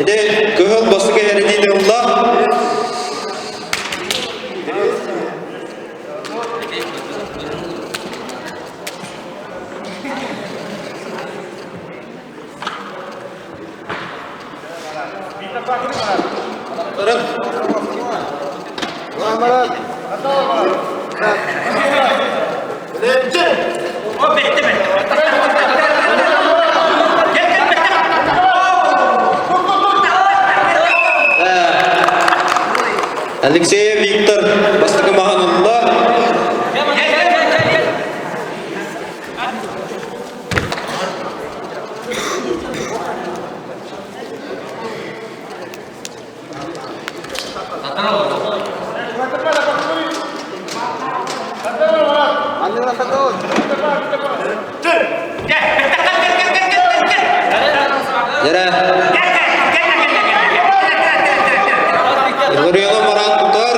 Ити кыһыл бастакы эрэтиини ылла. Алексеев Виктор бастакы маһын ылла. Дьэрэ. Илларионов Марат тутар.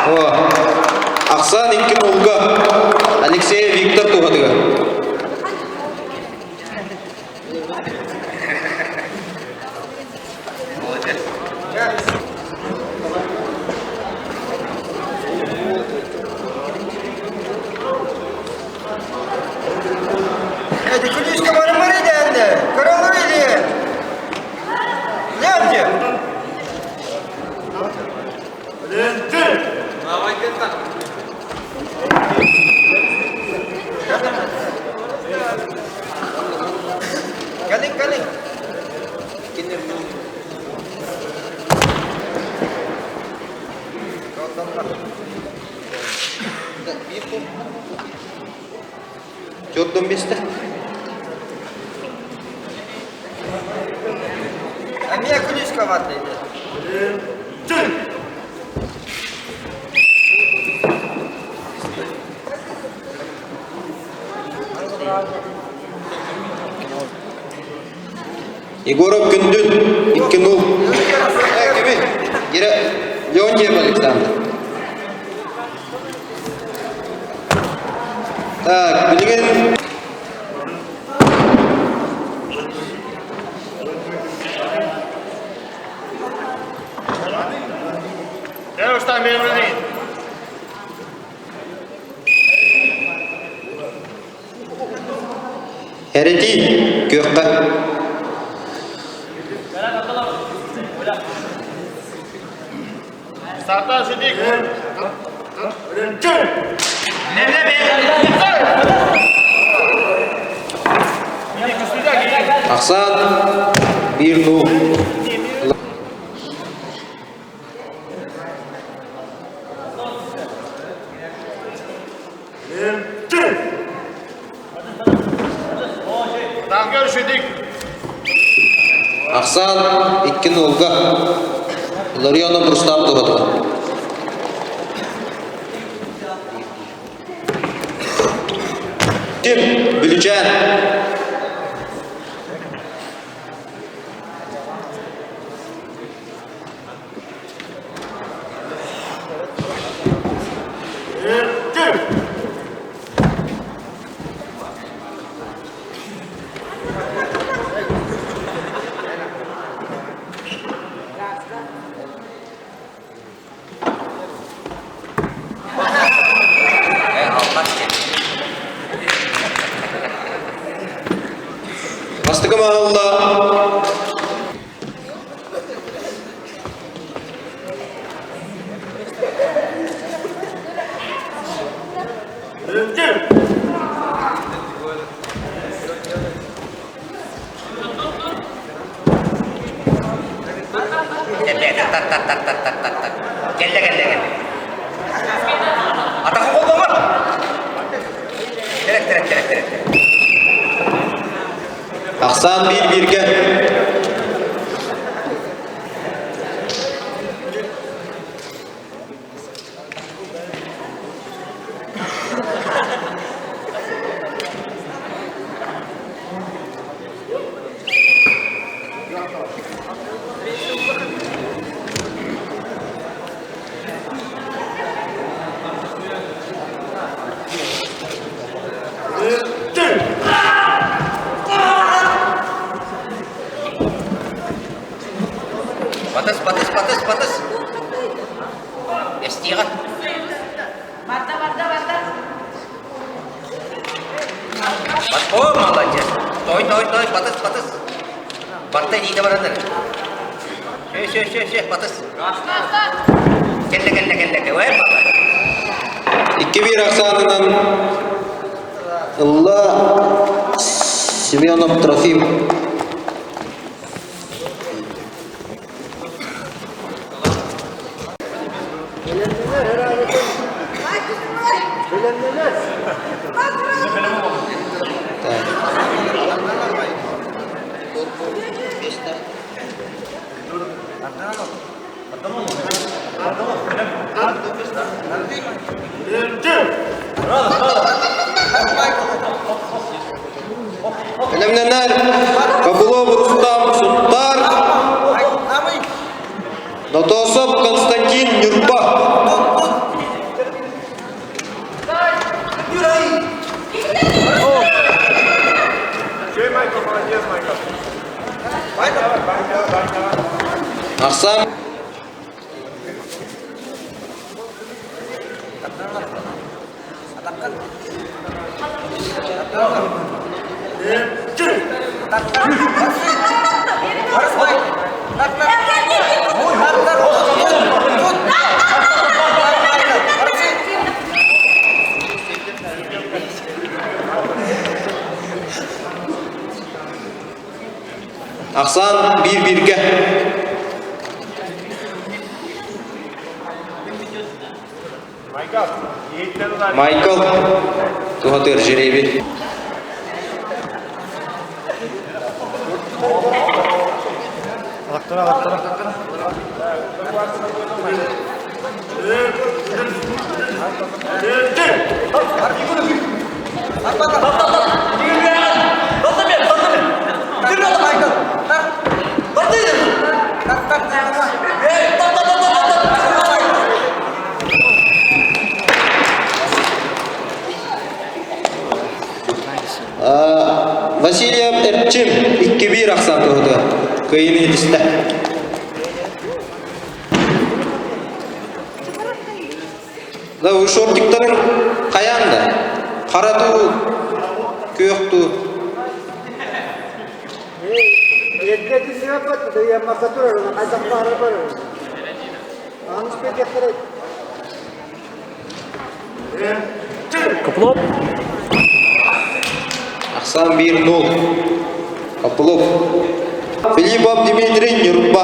О. Ахсаан икки нулга. Алексей Виктор туһатыгар. Эти күлүүскэ барыммар идээнде, көрөлөр или. Нерде? Кэлин, кэлин. Төрдөн бесте. Эмиэ күлүүскэ барда ити. Егоров Күндүл, 2-0. Э, кими? Гире Леонтьев Александр. Так, билигин Эрэтии күөххэ. Ахсаан 1-0. Ахсаан 2-0-га Ларионов Рустам туһатыгар. Ким? Бүлүчээн. Бастакы маалла Кэллэ, кэллэ, кэллэ. Атаха холбомо! Терек, терек, терек, терек. Ахсаан биир бииргэ. Батыс, батыс, батыс, батыс. Эстиэҕэ. Барда, барда, барда. О, молодец. Той, той, той, батыс, батыс. Барта илиитэ бараннар. Все, все, все, все, батыс. Кэллэ, кэллэ, кэллэ, кэллэ. 2-1 ахсаанынан ылла Семенов Трофим. Бэлэмнэнэр Кобылов Рустам Сунтар, Нотосов Константин Ньурба. Ахсан Ахсан биир-бииргэ. Майкл туһатыыр жребий. Васильев Эрчим 2-1 ахсаан туһута кыайыыны ситистэ. Да бу шортиктарын хайаан да хара дуу, күөх дуу. Копылов. Ахсан 1-0. Копылов. Филиппов Дмитрий Нюрба.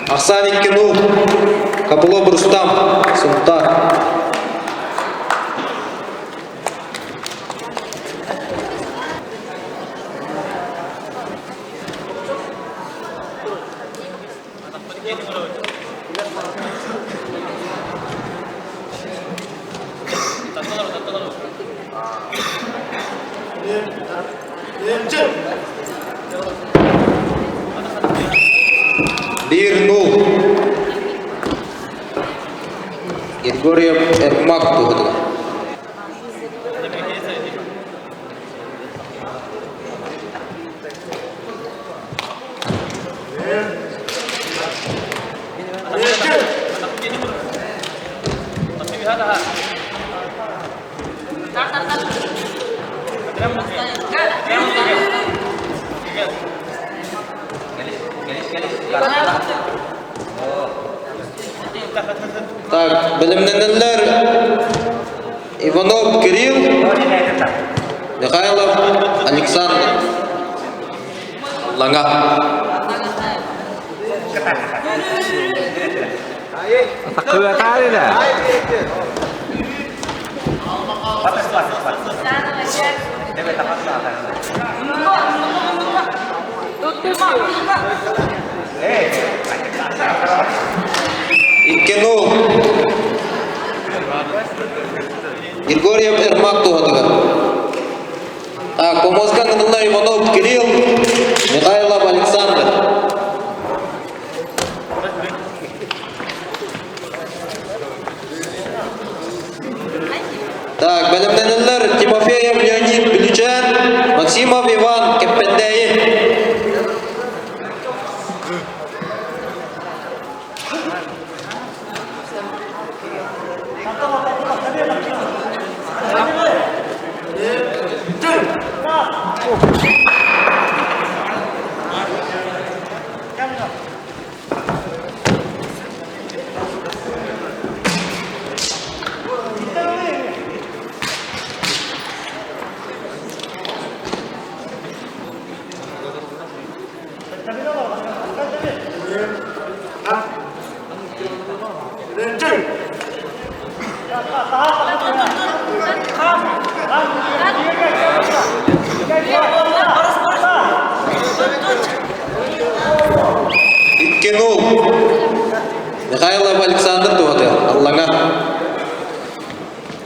Ахсан 2-0. Копылов Рустам. Сунтар. 1-0. Григорьев Эрмак туһутугар. Так, бэлэмнэнэллэр Иванов Кирилл, Михайлов Александр. Лаҥа. 2-0. Григорьев Ермак туһатыгар. Так, помозга ынырыллар Иванов Кирилл, Михайлов Александр. 2-0. Михайлов Александр туһата Аллаҥа.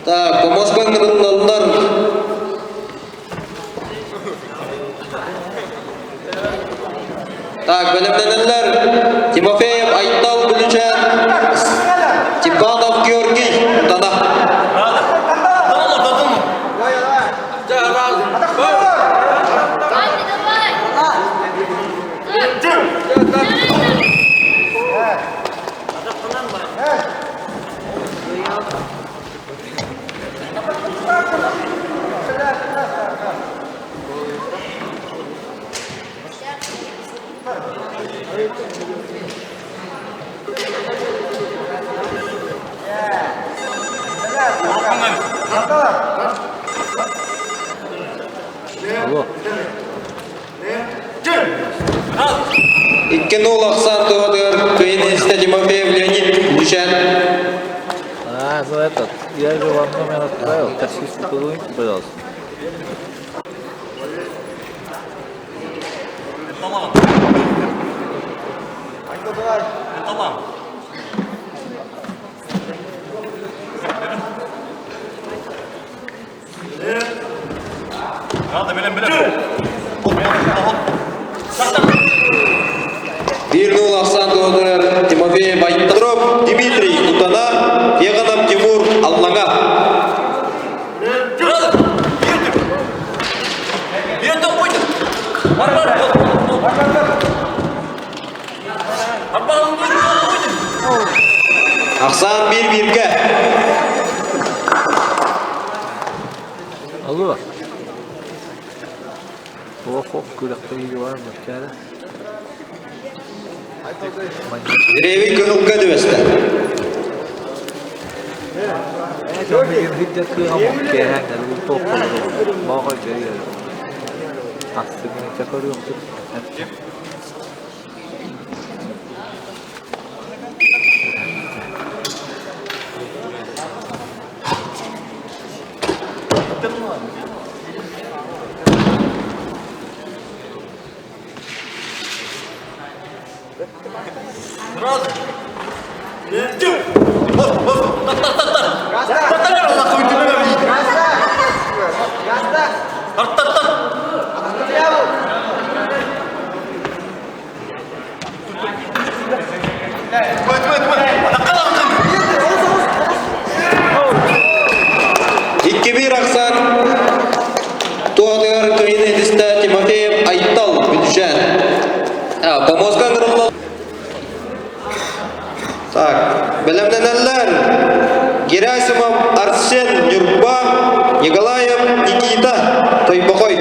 Так, помоска ыҥырыллаллар. Так, бэлэмнэнэллэр Тимофеев Айтал Бүлүчээн, Степанов Георгий Тана. 2-0 ахсаан туһатыгар Кыйын Тимофеев Леонид Лучан. А, ну этот, я же вам номер отправил, таксисту позвоните, пожалуйста. Биир ахсаан туһатыгар Тимофей Байтров Дмитрий Кутана, Тихонов Тимур Аллаҥа. Ахсаан биир-бииргэ. Алло. Ох, күрэхтэһии бар мөккәрэ. Деревий кыһылга түбэстэ. 2-1 ахсаан туһатыгар кыайыыны ситистэ Тимофеев Айтал Бүлүүчээн. Помостка ыҥырыллал. Так, бэлэмнэнэллэр Герасимов Арсен Ньурба, Николаев Никита Тойбохой.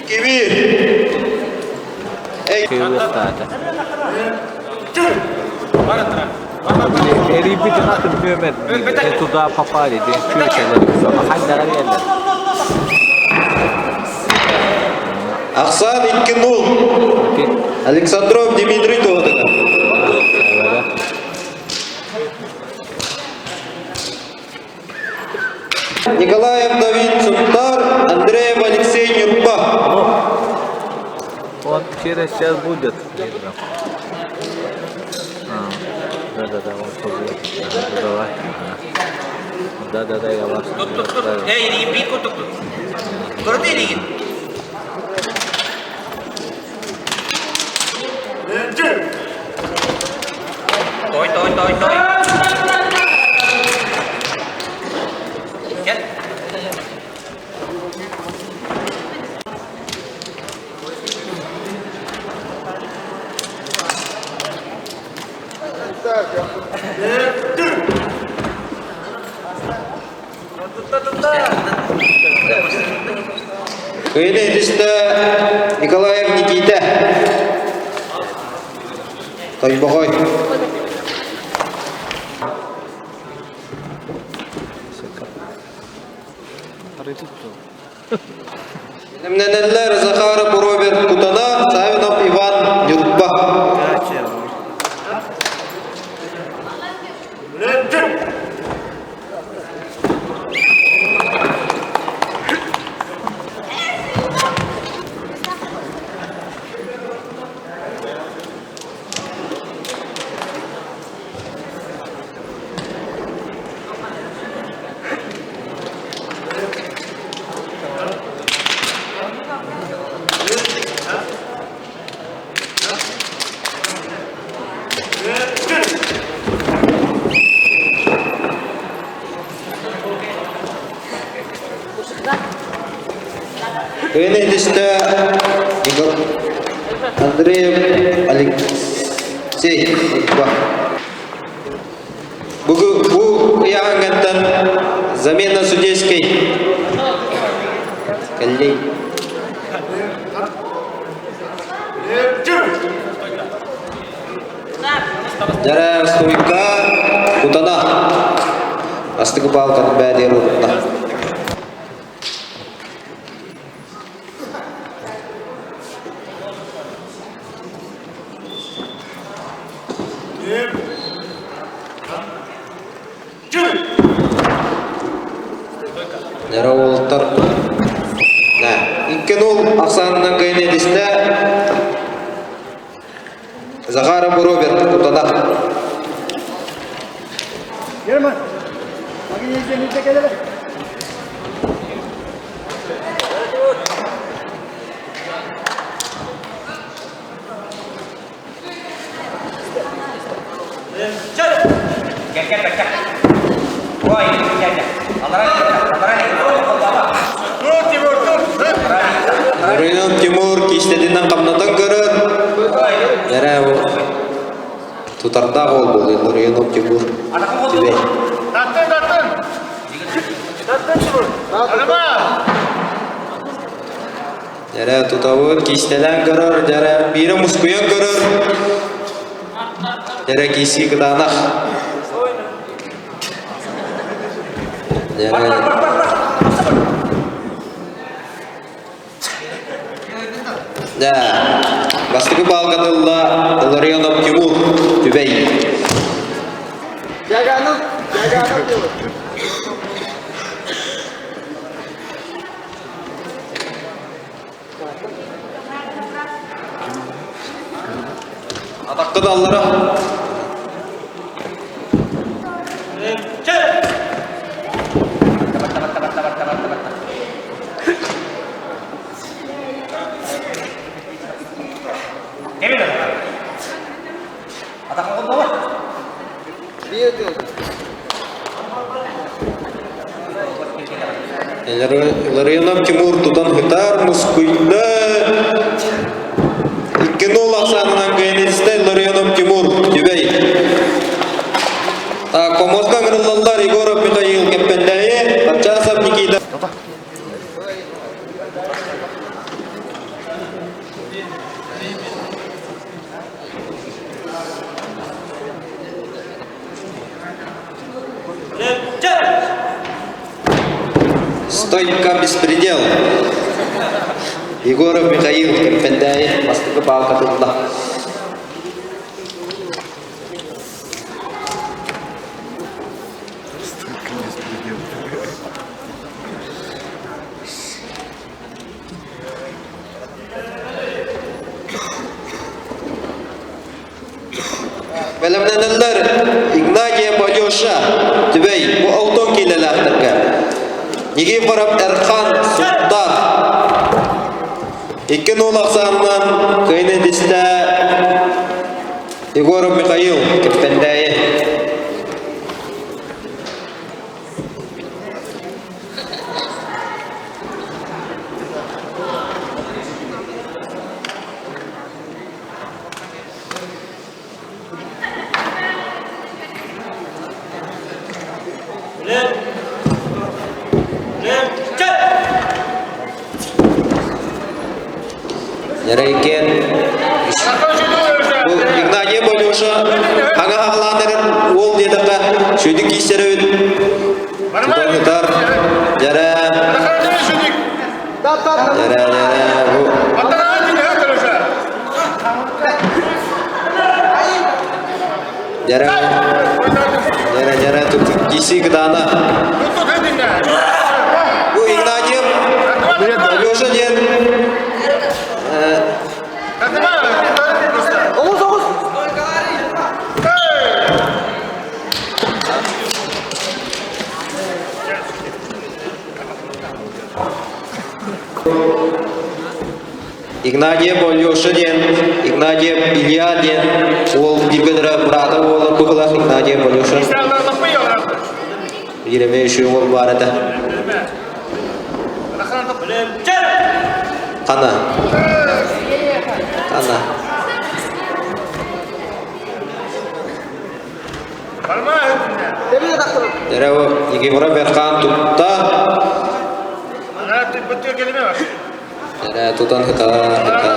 Кибир. Эрийбитин атын нүөмэр не туда попали диэн чүөчэлэр хайдаҕар иһэллэр. Ахсаан 2-0. Александров Дмитрий туһатыгар. Николаев Давид Сунтар, Андреев Алексей Нюрба. Он через час будет. Да-да-да, он позвонит. Давай. Да-да-да, я вас. Эй, биир курдук. Көрдө илигин. Той, той, той, той. Кел. Кыйыны итистэ Николаев Никита. Тойбохой. Бэлэмнэнэллэр Захаров Роберт Кутана, Савинов Иван Ньурба. Кыайын Андреев Алексей Бу, бу ыйааһыҥҥаттан замена судейской кэллэй. Дьара стойка кутана. Астыгы палканы бэдер урутна. Дьара уолаттар икки нул ахсаанынан кыайан эдистэ Захаров Роберт Кутана. Герман, магнезия келе. Gel gel gel. Ой, gel gel. Рынок Тимур киистэтинэн хамнатан көрөр. Эрэ тутардаах ол буолуй Ларионов Тимур. Түбэй. Таттын, таттын. Таттын Тимур. Алма. Дьэрэ тутабыт киистэлээн көрөр, дьэрэ биирэ мускуйан көрөр. Дьэрэ киисии кытаанах. Дьэрэ Да. Бастакы баалга тылла Ларионов Тимур Түбэй. Жаганов, Жаганов делает. Атакка даллара. Ларионов Тимур тутан хытар мускуйда. Икки-нол ахсаанынан кыайан Ларионов Тимур Түбэй. Так, помостка ыҥырыллаллар Егоров Михаил Кэппэндээйи, Апчасов Никита. Стойка беспредел. Егоров Михаил Кэмпэндээйи бастакы палка тылла. Бэлэмнэнэллэр Игнатьев Алеша Түбэй бу алтон киилэлээхтэргэ. Никифоров Эрхан Сунтар 2-0 ахсаанынан кыайын эдистэ Егоров Михаил Кэппэндээйи. Нэрейкен бу Игнатий Болюша аҥа аҕалаан уол диэтэххэ сүдү киисэрэбит тутан ытар дьэрэ. Дьэрэ, дьэрэ, бу Дьэрэ, дьэрэ, дьэрэ, киси кытаана. Бу Игнатьев Алеша диэн Игнатьев Алеша диэн, Игнатьев Илья диэн уол бииргэ быраата уола быһылах Игнатьев Алеша. Биир эмэ үчүгэй уол баар этэ. Хана. Хана. Дерево Никифоров Верхан тутта. Дэрэ тутан хыта хыта.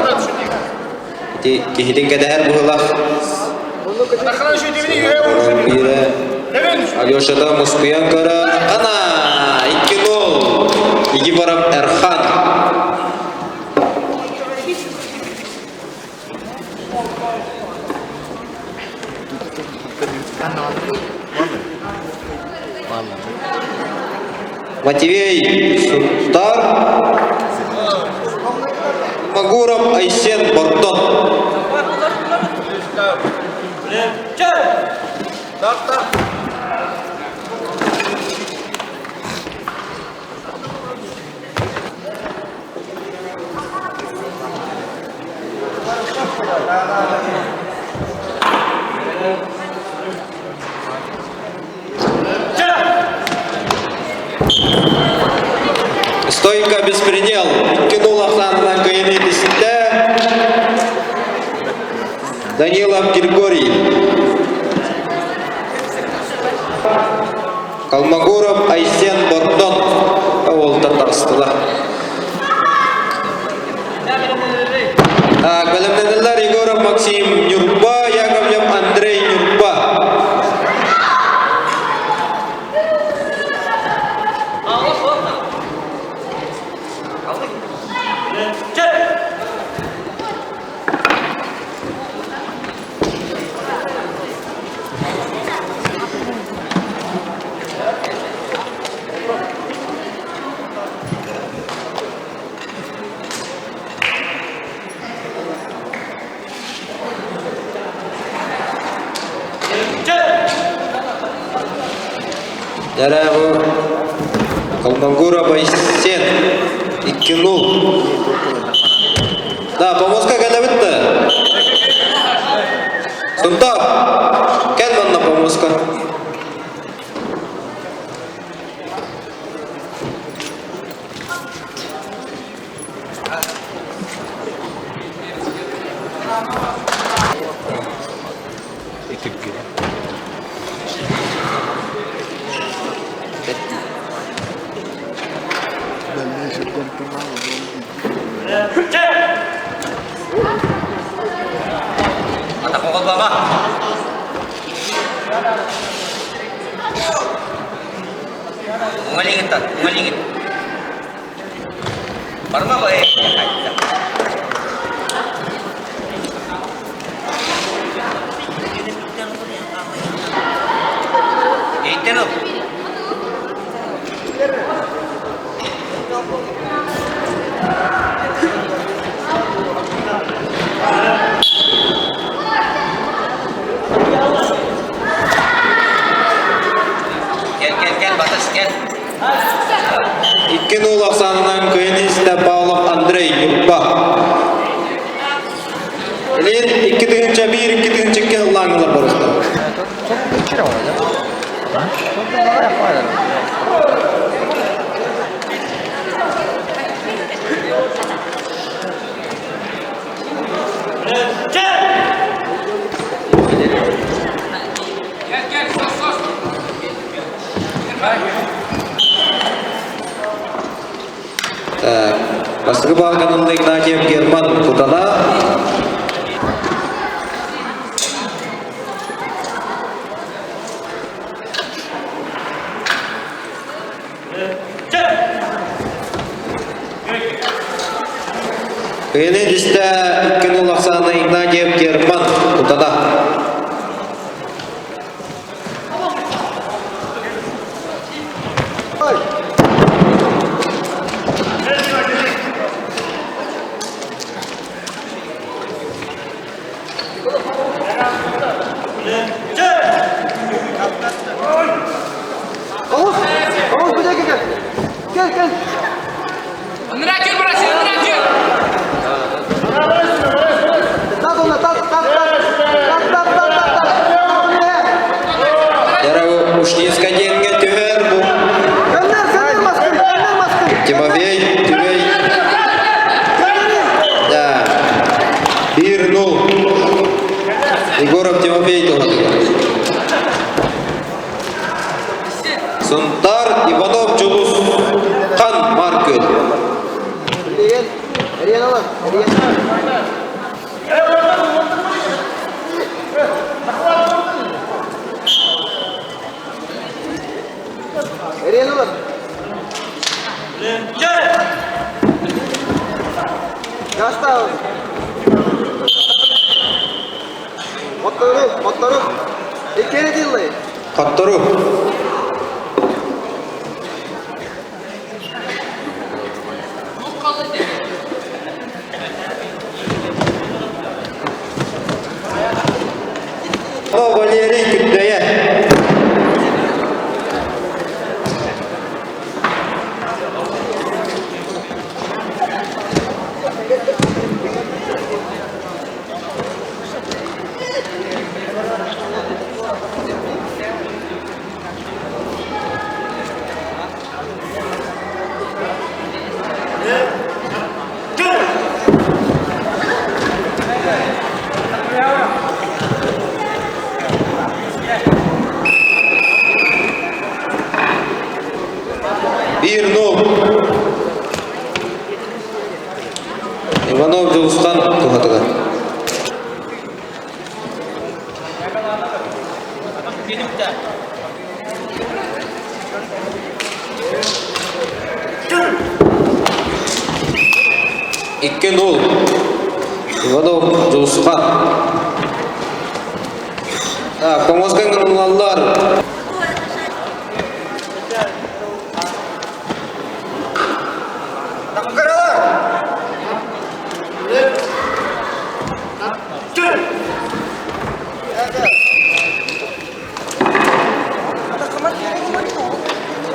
Ити киһитин кэтэһэр быһылах. Биирэ Алешата мускуйан көрөр. Ана! 2-0. Никифоров Эрхан. Матвей Сунтар, Магуров Айсен Бордон. Стойка беспредел. 2-0 ахсаанынан кыайыны тистэ. Данилов Григорий. Калмогоров Айсен Бордон уолтар таҕыстылар. Так, бэлэмнэнэллэр Егоров Максим Ньурба, Яковлев Андрей Ньурба. Дьэ бу Колмогоров Айсен 2-0. Да, помоска кэлэбит да. Сунтаар, кэл манна помоска. 2-0 ахсаанынан кыайан истэ Павлов Андрей Ньурба. Илин 2001 2002 ыллааҥылар барыстар. Так, бастакы баалганын Игнатьев Герман Кутана. Кыйыны дистэ 2-0 ахсаана Игнатьев Герман тутата. Oğuz, Oğuz buraya gel. Gel gel. Tat ona tat tat tat. Tat tat tat tat tat. Яра Ушницкая диэҥҥэ түһэр бу Gönder gönder maskını gönder maskını. Тимофей Түбэй Да. 1-0. Егоров Тимофей туһатыгар. Сунтар Иванов Дьулус Хан Маркөл. Эрийэн, эрийэн алар, эрийэн. Эрийэн алар. Гастал. Моттору, моттору. Иккери диллay. Хоттору. Валерий Күндэйэ. 1-0. Иванов Дьулустан туһатыгар. 2-0. Иванов Дьулусхан. Так, помозган гырылаллар.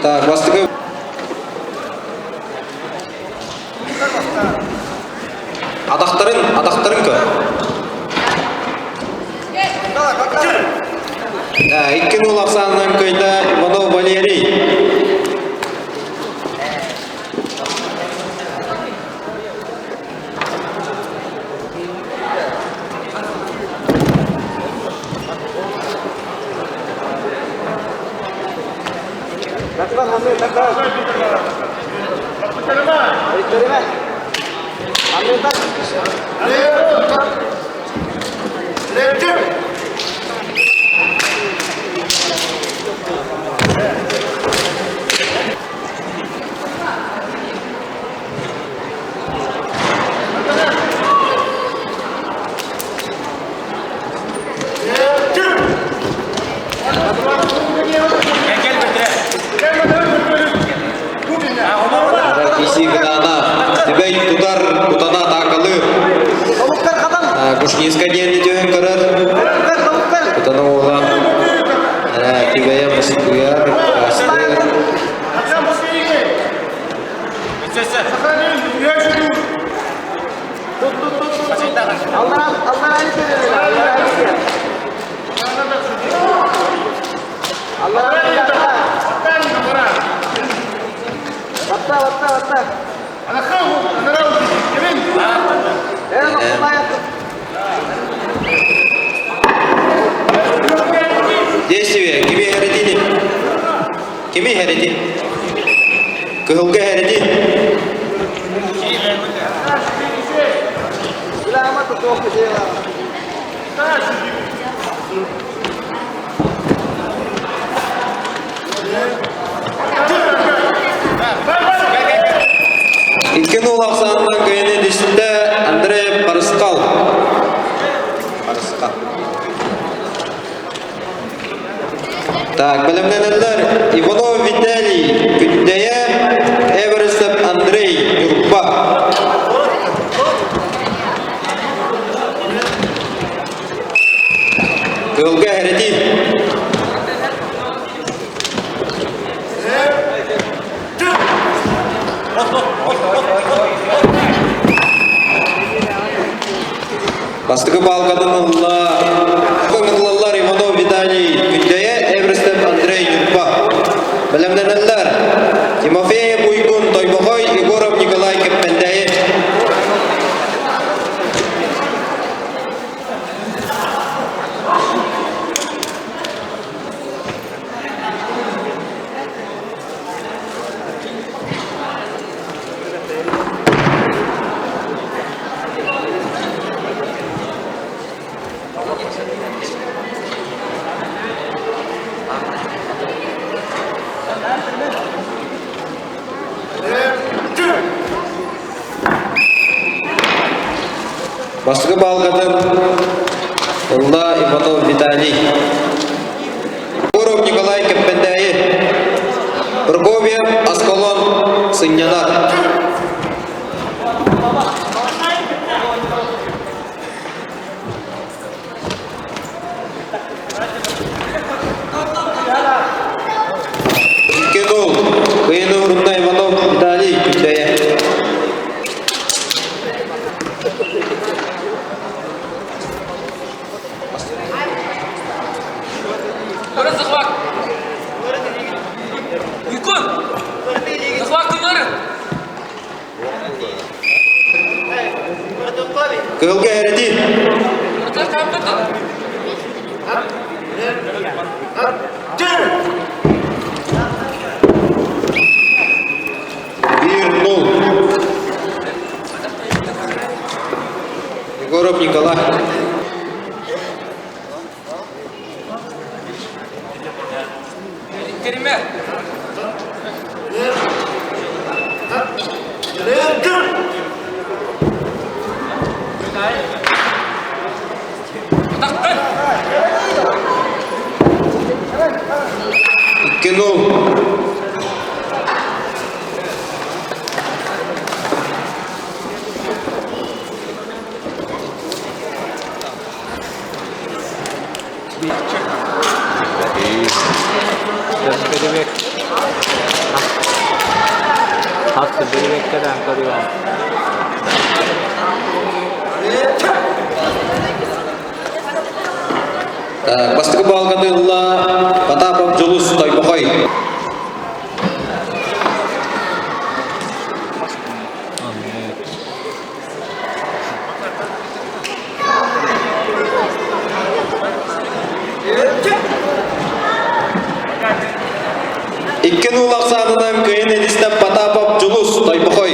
Так, бастакы Атахтарын, атахтарын көр. Да, 2-0 ахсаанынан кыайда Иванов Валерий. Киси гынана, Түбэй тутар, кутана таакалыыр. Кушнинска диэн түһэн көрөр. Кутана уола. Түбэйэ мускуйар, астыыр. Действие. Кими эрэдини? Кими эрэди? Кыһылга эрэди. 2-0 ахсаанынан кыайыны дистэ. Так, бэлэмнэнэллэр Иванов Виталий, Күндэйэ, Эверестов Андрей, Ньурба. Кыылга эрэтии. Бастакы баалгатын ылла ыҥырыллаллар Иванов Виталий Күндэйэ, Эверстов Андрей Ньурба. Бэлэмнэнэллэр Тимофеев Уйгун Тойбохой, Егоров Николай Кэппэндээйи. Бастакы баалгатын ылла Иванов Виталий. Егоров Николай Кэппэндээйи. Прокопьев Аскалон сынньанар. Икки гол. Кыйыны урунна Иванов Виталий Күндэйэ. Кыылга эрэтии. 1-0. Егоров Николай. 2-0. Хас бэбиэккэ көрүөм. Бастакы баалганы ылла Потапов Дьулус Тойбохой. Икки нуул ахсаанынан кыйын Элистэ Потапов Дьулус Тойбохой.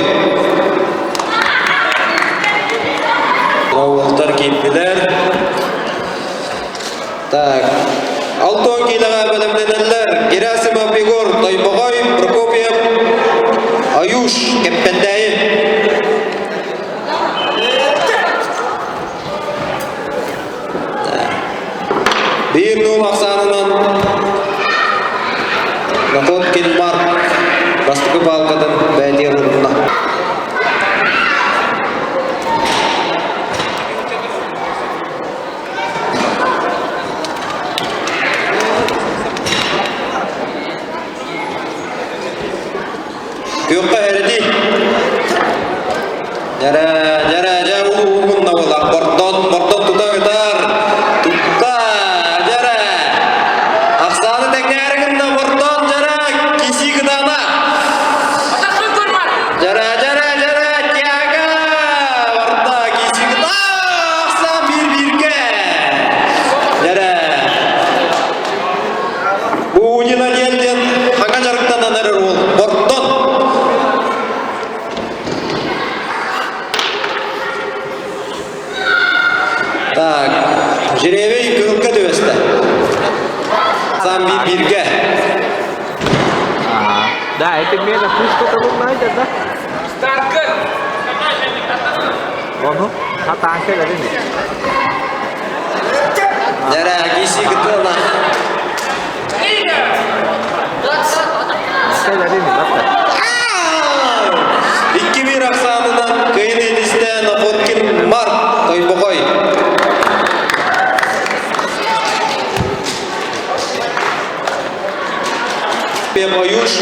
Уолтар киирдилэр. Так. Алтон киилэҕэ бэлэмнэнэллэр. Герасимов Егор Тойбохой, Прокопьев Аюш Кэппэндээйи. Биир нуул ахсаанынан Находкин Марк бастакы баалкатын бэйэтигэр уурунна. Күөххэ эрэтий. Дьэрэ, дьэрэ, дьэ уһун буолар. Бордон, бордон тута ытар. Тутта, дьэрэ. Ахсааны тэҥнээри гынна бордон, дьэрэ, кисии кытаана. Дьэрэ, дьэрэ, дьэрэ, тяга. Бордо, кисии кытаана. Ахсаан биир-бииргэ. Дьэрэ. Бунина диэн диэн хаҥа дьарыктанан эрэр уол Бордон. Так, жеребий кыһылга түбэстэ. Сам бииргэ. Да, это мена пушка табыллайда, да? Ону хатаан кэлэрин. Дәрә, киси кытына. Кэлэрин батта. 2-1 ахсаанынан кыайын этистэ Находкин Марк Тойбохой. Оюш.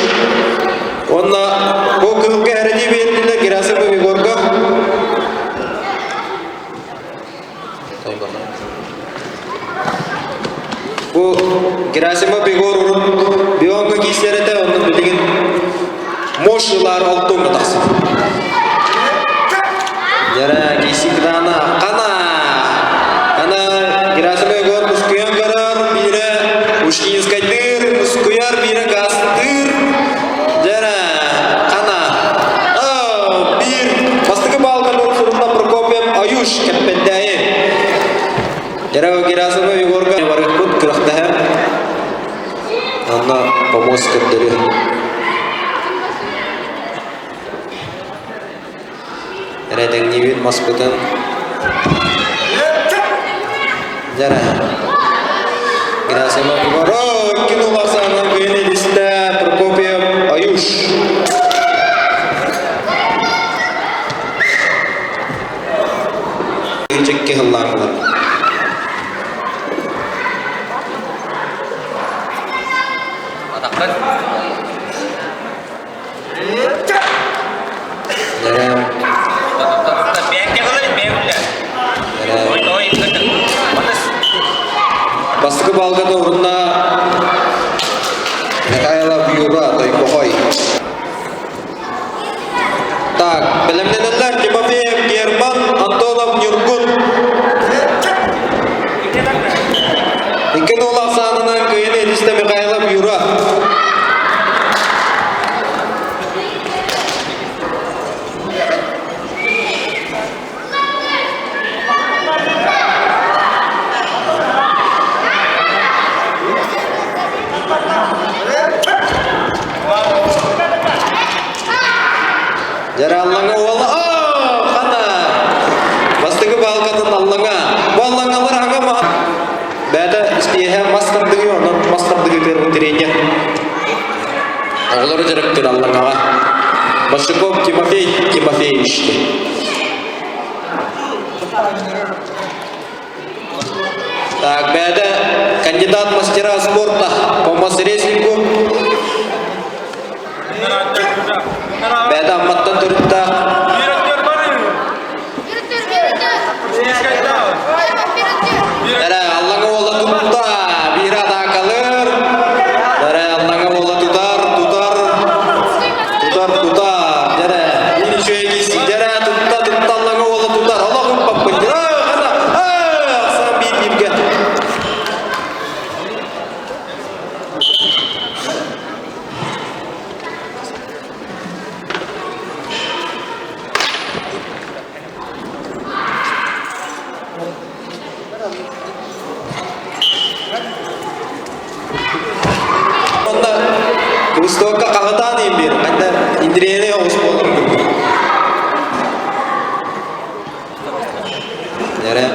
Онна бу кыһылга эрэди биэрдилэр Герасимов Егорга. Бу Герасимов Егор урут Бионга киисэр этэ, онно билигин Мош ылаар алтуҥҥа тахсар. Дьэрэ, киисикдана қана! Ана Герасимов Егор мускуйан көрөр, биирэ Ушкинскайдыыр, мускуйар, биирэ гастыыр. Дьэрэ, қана! Биир бастакы баалга сурунна Прокопьев Аюш Кэппэндээйи. Дьэрэ, Герасимов Егорга барыппыт күрэхтэһэр. Анна помост көрдөрүө. Эрэдэҥниибит маспытын. Дьэрэ. Герасимов Егор. Икки нуласанан кыйын илистэ Прокопьев Аюш. Чекки хыллаанылар. Атахтар. Бастакы балга орунна Михайлов Юра Тойбохой. Так, бэлэмнэнэллэр Тимофеев Герман, Антонов Ньургун. Икки нуолах саанынан кыйын этистэ Михайлов Юра. Дьэрэ Аллаҥа уола оо хана бастакы баалкатын Аллаҥа бу Аллаҥалар аҥа маһа бэйэтэ испиэһэ мас тардыгы онон мас тардыгы кыырбын тренер оҕолору дьарыктыыр Аллаҥаҕа Большаков Тимофей Тимофеевич Так, бэйэтэ кандидат мастера спорта по мас-рестлингу. Бэйэтэ Амматтан төрүттээх. Эрэ Аллаҥа уола тутта, биир атаакалыр. Эрэ Аллаҥа уола тутар, тутар, тутар, тутар. Дьэрэ, мин үчүгэй киси. Дьэрэ, тутта, тутта Аллаҥа уола тутар. Олох ыппаппын. Ахсаан биир бииргэ. Онно Кыбыстыбакка хаһытаан иһин биэр, ханна интириэһинэй оҕус буолар курдук. Эрэ.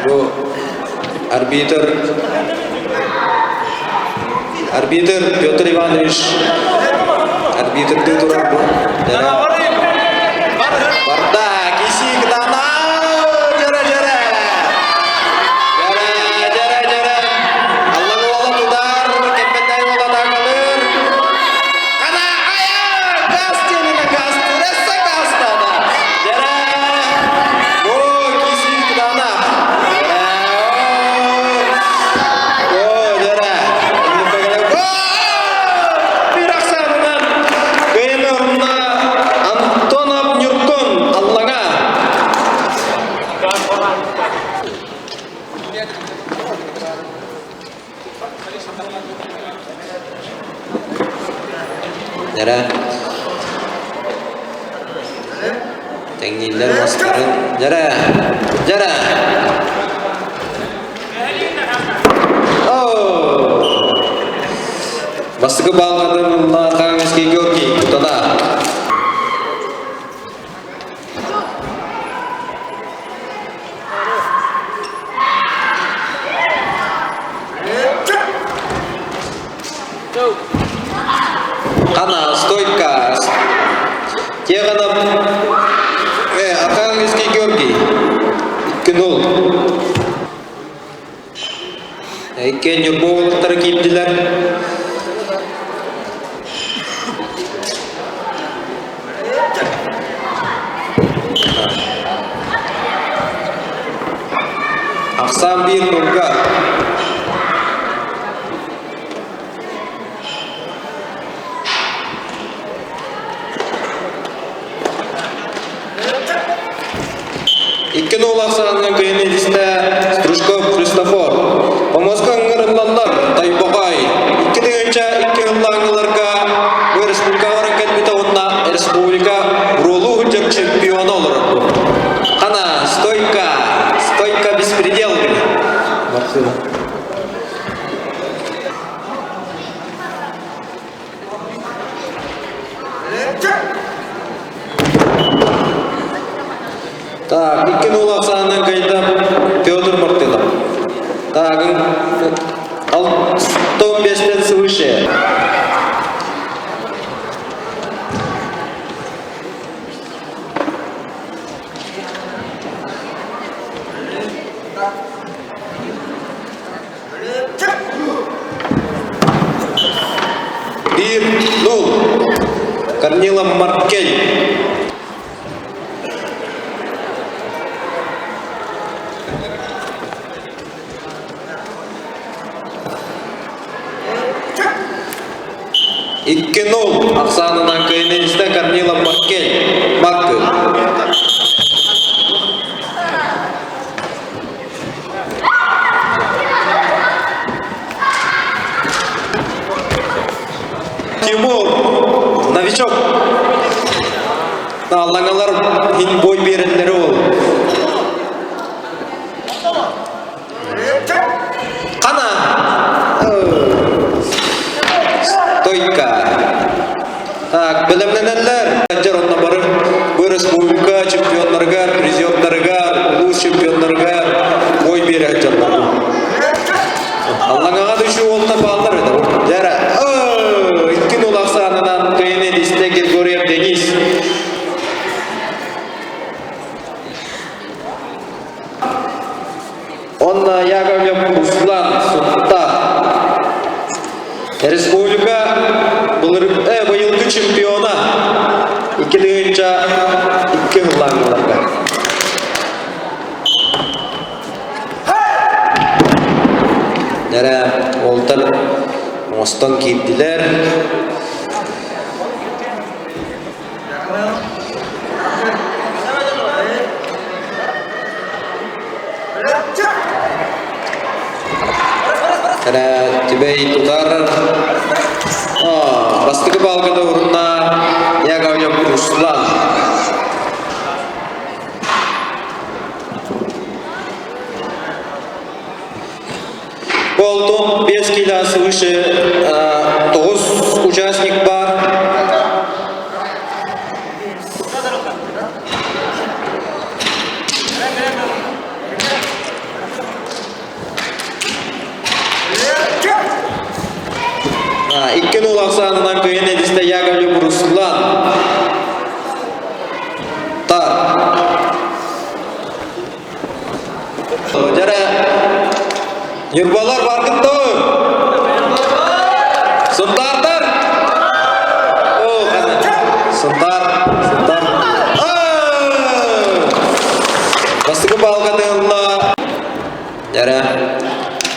Бу арбитр арбитр Петр Иванович арбитрдыы турар бу. Эрэ. Барда, киси кытаана, дьэрэ дьэрэ. Дьэрэ дьэрэ дьэрэ. Аллаҥ уола тутар, кэппэтэй уола атаакалыыр. Ана ая, газ диэнинэ газ, туресса газтана. Дьэрэ. Бу киси кытаана. О, дьэрэ. Bir ахсаанынан кыайын орнуна Антонов Ньургун Аллаҥа. Дьэрэ. Тэҥнииллэр мастарын. Дьэрэ. Дьэрэ. Бастакы баалгатын ылла Архангельский Георгий Кутана. Хана, стойка. Тихонов, Архангельский Георгий. 2-0. Иккиэн Ньурба уолаттара киирдилэр. Ахсаан биир нолга. 2-0 ахсаанынан кыйын илистэ Стручков Христофор. Омоско ыҥырыллаллар Тайбоҕой. 2002 ыллааҥыларга бу республика баран кэлбитэ уонна республика буруолуу сылдьар чемпиона олорор. Хана, стойка, стойка беспредел. Мартына. Так, 2-0 ахсаанынан кыайда Петр Мартынов. Так, 105 свыше. Биир нул. Корнилов Маркель. 2-0 ахсаанынан кыайан Корнилов Маркель. Маркель. Тимур, новичок. Аллаҥалар иһин бой биэрэллэрэ ол. Хана! Стойка. Так, бэлэмнэнэллэр. Дьэр онно бары бу республика чемпионнарыгар, призердарыгар, улуус чемпионнарыгар бой биэрэ сылдьаллар. Аллаҥаҕа да уолта бааллар это. Дьэрэ, 2-0 ахсаанынан кыайын илистэ Григорьев Денис. Онно Яковлев Руслан Сунта. Республика быйылгы чемпиона 2002 ыллаҥыларга. Нэрэ уолтар оҥостон киирдилэр. Түбэй тутар бастакы балгада урунна Яковлев Руслан. Болтон 5 кило свыше 9 участник бар. 2-0 ахсаанынан кыайан эдистэ Яковлев Руслан. Тар. Дьэрэ, Ньурбалар баргыт дуо? Сунтаардар? Оо, хана. Сунтаар, Сунтаар. Бастакы баалга ылла. Дьэрэ,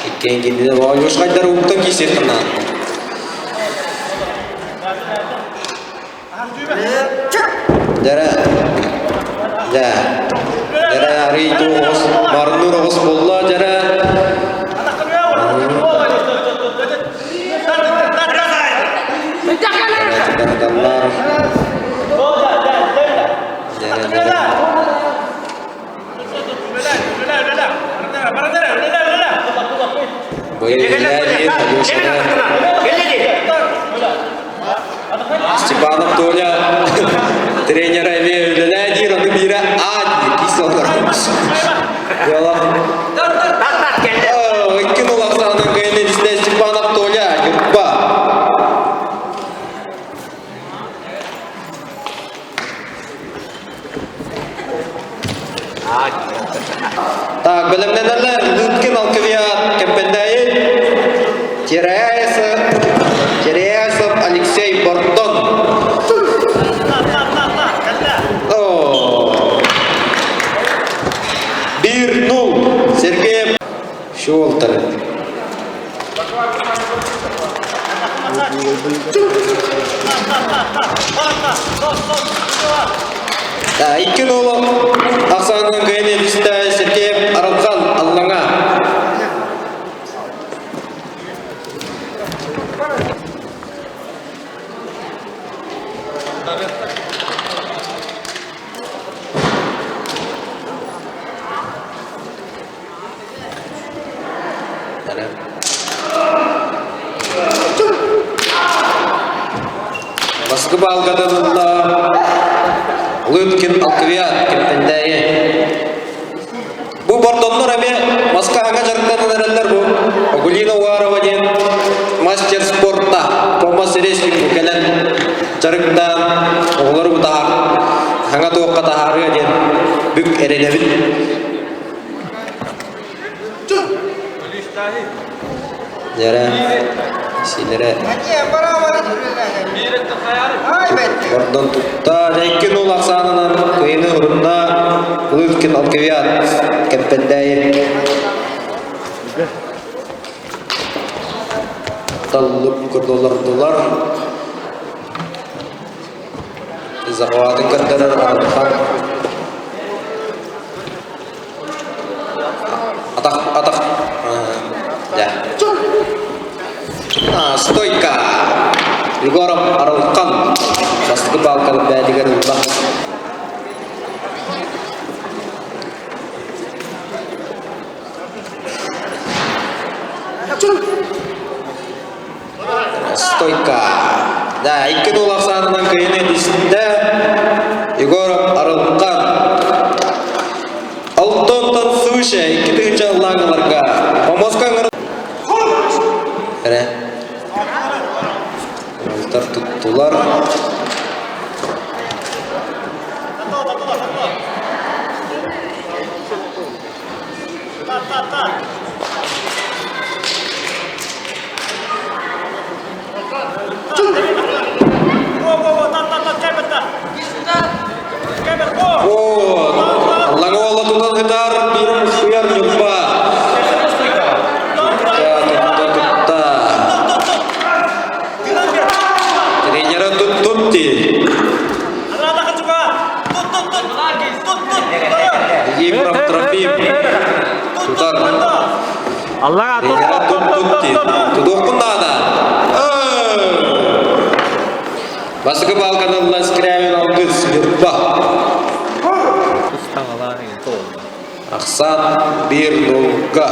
иккиэн киирдилэр. Оонньуушкайдар уктан киирсиэххин Дьэрэ, дьэ, дьэрэ арый оҕус, марнуур оҕус буолла, дьэрэ. Дьэрэ, дьэрэ, дьэрэ. Степанов Толя тренера эмиэ үлэлээ диир, ону биирэ А диир, киис олорор. Икки нулахсаанын кыайын Степанов Толя, Ньурба. бэлэмнэнэллэр Лыткин Алквиат Кэмпэндээйи Теряесов Теряесов Алексей Бордон. О! 1-0 Сергей Щелтер. Да, 2-0 ахсаанынан кыайан илистэ Сергей Арылхан Аллаҥа. Баскы баалгатын ылла Лыткин Алквиат Кэмпэндээйи. Бу бордоннор эмиэ маска аҥа дьарыктанан эрэллэр бу. Огулина Уарова диэн мастер спорта Томас Реслинг кэлэн дьарыктаан оҕолору бу таһаар хаҥа туохха таһаарыа диэн бүк эрэнэбин. Дьэрэ, силэрэ Ордон тутта, икки нул ахсаанынан кыйыны урунна Лыткин Алкивиад Кэппэндээйи. Таллып көрдолордулар. Захватын көрдөрөр Арылхан. Атах, атах. Да. А, стойка. Егоров Арылхан. Бастакы палканы бээтигэр ылла. Стойка. Да, 2-0 ахсаанынан кыайыны түстэ. Егоров Арылхан. Алтонтон свыше 2000 лааҥыларга Помоска ыҥыр Эрэ. Алтар туттулар. Лагола тутан хытар биир мускуйар Ньурба. Тутта, тутта. Тренера тут-тутти. Ефрем Трофим. Тутар. Аллаға тут тут тут тут Тудуохпун наада. Бастакы балканылла Скрябин алгыс Ньурба. Ахсан бир нолга.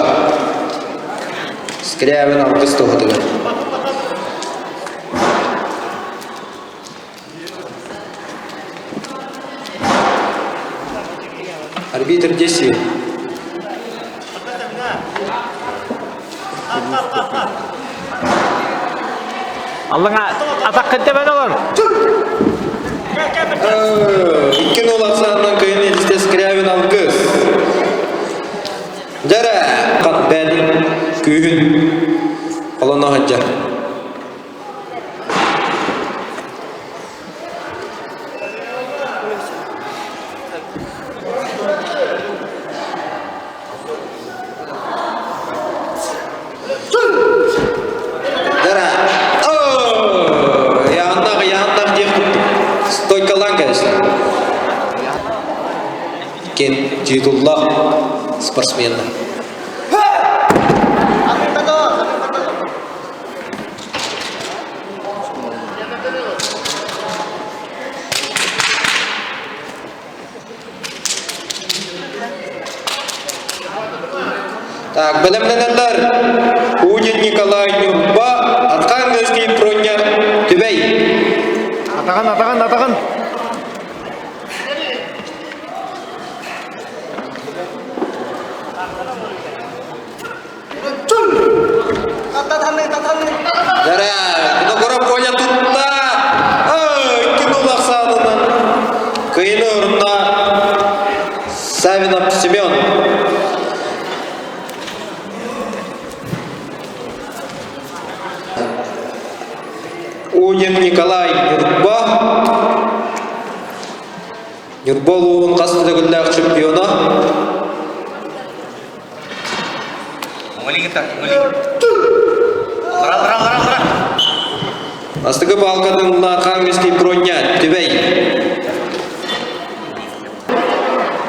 Скрябин алгыс туһатыгар. Арбитр 10. Аллаҥа атаххын тэбэн олор. 2-0 ахсаанынан кыйын илдьитэ Скрябин алгыс. Дьэрэ, хат бэйэтин күүһүн холоно сылдьар. Дара. Яғындақ, яғындақ диэх стойкалаан кэбистэ. Кен титуллаах спортсменнар. Так, бэлэмнэнэллэр Удин Николай Ньурба, Архангельский Проня Түбэй. Атаҕын, атаҕын, атаҕын. Дара, Винокуров Коля тутта. 2-0 ахсаанынан кыйыны орунна Савинов Семен. Удин Николай Ньурба. Ньурба улууһун хас да төгүллээх чемпиона. Бастакы палкатын Архангельский броня Түбэй.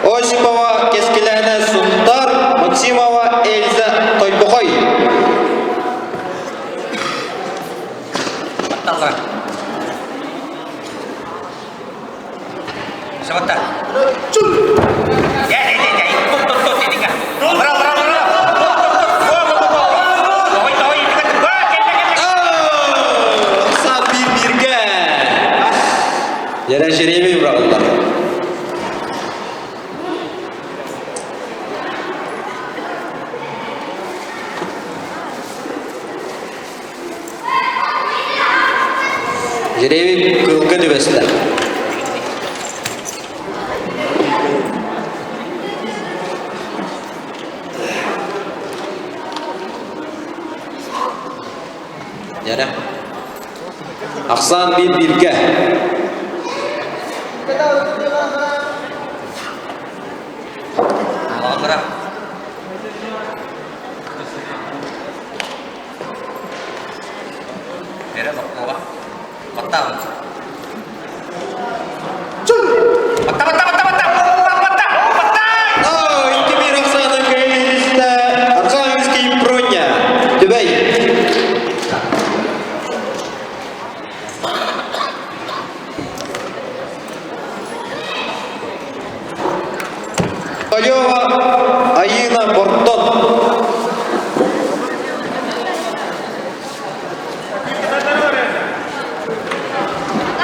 Осипова Кескилээнэ Сунтар, Максимова Эльза Тойбохой. Сабатта. Дьэ, дьэ, дьэ, дьэ, тут, тут, тут, итингэ. Бра, бра, бра. Той, той, итингэ. Ба, кэллэ, кэллэ. Сап bir birге. Yere жеребий бырағылар. Жеребий кылга түбэстэ. Дьэрэ. Ахсаан биир бииргэ. Аллара. Эрэ боккуоҕа. Баттаабын. Батта, батта, батта, батта! Батта! Батта! Икки биир ахсааны кыайыыста Архангельский Проня. Түбэй. Полева Аина Бортон.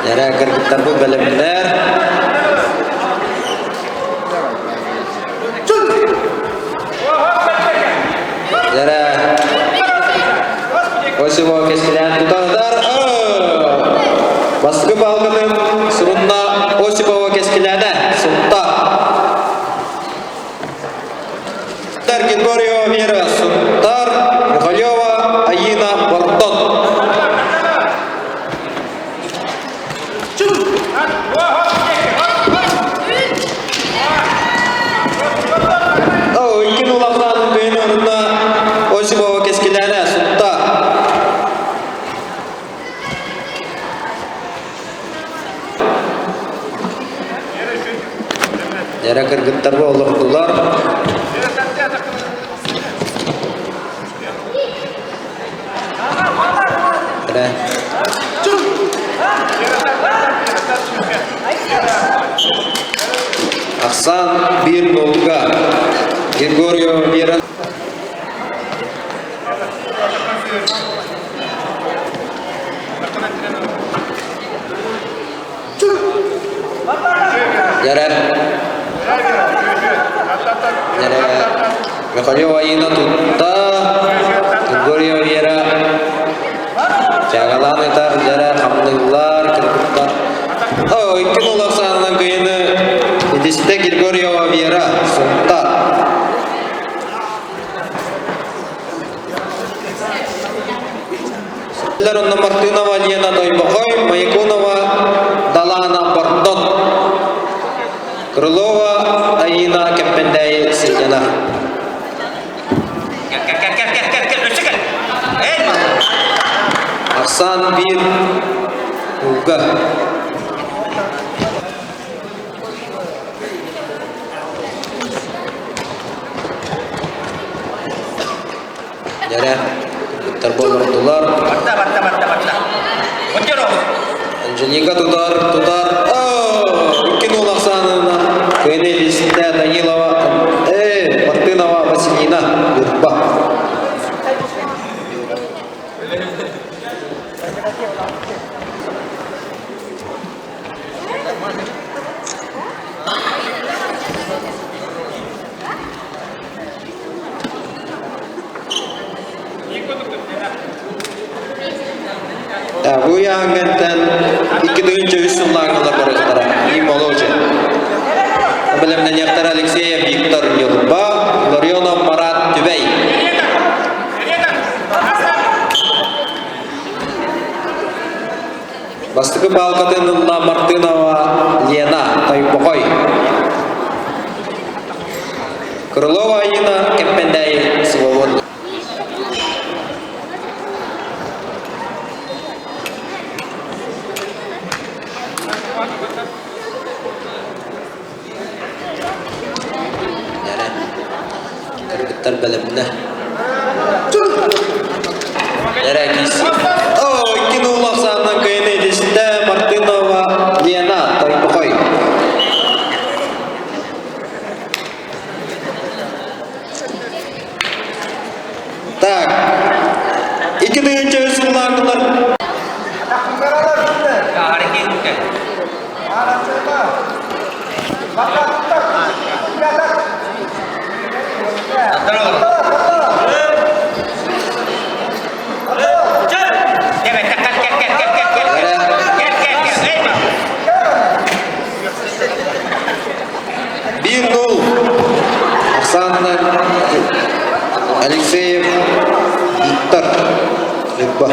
Эрэ кыргыттарбыт бэлэмнэр. Эрэ Осипова кэскилээн тутандар. Бастакы балгыным сурунна Осипова кэскилээнэ сунта. Григорьева Вера Сунтар, Михалева Аина Бортон. Иккин улахан кыйын орунна Осипова кэскилээнэ Сунта. Эрэ кыргыттарга олордулар. Эрэ. Ахсан биир нолга. Григорьева Вера. Дьэрэ. Дьэрэ. Михалева Аина тутта. Григорьева Вера. Чагалаан ытар дьэрэ хамныыллар, кыргыттар. О, икки нулах саанынан кыйыны итистэ Григорьева Вера сунта. Онно Мартынова Лена Тойбохой, Маякунова Далана Бордон, Крылова Аина Кэмпэндээйи Светлана. Ахсан биир ууга. Дьэрэ, кыргыттар болордулар. Барда, барда, барда, барда. Отчоро. Анжелика тутар, тутар. Икки нол ахсаанынан кыайны илистэ Данилова, Мартынова Василина Юрба. Бу ыйааһыҥҥыттан 2003 сыллааҕылар барыахтара. И моложе. Бэлэмнэниэхтэрэ Алексеев Виктор Ньурба, Ларионов Марат Түбэй. Бастакы баалкатын ылла Мартынова Лена Тойбохой. Крылова Айына Кэмпэндээйи свободный. Кыргыттар бэлэмнэ. Эрэ киирсии. О, икки нуулах сааннан кыайын этистэ Мартынова Лена Тойбохой. Так, 2003 сыллаахтылар. Биир нул Оксана Алексеев Виктор Липпа.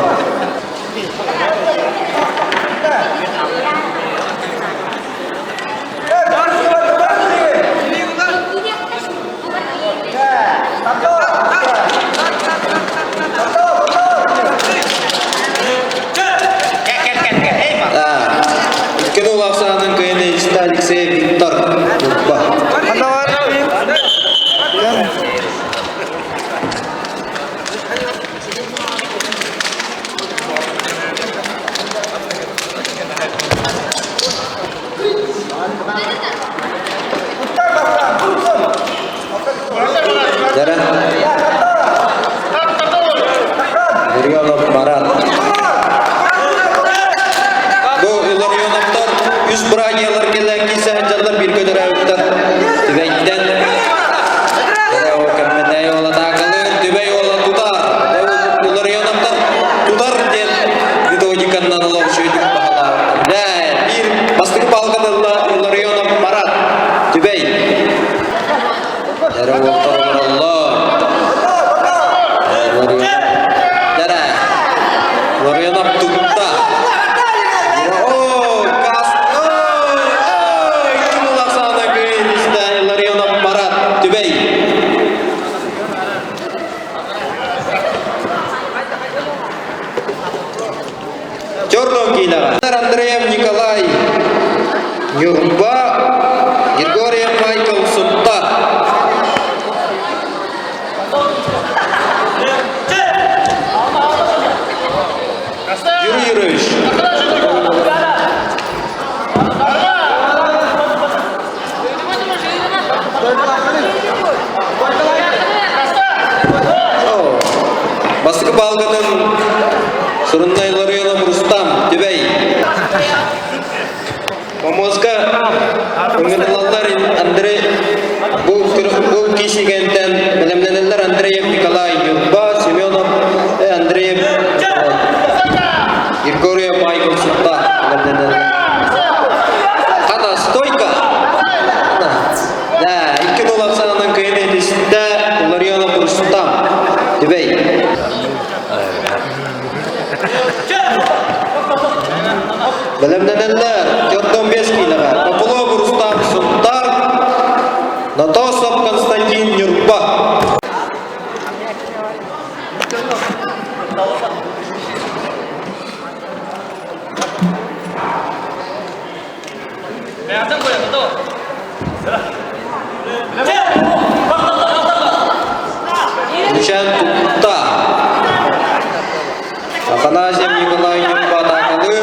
Икки улахсаанын кыйын истэ Алексей Виктор Липпа. Дара. Илларионов Марат. Бу Илларионовтар үс братьялар кэлэн кисэһэдьаллар бииргэ төрөөбүттэр. Түбэйтэн Кэммэнэй уола таакалыыр, Түбэй уола тутар. Илларионовтар тутар диэн методиканнан олох үчүгэйдик баһылаабыттар. Дэ, биир бастакы палканы ылла Илларионов Марат. Түбэй. Дэрэ уолтар олороллор. Дэрэ. Илларионов тутта. О, газ. Ой, ой, ким улахсаана кыайын истэ Илларионов Марат. Түбэй. Черном киилэҕэ Андреев Николай Ньурба, Григорьев Майкл Сунтар. Юрий Юрьевич. Бастакы баалгатын Суруннай Ларионов Рустам Түбэй. Помозга ыҥырылаллар Андрей бу бу киисигэнтэн бэлэмнэнэллэр Андреев Николай Ньурба, Семенов Андреев Григорьев Майкл Сутта бэлэмнэнэллэр. Хата, стойка! Да, икки доллар сананан кыйын этистэ Ларионов Рустам. Түбэй. Бэлэмнэнэллэр 45 киилэҕэ Популов Рустам Сунтар, Натосов Константин Ньурба. Нучан тутта. Афанасьев Николай Ньурба атаакалыы.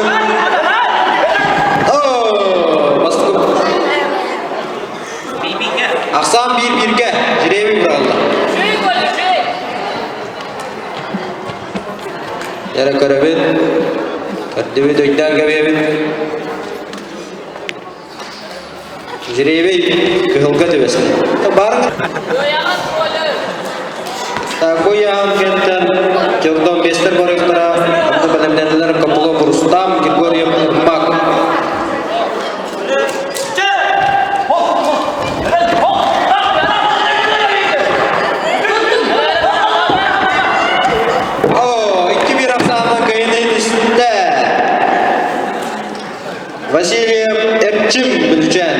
О, бастакы Ахсаан биир бииргэ жребий быралла. Эрэ көрөбүт, көрдүбүт, өйдөөн кэбиэбит. Жребий кыһылга түбэстэ. Бары Такой кэнтэн Тёрдон бестер барыктара онно бэлэмнэнилэр Копылов Рустам, Григорьев Ермак. О, 2-1 ахсаанынан кыайыны истэ. Васильев Эрчим Бүлүчээн.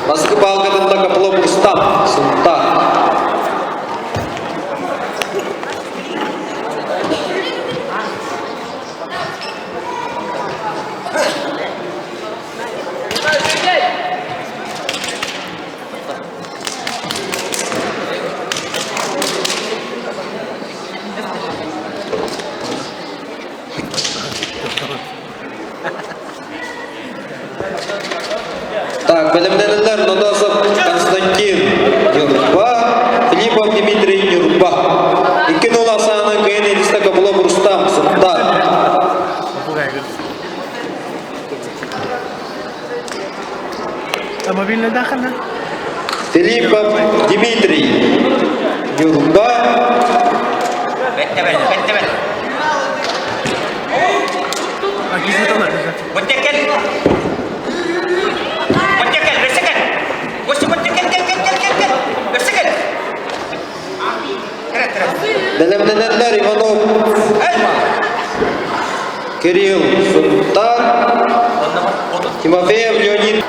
Баскы палкатында Копылов Рустам, Сунтар. Так, бэлэмнэнэллэр Нодосов Константин Нюрба, Филиппов Дмитрий Нюрба. 2-0 ахсаанынан кыайан Элиста Копылов Рустам Сунтар. Филиппов Дмитрий Нюрба. Бэлэмнэнэллэр Иванов Кирилл Сунтар, Тимофеев Леонид.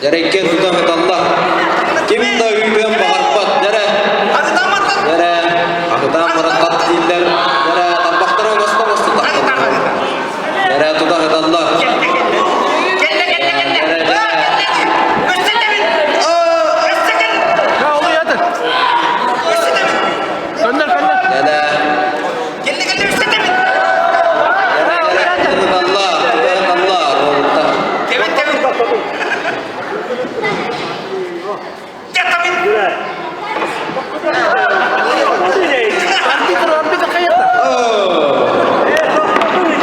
Дьэрэккэ тутан ыталлар. Ким да үпүөн баҕарбат. Дьэрэ. Дьэрэ. Ахытаан баран хат дииллэр. Дьэрэ. Тарбахтара оҥосто оҥосто тахталлар. Дьэрэ тута ыталлар. Дьэрэ, дьэрэ. Дьэрэ. Дьэрэ, дьэрэ. Ыталлар. Тута ыталлар. Уолуттар.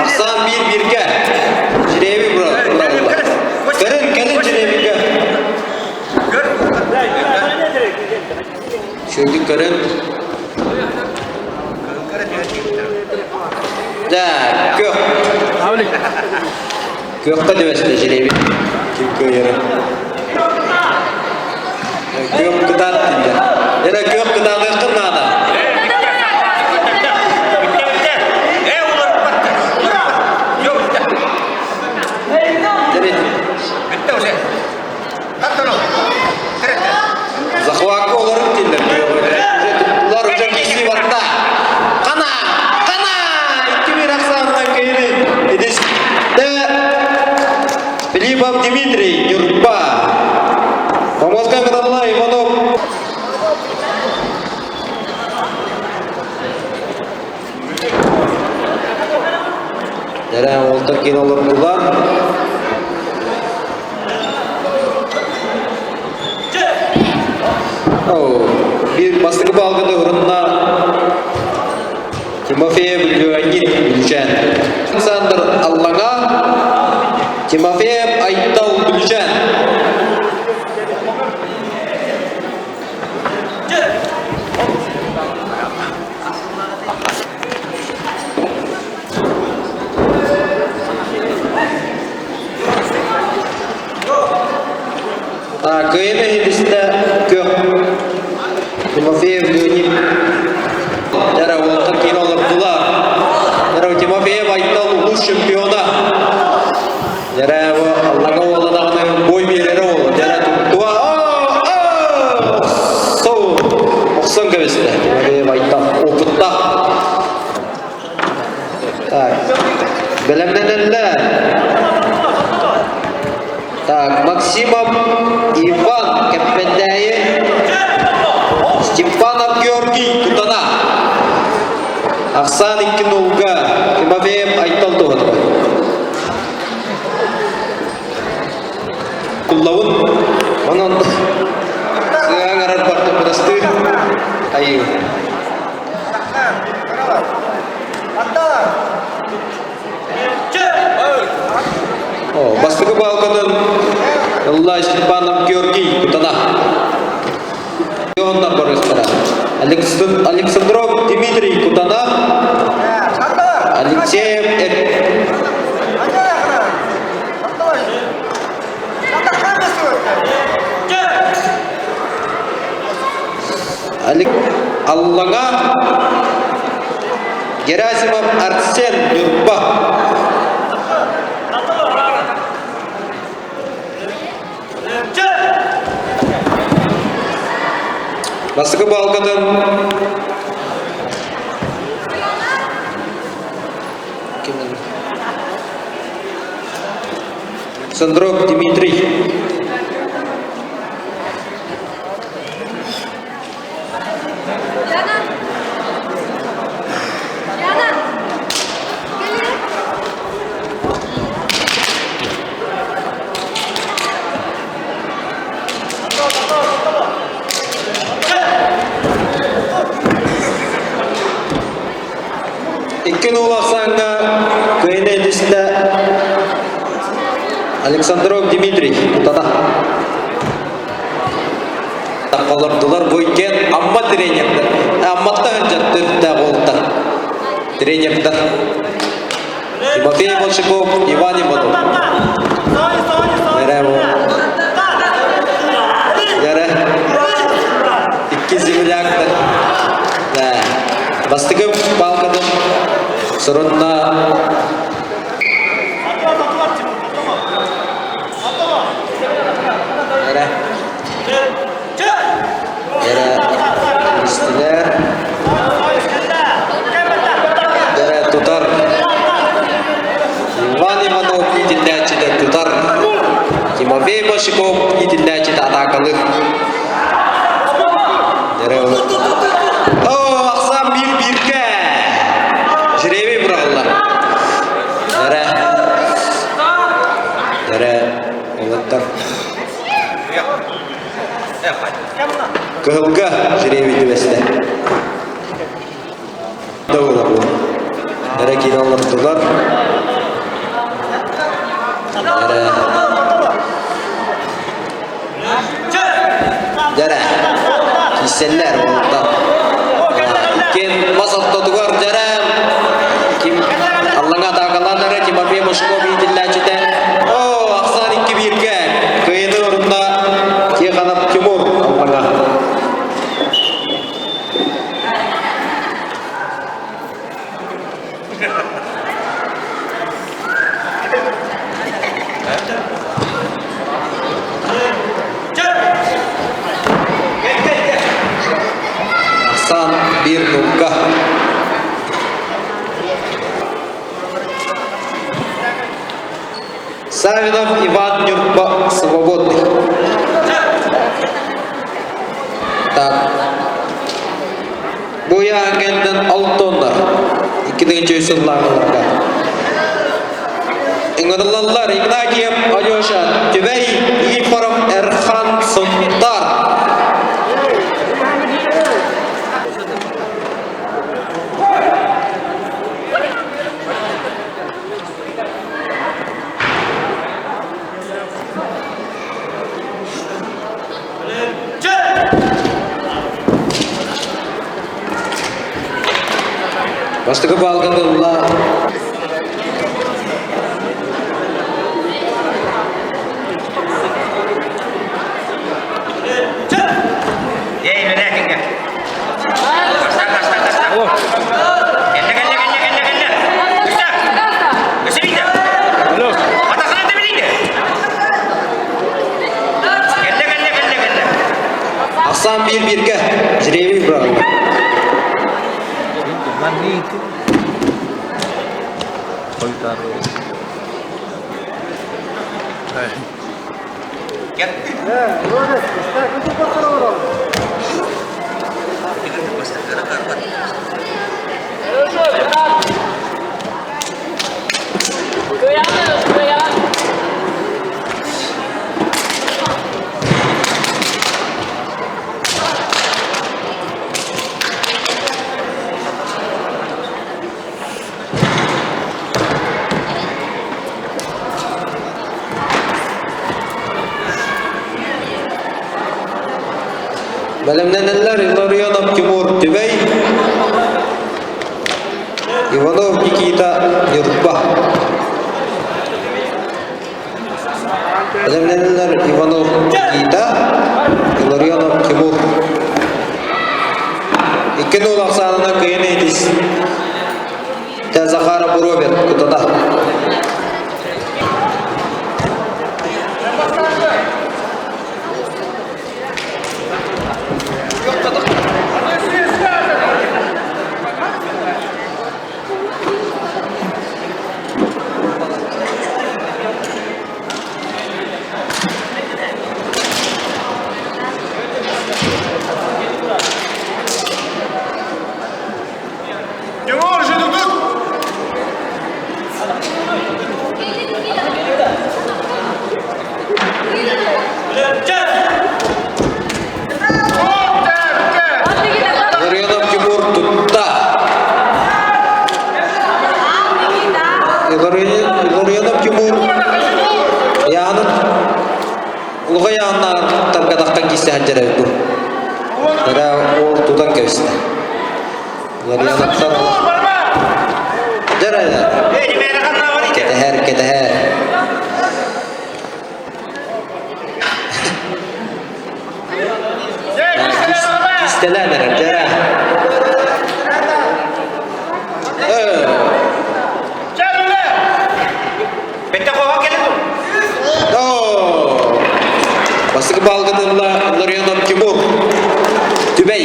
Ахсаан биир бииргэ. Жребий быраллар. Кэлин, кэлин жребийгэ. Шүндүк көрүн. Да, көх. Күөххэ түбэстэ жребий. Ким кыайары. Күөх кытаат дииллэр. Эрэ күөх кытаатыаххын наада. Захватка олорун дииллэр Улар уже киси барда. Қана! Қана! 2-1 ахсаанынан киирин. Идисте Филиппов Дмитрий Нюрба. Помозга кыталла Иванов. Дәрә олтыр кейін олордулар. Биир бастакы баалгыны урунна Тимофеев Леонид Бүлүчээн. Александр Аллаҥа, Тимофеев Айтал Бүлүчээн. Кыайын иһитистэ көх Тимофеев Леонид Дьара уолаттар киин олордулар. Дьара Тимофеев Айтал улуус чемпиона. Дьара бу Аллаҥа уола даҕаны бой биэрэрэ уола. Дьара туттуа. Охсон, охсон кэбистэ. Тимофеев Айтал опыттаах. Максимов Иван Кэппэндээйи Степанов Георгий Кутана. Ахсаан икки нулга Тимофеев Айтал туһатыгар. Куллабын онон сыаҥарар барда бырастыы айыы. Бастакы баалкатын ылла Степанов Георгий Кутана. Оннар барыстара. Александров Дмитрий Кутана. Алексеев Аллаҥа Герасимов Арсен Ньурба. Бастакы баалгатын Сандров Дмитрий. Яна! Яна! Кэлиэ! Икки нуул ахсааҥҥа кыайыны илистэ Александров Дмитрий Кутана. Олордулар бу иккиэн Амма тренердэр. Амматтан сылдьар төрүттээх уолаттар. Тренердэр. Тимофей Большаков, Иван Иванов. Эрэ бу. Эрэ. Икки земляктар. Да. Бастакы палкатын сорунна Эрэ. Эрэ истилэр. Эрэ тутар. Иван Иванов иитиллээччитэ тутар. Тимофей Башиков иитиллээччитэ атаакалыыр. Эрэ О, ахсаан биир бииргэ. Жребий быраҕыллар. Эрэ. Эрэ уолаттар. Кыһылга жребий түбэстэ. Да буолар. Эрэ киирэ олордулар. Эрэ. Дьэрэ. Кииссэллэр уолаттар. Иккиэн мас ортотугар дьэрэ. Ким Аллаҥа атаакалаан эрэ Тимофей Мошков иитиллээччитэ. О, ахсаан икки бииргэ. Кыайыны орунна Тихонов Тимур Аллаҥа. Ахсаан биир нукка. Савинов Иван Нюрба свободный. Так. Бу ыйааһыҥҥа алтоннар 2003 сыллааҕыларга ыҥырыллаллар Игнатьев Алеша Түбэй Ефоров Эрхан Сунтар. Бастакы баалга ылла Ахсаан биир бииргэ жребий быраҕыллар. Кэл. Бэлэмнэнэллэр Илларионов Тимур Түбэй, Иванов Никита Ньурба. Бэлэмнэнэллэр Иванов Никита, Илларионов Тимур. 2-0 ахсаанынан кыайан этис. Захаров Роберт Кутана. Тимур, жидутут! Ларионов Тимур тутта. Ларионов Тимур яғны улға яғына таргадақтан кисте хаджар бу. Тара ол тутан кебисте. Ларионовтар Жарайды. Кетехер, кетехер. Кистелән эрэр, дьэрэ. Бастакы баалгытылла Ларионов Тимур Түбэй.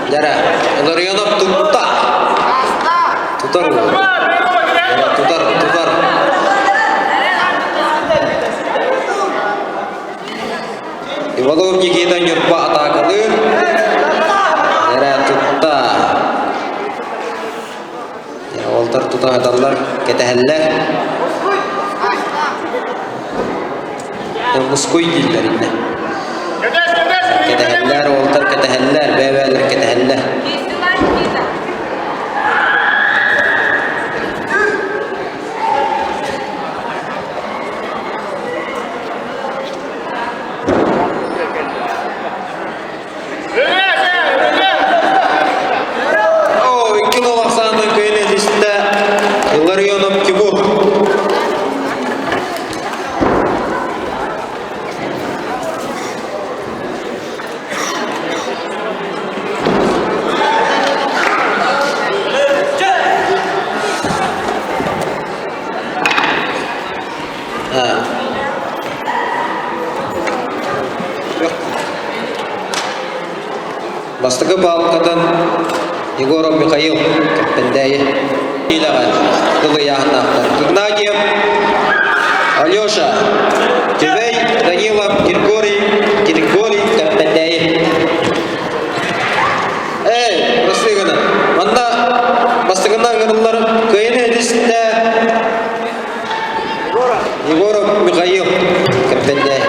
Дара, Ларионов тутта. Тутар. Тутар, тутар. Иванов Никита Ньурба атаакалыыр. Эрэ тутта. Уолтар тута сыталлар, кэтэһэллэр. Мускуй дииллэр иннэ. Кэтэһэллэр, уолтар кэтэһэллэр, бэйэ-бэйэлэр кэтэһэллэр. О, 2-0 ахсаанынан кыайан этистэ Илларионов Тимур. Бастакы палкатын Егоров Михаил Кэппэндээйи илэҕэ дылыйааһыннаахтар. Игнатьев Алеша, Түбэй Данилов Григорий, Григорий Кэппэндээйи. Эй, прости гына. Манна бастакынан ыҥырыллар кыайын эдистэ Егоров Михаил Кэппэндээйи.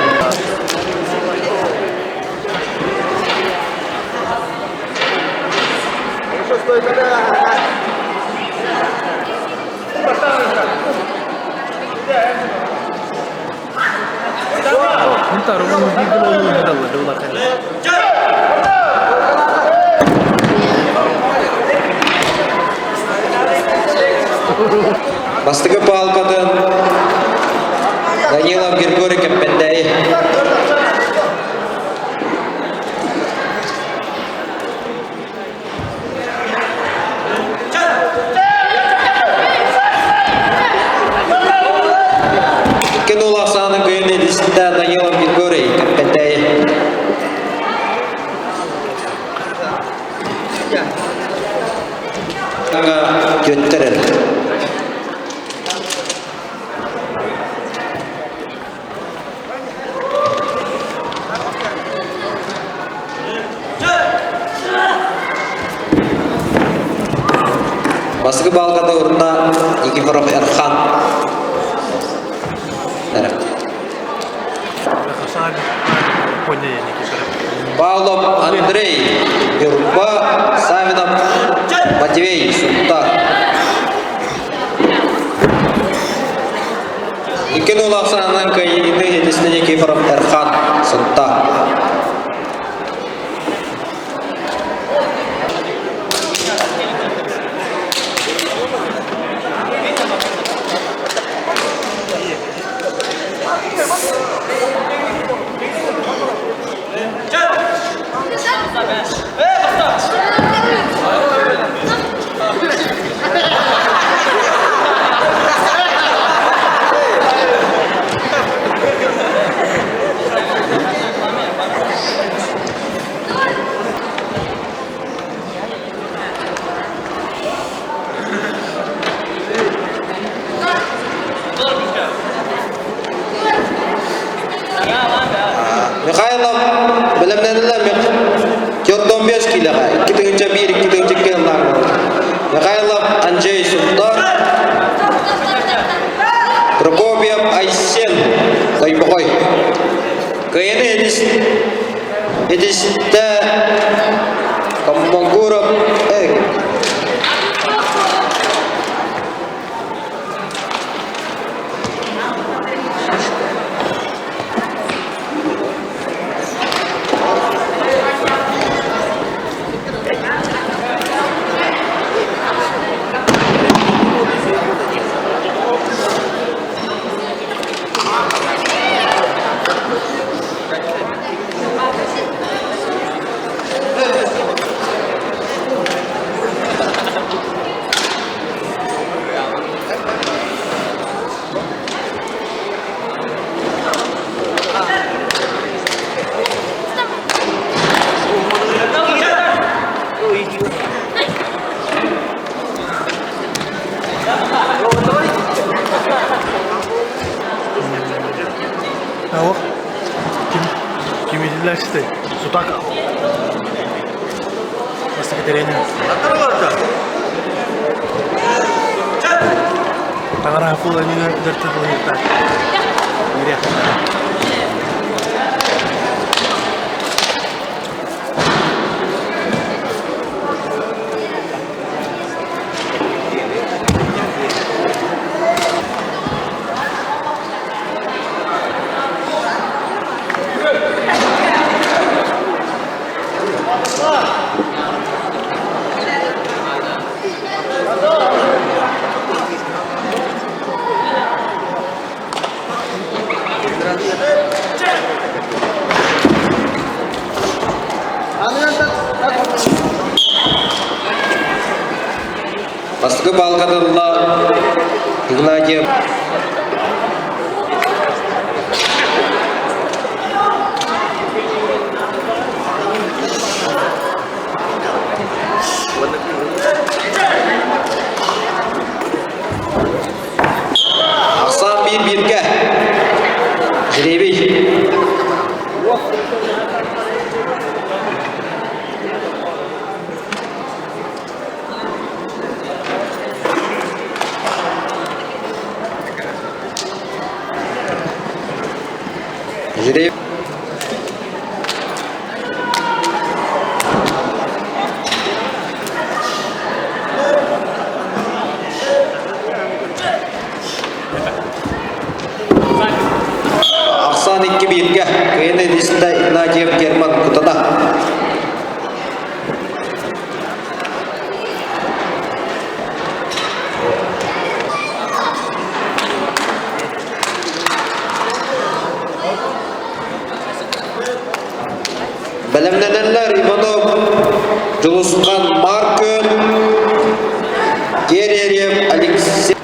Бастакы палкатын Данилов Григорий Кэппэндээйи. Икки нула ахсаанын кыйын эдиситтэ Түөттэр Бастакы баалга урна Никифоров Эрхан. Павлов Андрей, Юрба Савинов Матвей Сунтар. Икки уол ахсаанынан кыайыыны ситистэ Никифоров Эрхан Сунтар. Михайлов бэлэмнэнилэр 45 киилэҕэ 2 1 2 ыллаан Михайлов Анджей Сунтар Прокопьев Айсен Тойбохой Кыайыны Итистэ Коммогуров Эрик. Алло. Ким ким иһиллээччитэй? Сутак. Бастакы тренер. Таҥара акула иннинэ дөртө тылыйыктаах. Миря. Бастакы баалга Игнатьев. Ахсаан биир бииргэ. Жребий. Жребий. Ахсаан икки бииргэ. Кыайын Эдиста Игнатьев Герман Кутана. Бэлэмнэнэллэр Иванов Дьулусхан Маркөл, Геререв Алексей.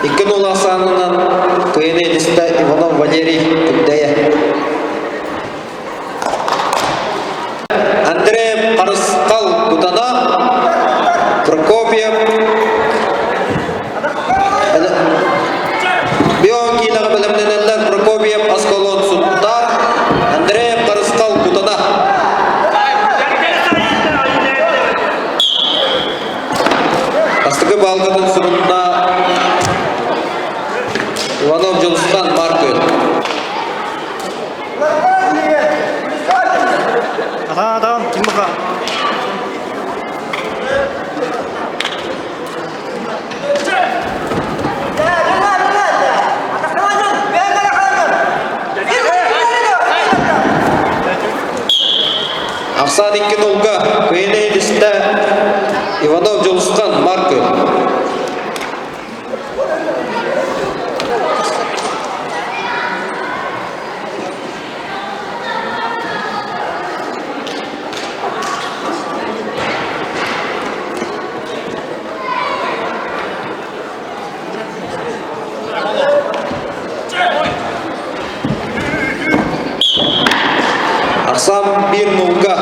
Икки нул ахсаанынан кыайыны илистэ Иванов Валерий Күндэйэ. Андрей Харысхал Кутана, Прокопьев Бион киилэҕэ бэлэмнэнэллэр Прокопьев Аскалон Сунтаар, Андреев Харысхал Кутана. Бастакы баалгытын сурунна Иванов Дьулустан Маркүн. Атаан, ким баха? Ахсаан икки нолга кыйыны илистэ Иванов Дьулустан Маркы. Ахсаан биир нолга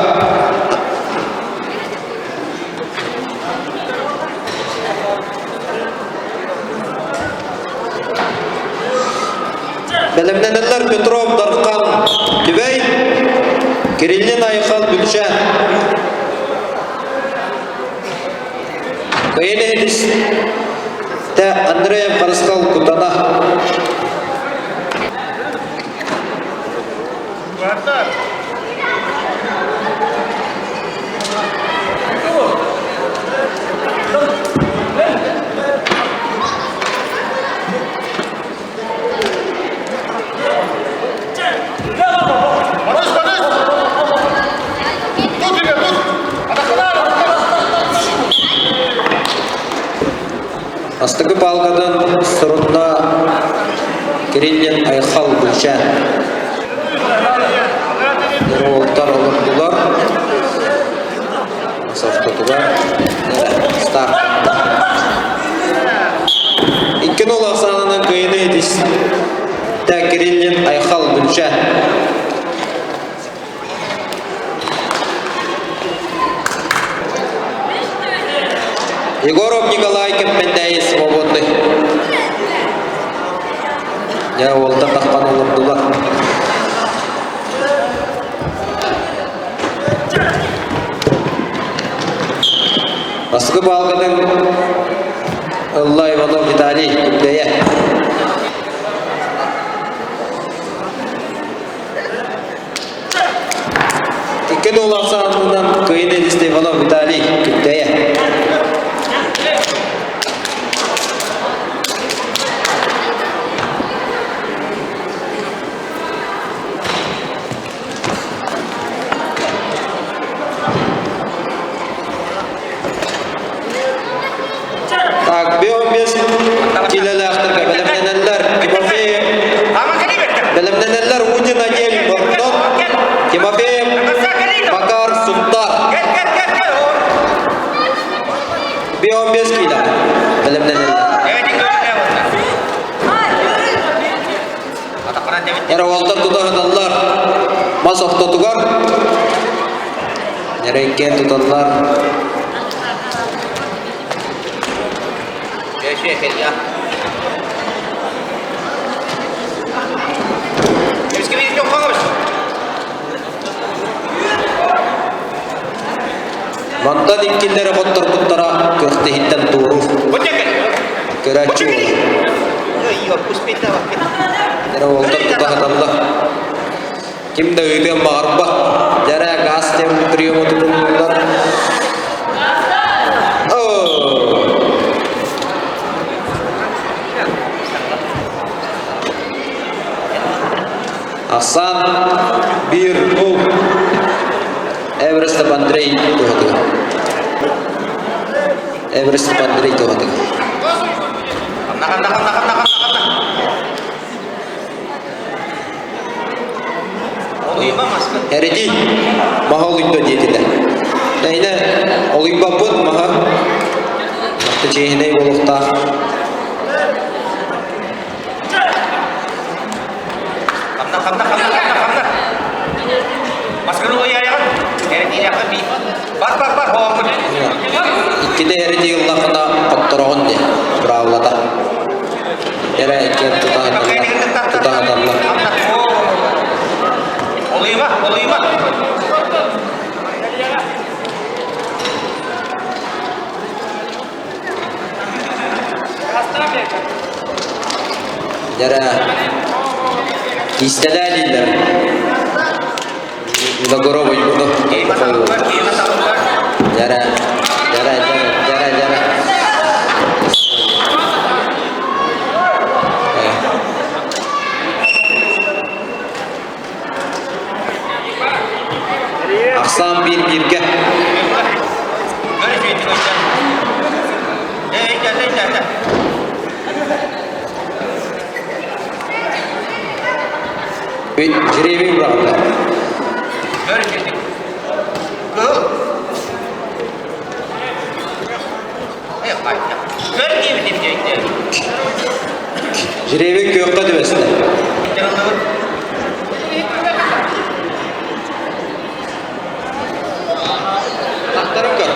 Бэлэмнэнэллэр Петров Дархан Түбэй, Кириллин Айхал Бүлчээн. Кыйын Тэ Андреев Харысхал Кутана. Бастакы палкадан сурунна Кириллин Айхал Гүлчээн. Уолтар олордулар. Софтотугар старт. Икки нол ахсаанынан кыайыны этистэ Кириллин Айхал Гүлчээн. Егоров Николай Кэмпэндээйи свободный. Дьэ, уолтан таххан олордулар. Бастакы баалгатын ылла Иванов Виталий Күндэйэ. Икки дуол ахсаанынан кыайын эдисте Иванов Виталий Күндэйэ. Так, биомес килэлээхтэргэ бэлэмнэнэллэр Тимофеев бэлэмнэнэллэр Удин Адель Бордон Тимофеев Макар Сунтар биомес килэ бэлэмнэнэллэр Эроолтар тута сыталлар. Мас ортотугар Нэрэнкээн туталлар. Мантан иккиллэрэ хотторбуттара кыахтыһыттан туоруур. Көрөөччү Эрэ уолтар тута саталлар. Ким да ыытыан баҕарбат. Дьэрэ газ тем приему тутуллар. Асан бир нул Эверестов Андрей туһатыгар. Эверестов Андрей туһатыгар. Эрэди маһа олуйда диэтилэр. Эйне олуйбаппыт маһа. Чиэһинэй буолуохтаах. Эрэ иккиэн тутаһаталлар. Тутаһаталлар. Олуйма, олуйма. Дьэрэ киистэлээ дииллэр. Ногоров ойууну. Дьэрэ, дьэрэ, дьэрэ, дьэрэ, дьэрэ. Ахсаан биир бииргэ. Жребий быраҕыллар. Жребий күөххэ түбэстэ. Аттарын көр.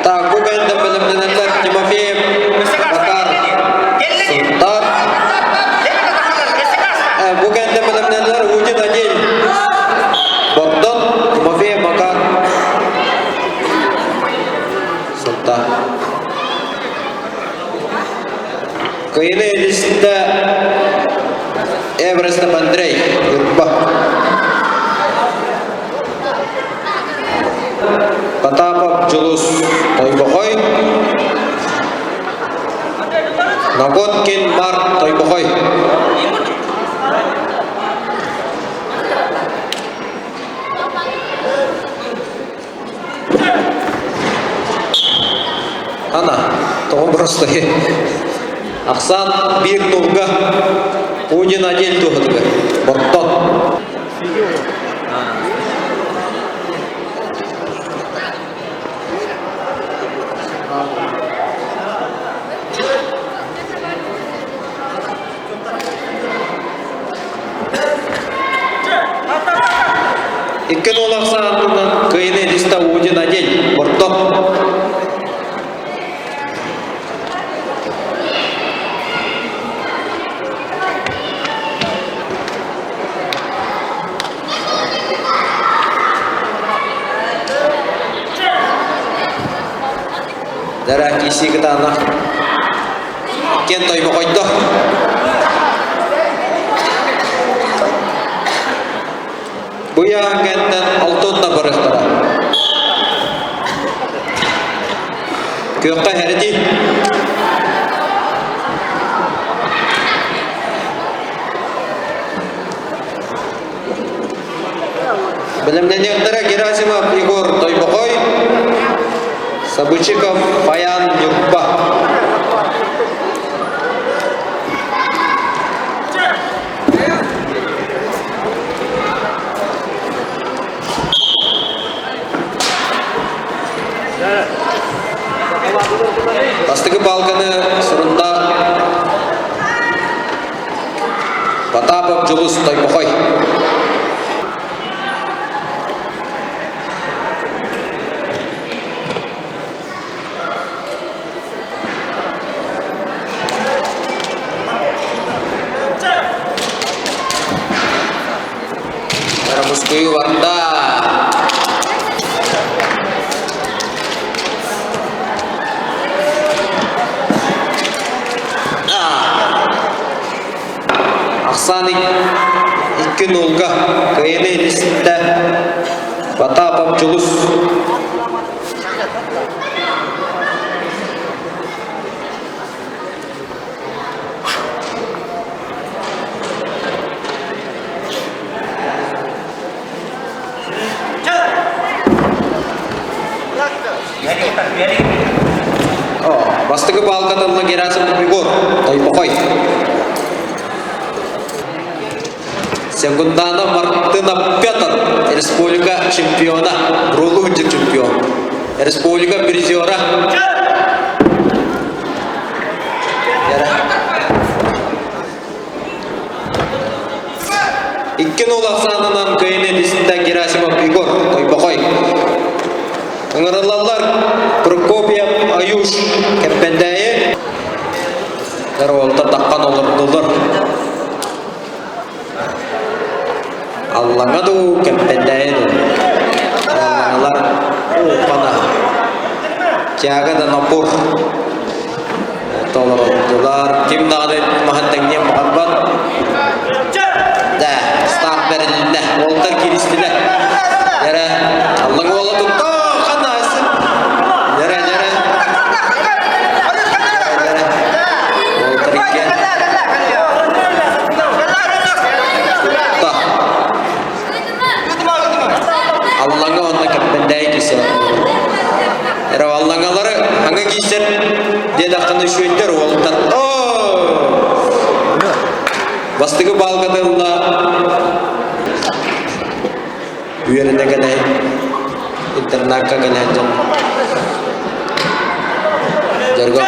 Так, бу кэннэ бэлэмнэнэллэр Тимофеев, Макар, Сунтар. Бу кэннэ бэлэмнэнэллэр Удин Адель, Богдан, Тимофеев, Макар, Сунтар. Кыйыны илистэ Эврестов Андрей, Ньурба. Потапов Дьулус Тойбохой. Наготкин Марк Тойбохой. Ана, тоҕо просто Ахсаан биир тылга Путин один туһатыгар. Боттон. Икки нол ахсаанынан кыйыны листа Удин один. Борто. Дара киси кытаанах Кен тойбохойдо. Бу яангаттан алтын да барыхтара. Күөххэ хэрити. Бэлэмнэниэхтэрэ Герасимов Егор Тойбохой, Сабычиков Фаян Ньурба. Бастакы палканы сурунда Потапов Дьулус Тойбохой. Мускую барда. Ахсаан икки нолга кыайыны илистэ Потапов Дьулус. Бастакы баалга Герасимов Егор, Тойбохой. Секундана Мартына Петр, республика чемпиона, рулуджи чемпион. Республика призера. 2-0 ахсаанынан кыайыны дистэ Герасимов Егор Тойбохой. Ыҥырыллаллар Прокопьев Аюш Кэппэндээйи. Уолтар таххан олордулар. Аллаҥа дуу, Кэппэндээйи дуу. Аллаҥалар ууппана. Тяга да напор. Толордулар. Ким даҕаны маһын тэҥниэн баҕарбат. Да, старт бэрилиннэ. Уолтар кииристилэр. Дьэрэ, Аллаҥ уола тутта, ханаас. Дьэрэ, дьэрэ. Дьэрэ. Уолтар иккиэн. Тутта. Аллаҥа уонна Кэппэндээйи киирсэр. Эрэ аллаҥалары аҥа киирсэр диэтэххинэ үчүгэйдэр уолаттар. Бастакы баалга тылла үөрэнэ кэлэн интернакка кэлэн дьон дьарга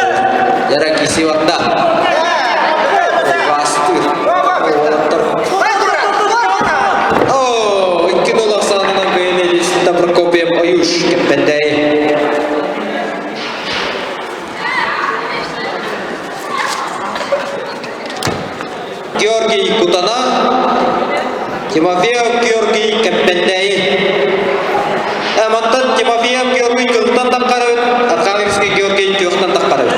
дьара киси барда Бастыр уолаттар О, 2-0 ахсаанынан кыайан илиистэ Прокопьев Аюш Кэппэндээйи. Георгий Кутана, Тимофеев Георгий Кэппэндээйи. Мантан Тимофеев Георгий кылтан таххарабыт, Архангельский Георгий түөхтэн таххарабыт.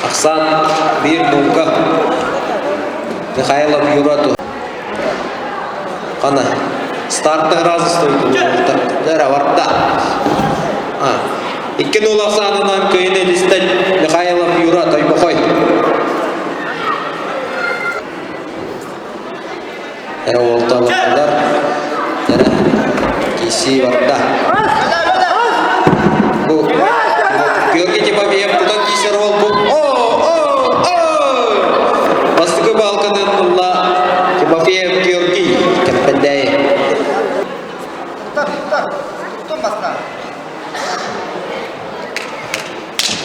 Ахсаан биир нуука Михайлов Юра Хана старта разы стоит Дара барда. 2-0 ахсаанынан кыайын эдистен Михайлов Юра Тойбохой. Эрэ уолталар эрэ киисии барда. Бу Георгий Тимофеев тутан киисэр уол бу. О, о, о! Бастакы баалканын ылла Тимофеев Георгий Кэппэндээйи. Туттар, туттар. Туттун бастаан.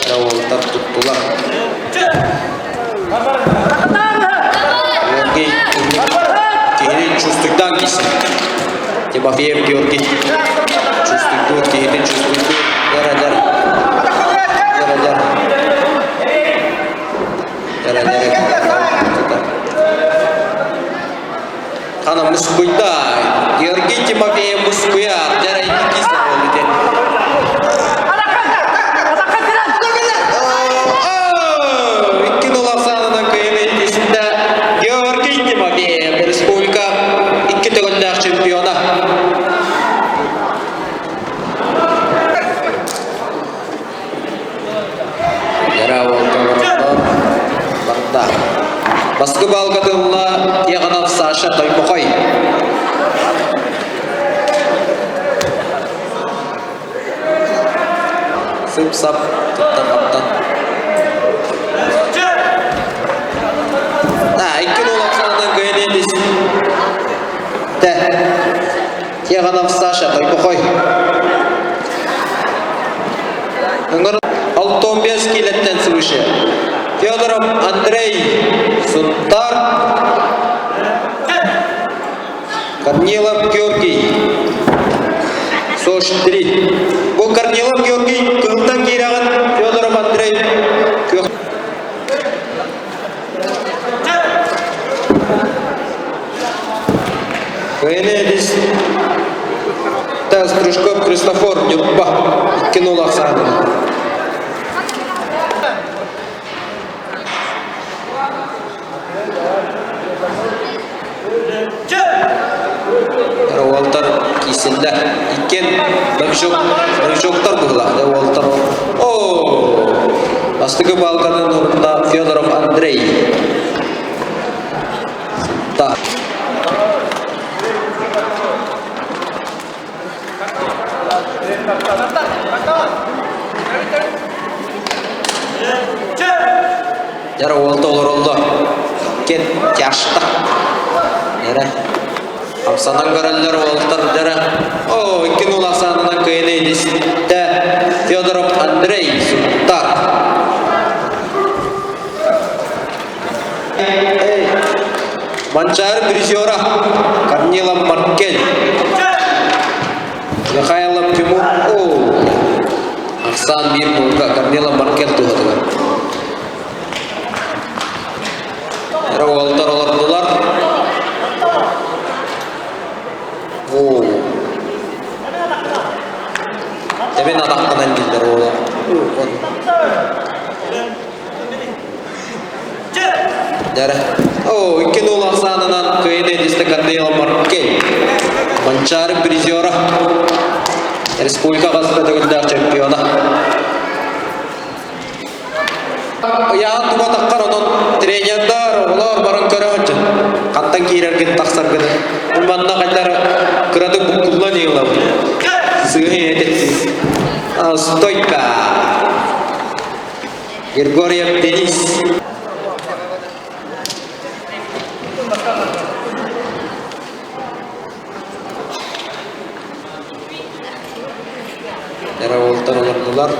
Эрэ уолтар туттулар. Георгий киһини чувствуйдаан киирсэр. Тимофеев Георгий чувствуйдуур, киһитин чувствуйдуур. Дара-дара. Дара-дара. Дара-дара. Хана мускуйда. Георгий Тимофеев мускуйар. Дара икки киирсэр буолбут. 2-0 ахсаанынан кыайан иккисинде Георгий Тимофеев республика икки төгүллээх чемпиона. Барда. Бастакы балга тылла Тихонов Саша Тойбохой. Сып-сап туттан-хаптан. Да, 2-0 ахсаанынан кыайан Тэ. Тихонов Саша Тойбохой. Ыҥыр 65 килэттэн свыше. Федоров Андрей Сунтар. Корнилов Георгий. СОЖ-3. Бу Корнилов Георгий кыһылтан киирэҕин Федоров Андрей күөх Кыайыны Стручков Христофор Ньурба 2-0 ахсаанынан. Уолтар киирсэллэр. Иккиэн новичок, новичоктар быһыылаах. Уолтар О! Бастакы баалканын орунна Федоров Андрей. Та. Дьара уолта олороллор. Кен тяжта. Дьара. Хамсанан көрөллөр уолтар дьара. О, 2-0 ахсаанынан кыайан илистэ Федоров Андрей. Манчаары призера Корнилов Маркель. Михайлов Тимур. О, Ахсаан биир булга Корнилов Маркель туһатыгар. Эрэ уолтар олордулар. О. Эбин атахтанан дииллэр уола. Дәрі. О, 2-0 ахсаанынан кыайын эдисте Корнейл Маркель. Манчаары призера. Республика хаста төгүллээх чемпиона. Ыйаан туга таххар онон тренердар, оҕолор баран көрө сылдьын. Хантан киирэргин тахсаргын. Манна хайдар кыратык буккуллан иылабын. Сыыһы этит. Стойка. Григорьев Денис. Эрэ олордулар.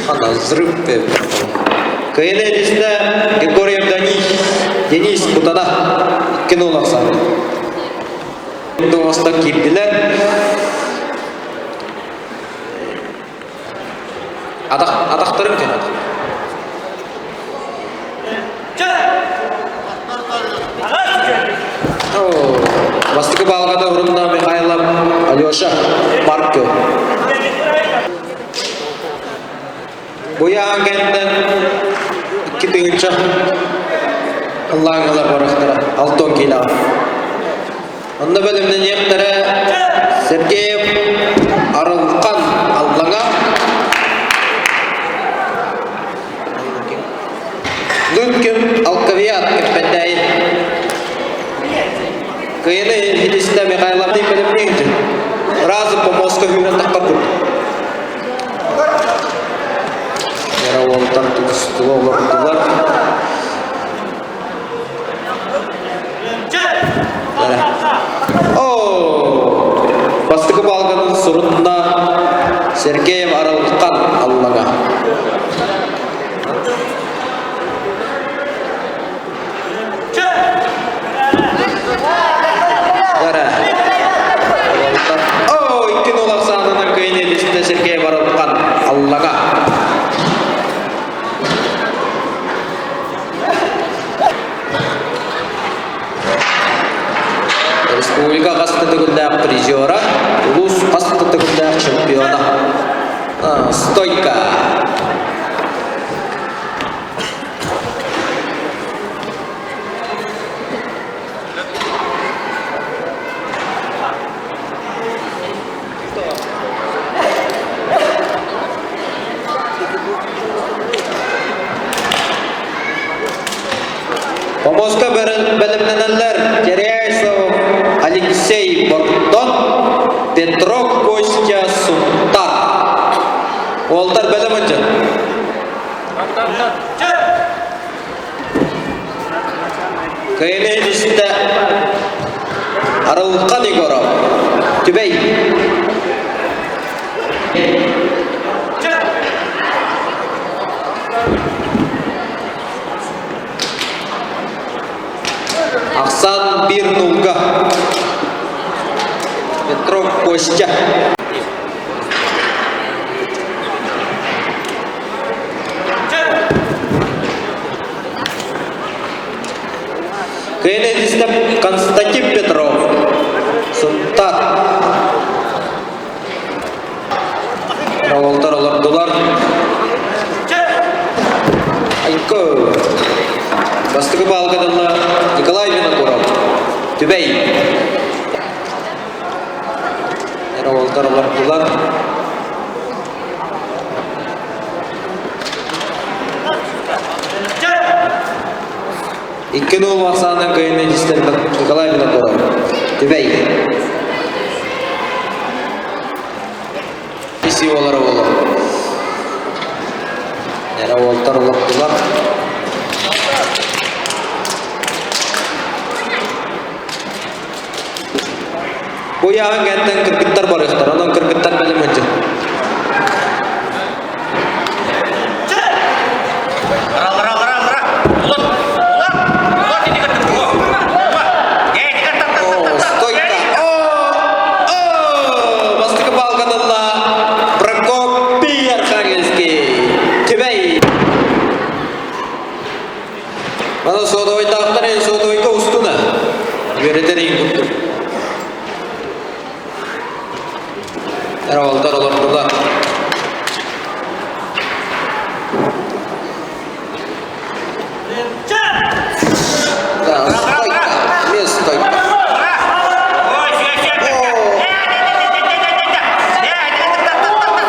Хана взрыв Кыйын эдисте Григорьев Денис, Денис Кутана 2-0 ахсааны. Доҕостор киирдилэр. Атах, атахтарын көнөт. Бастакы баалгата урунна Михайлов Алеша Марко. Буяан кэннен 2 тыһыынча ыллааҥылар барахтара алтон киилэҕэ. Онно бэлэмнэниэхтэрэ Сергеев Арылхан Аллаҥа, Лыткин Алкавиат Кэппэндээйи. Кыйыны Хитистэ Михайловтыын бэлэмниир Разы помоска үүрэн таххар курдук. Яроволтан тутустуга олордулар. Оо! Бастакы балганын сурунна Сергеев Арылхан Аллаҥа. Дара. Оо, 2-0 ахсаанынан кыайын илистэ Сергеев Арылхан Аллаҥа. Республика хас да төгүллээх призера, улуус хас да төгүллээх чемпиона. Стойка! Помоска бэлэмнэнэллэр Теряйцев Алексей Бордон, Петров Костя Сунтар. Уолтар бэлэм ынчын. Кыйыны истэ Арылхан Егоров, Түбэй. Ахсан бир нулга. Петров Костя. Кыйын Константин Петров. Сунтар. Оҕолор олордулар. Айко. Бастакы баалга Николай Винокуров. Түбэй. Оҕолор олордулар. 2-0 ахсаанынан кыайыны дистер Николай Винокуров. Түбэй. Isi олар олар. Нere олтар олордулар. Бу яҕын кэнтэн кыргыттар барыахтар, онон кыргыттар бэлэм сылдьын. Эрэ олордулар. Да, стойка, без стойка.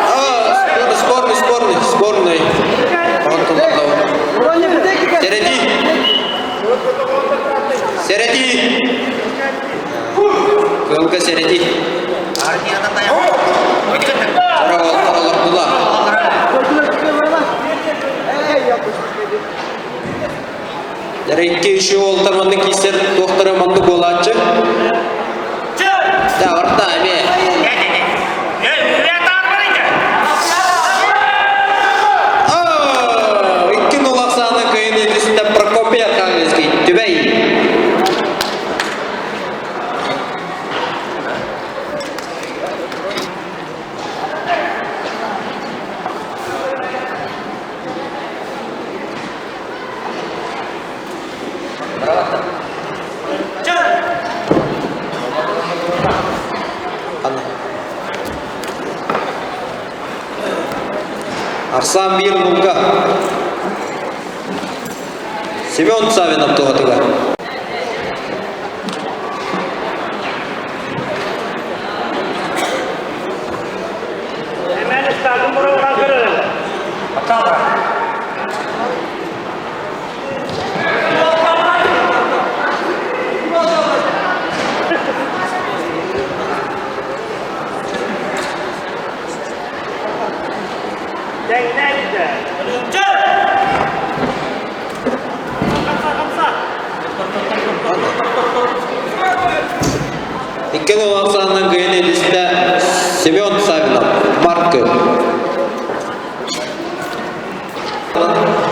А, спорный, спорный, спорный. Сэрэти. Сэрэти. Кылга сэрэти. Олордулар. Икки үчү уолтар маннык киисэр туохтара маннык буолааччы. Да, барта эмиэ. Икки нулахсааны кыйын үтүстэ Прокопий Архангельский Түбэй. Арсан биир нуга. Семен Савинов туһатыгар. Икки ахсаанынан кыайан илистэ Семен Савинов, Маркы.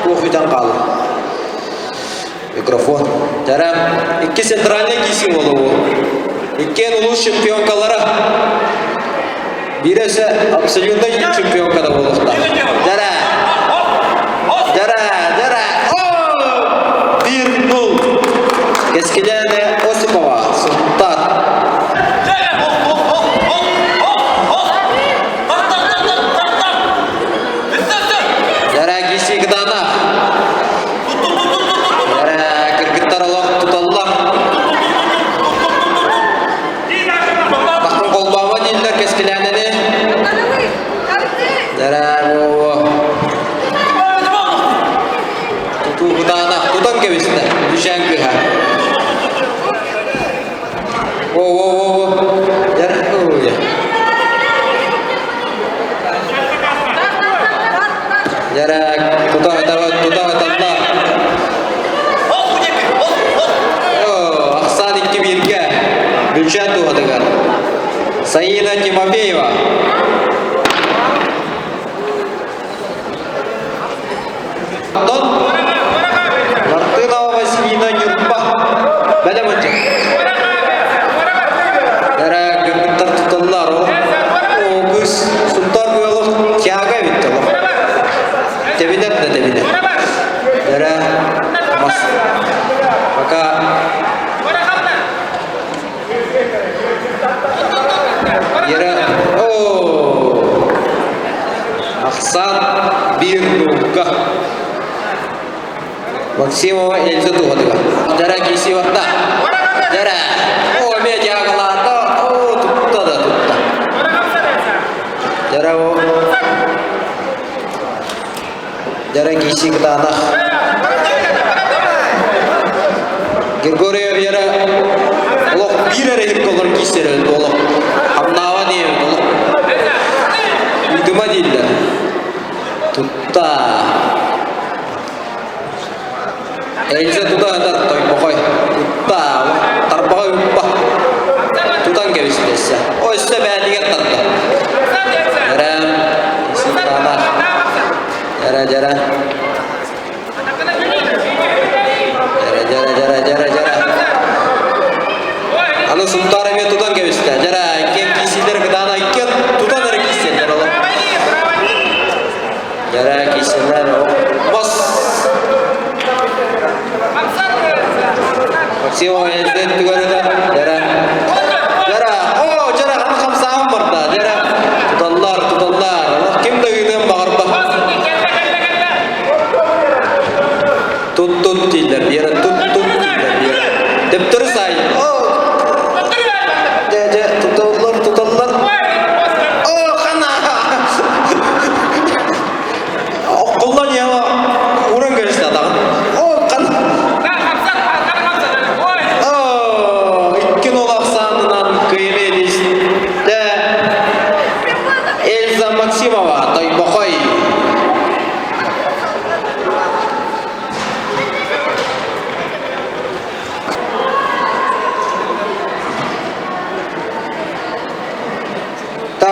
Туох бүтэн хаалла. Микрофон. Тәрә, икки центральный киси болуы. Иккен улус чемпионкалара. Биресе абсолютно чемпионка да болуқта. Дәрә. Дәрә, дәрә. О! 1-0. Кескелене Осипова. Сунтар. Дәрә киси кытана. Дәрә кыргыттар олох туталлар. Тахын колбаба дииллэр кэскилээнэни. Дәрә Тутуу кытаана тутан кэбистэ. Дүшээн кыһа. О-о-о-о. Дәрә Дәрә тута тута татла. Ахсан икки бииргэ Бүлчээн туһатыгар Саина Тимофеева. Антон Мартынова Василина Нюрба. Бэлэм ынча. Дәрә кыргыттар туталлар. О, кыз Сунтар куялық тяга битті. Тебинер да тебинер. Дәрә мас. Пока Ера о Ахсан бир нука. Максимова Эльза туһатыга. Дәрә киси барда. Дәрә. О, медиагалаата. О, тутта да тутта. Дәрә о. Дәрә киси кытаанах. Григорьев Вера олох биир эрэ иһит олор киисэрэ олох хамнаава диэбит олох ыйдыма дииллэр тутта Эльза тута ытар тойбохой тутта тарбаҕа ыппа тутан кэбистэссе өссө бээтигэр тарда Эрэм сылтаанах Дьэрэ дьэрэ Дьэрэ дьэрэ дьэрэ дьэрэ дьэрэ Аны Сунтаар эмиэ тутан кэбистэ. Дьэрэ иккиэн киисиилэр кытаана иккиэн тутан эрэ киисиэллэр олор. Дьэрэ киисэллэр мас Максим Элден түгәрүтэ. Дьэрэ. Дьэрэ. О, дьэрэ аны хамсааһын барда. Дьэрэ. Туталлар.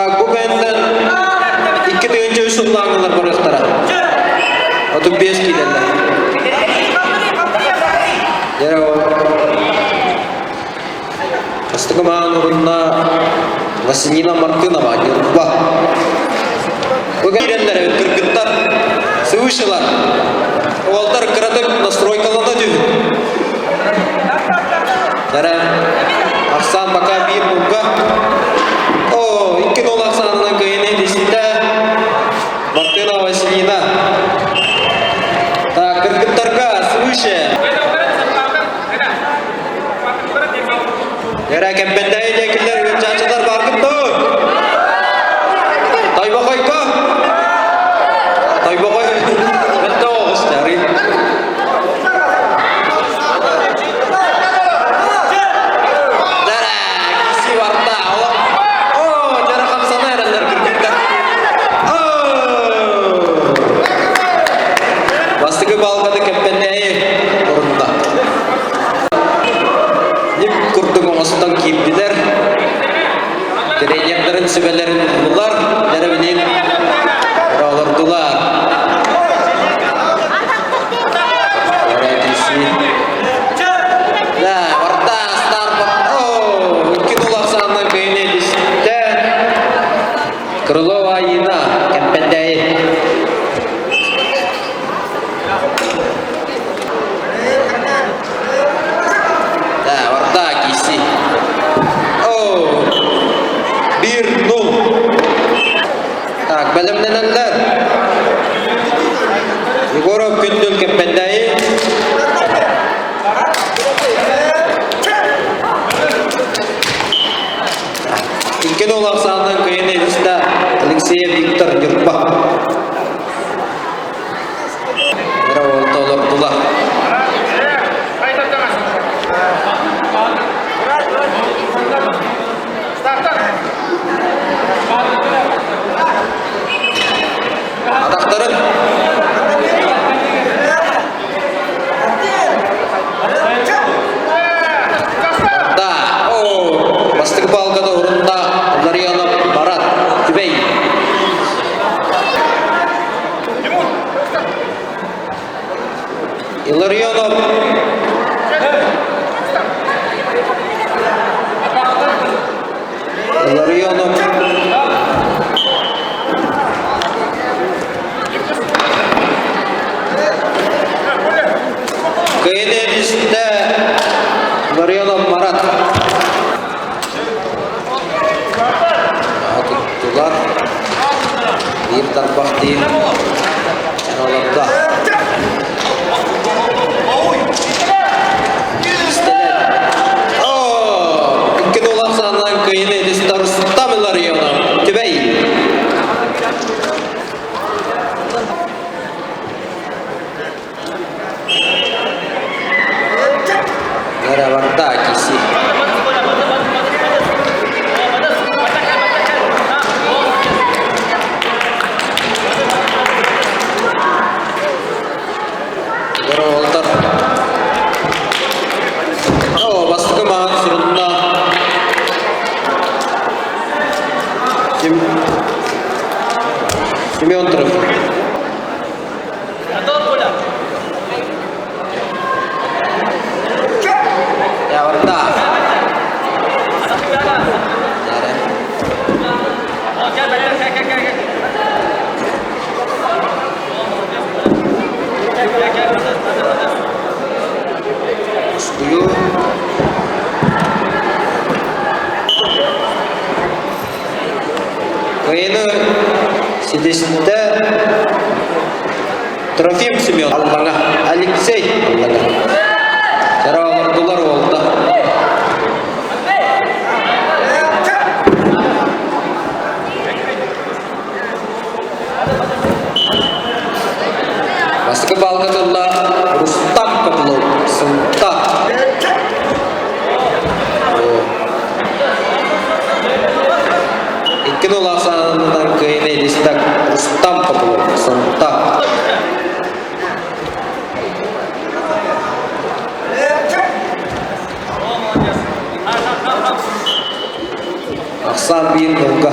Так, бу кэннэ 2003 сыллааҥылар барыахтара. 35 киирэллэр. Дьэ, Бастакы маан урунна Василина Мартынова, Ньурба. Бу киирэллэр эбит кыргыттар, свышелар. Уолтар кыратык настройкалана түһүн. Дара, Арсан пока биир муҥга. О, 2-0 ахсаанынан кыайыны истэ. Мартынова Василина. Так, кыргыттарга свыше. Эрэ кэмпэндэйи диэкилэр ыалдьааччылар бааргыт дуо? Тойбохойго? Тойбохой мөттө оҕус дьарый. Дара, киси барда. О, дьара хамсана эрэллэр кыргыттар. О! Бастакы балканы кэмпэндэйи орунна. Ньип курдук оҥостон киирдилэр. Тренердэрин сүбэлэрин ыллылар, дьэрэбинин олордулар. Да, барда старт. О, 2-0 ахсаанынан кыайыны илистэ. Крылова Айына, Кэмпэндээйи. Да, орда киси. О, 1-0. Так, бэлэмнэнэллэр. Егоров Күндүл Кэмпэндээйи. 2-0 ахсаанынан кыайыны илистэ Алексеев Виктор Ньурба. Олордулар. Атахтарын Да, о, бастакы палкада урунна Ларионов Марат Түбэй. Илларионов Илларионов Кыйын Илларионов Марат Туттулар. Биир тарбах диир. Олордо. О, 2-0 ахсаанынан кыйын Эдистар Рустам Илларионов. Түбэй. Барда киси. Уолтар. О, бастакы маҕан сурунна. Семен Трофимов. Орда. Устую. Кыайыны ситистэ Трофим Семен Аллаҥа, Алексей Аллаҥа. Чараалардылар уолда. Бастакы балга тылла Рустам Копылов, Сунта. 2-0 ахсаанынан кыайыны илистэ Рустам Копылов, Сунта. Ахсаан 1-0-га.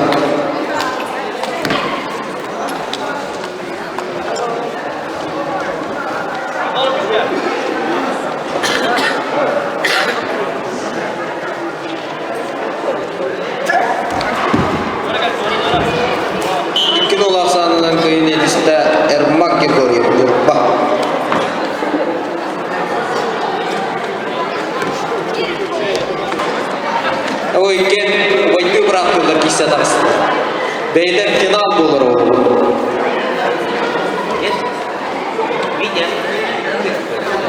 эдистэ Эрмак Григорьев Ньурба. Ол иккиэн убайдыы бырааттыылар киирсэ таҕыстылар. Бэйэтэ финал буолар оҕолор.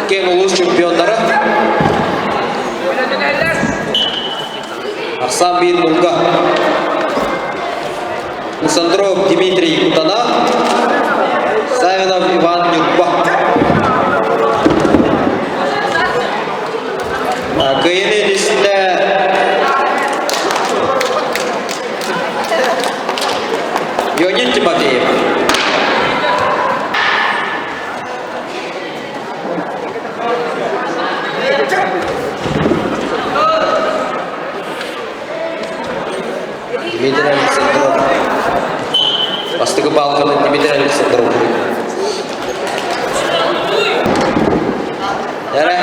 Киэҥ улуус чемпионнара Арсан биир нолга. Александров Дмитрий Кутана, Савинов Иван Ньурба. Кыйын илистэ Леонид Тимофеев. Дмитрий Александров. Бастакы баалканы Дмитрий Александров. Эрэ.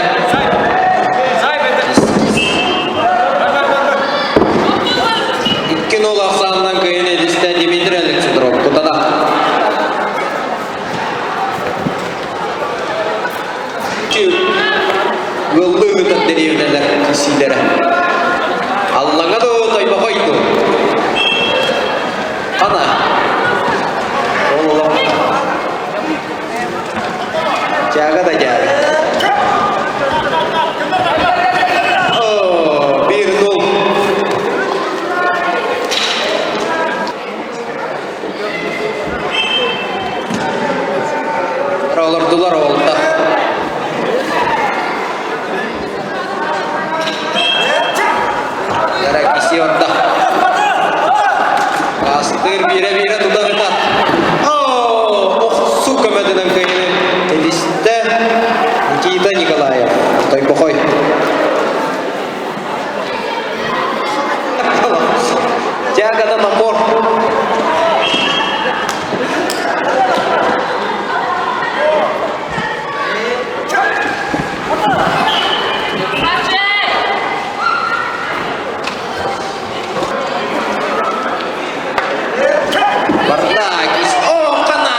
2-0 ахсаанынан кыайан эдистэ Дмитрий Александров. Кутана. Ыаллыы ыытар дэриэбинэлэр киирсиилэрэ. Аллаҥа дуу, Тойбохой дуу? Хана? Ол олох. Дьаага да дьаага. О, 1-0. Олордулар уолаттар. Киси орда. Астыр бире-бире тутарыта. Охсу көмөтүнэн кыйыны эдистэ Никита Николаев. Тойбохой. Тягода набор. Бардакис. О, хана!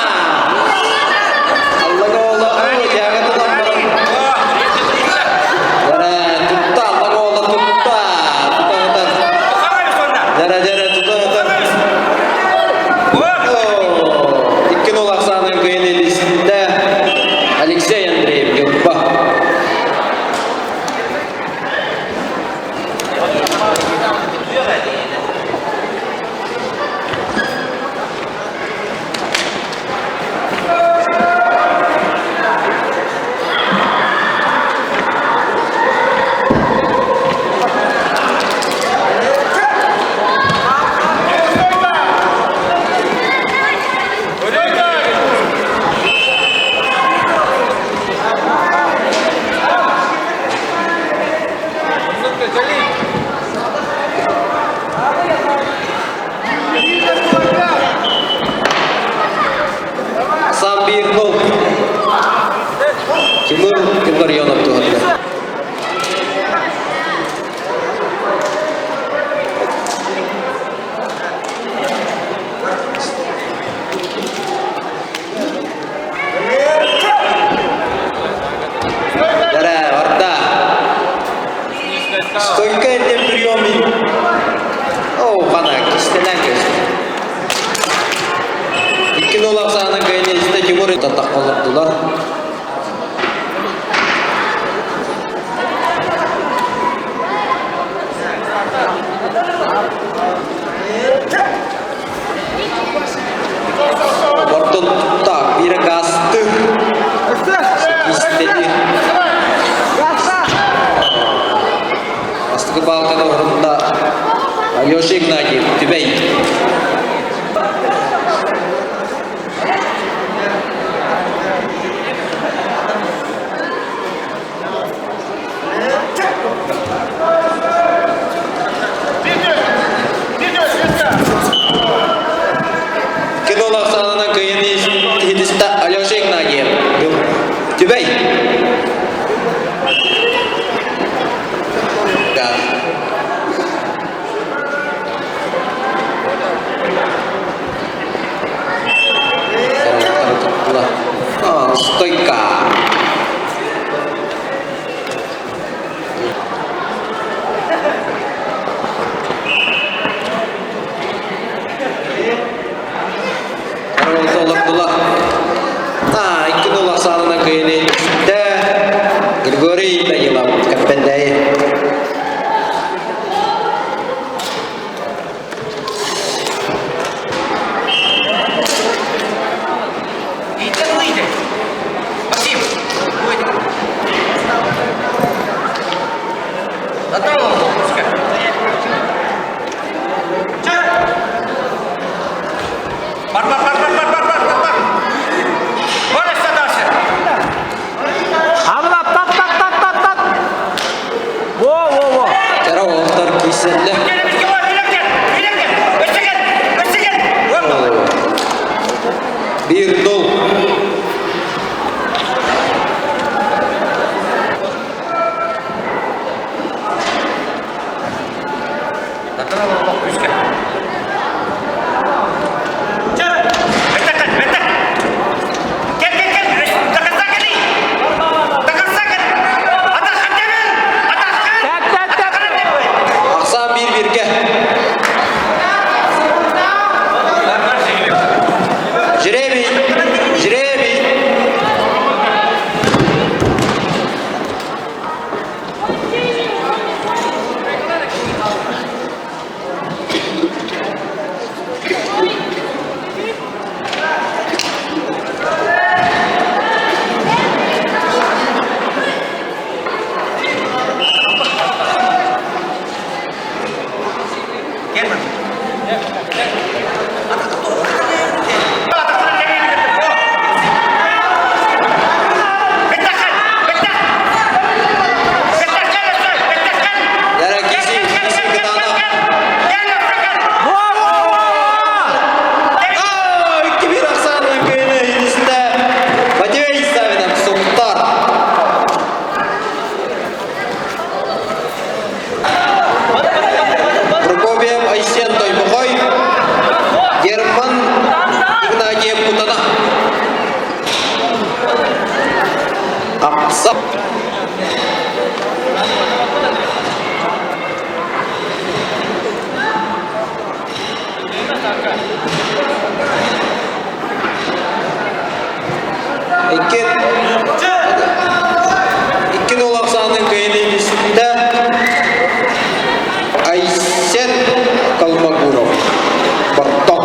Аллага ола, о, тягода набор. Тутта, аллага ола, тутта. Тута, Дара, дара, тута, тута. 2-0 ахсаанын кыйын илистэ Алексей Андреев Ньурба. Сам 1-0. Тимур Илларионов туһатыгар. Дара, орда. Стойка этим приемы. О, хана, кистенен көстө. 2-0 ахсаанын кыайын Тимур таттах олордулар. Бортон тутта, биирэ гаасты истэди. Бастакы баалканы уһунна Алеша Игнатьев, Түбэй. Григорий Данилов Кэппэндээйи. Бар, бар, бар, бар, бар, бар, бар, бар. Бар, дальше. Абыла тат тат тат тат тат. Во во во. Кара уолаттар киирсэллэр. Биир дол. Тэп тэп тэп. Ахсаан биир бииргэ. Жребий! Жребий! Дьэ киси, киси кытаанах. Во во во. 2-1 ахсаанынан кыайыыны илистэ Матвей Савинов Сунтаар. Прокопьев Айсен Тойбохой, Герман Игнатьев Кутана. Апса. Икки 2-0 ахсаанын кыайыыны илистэ Айсен Колмогуров. Борто.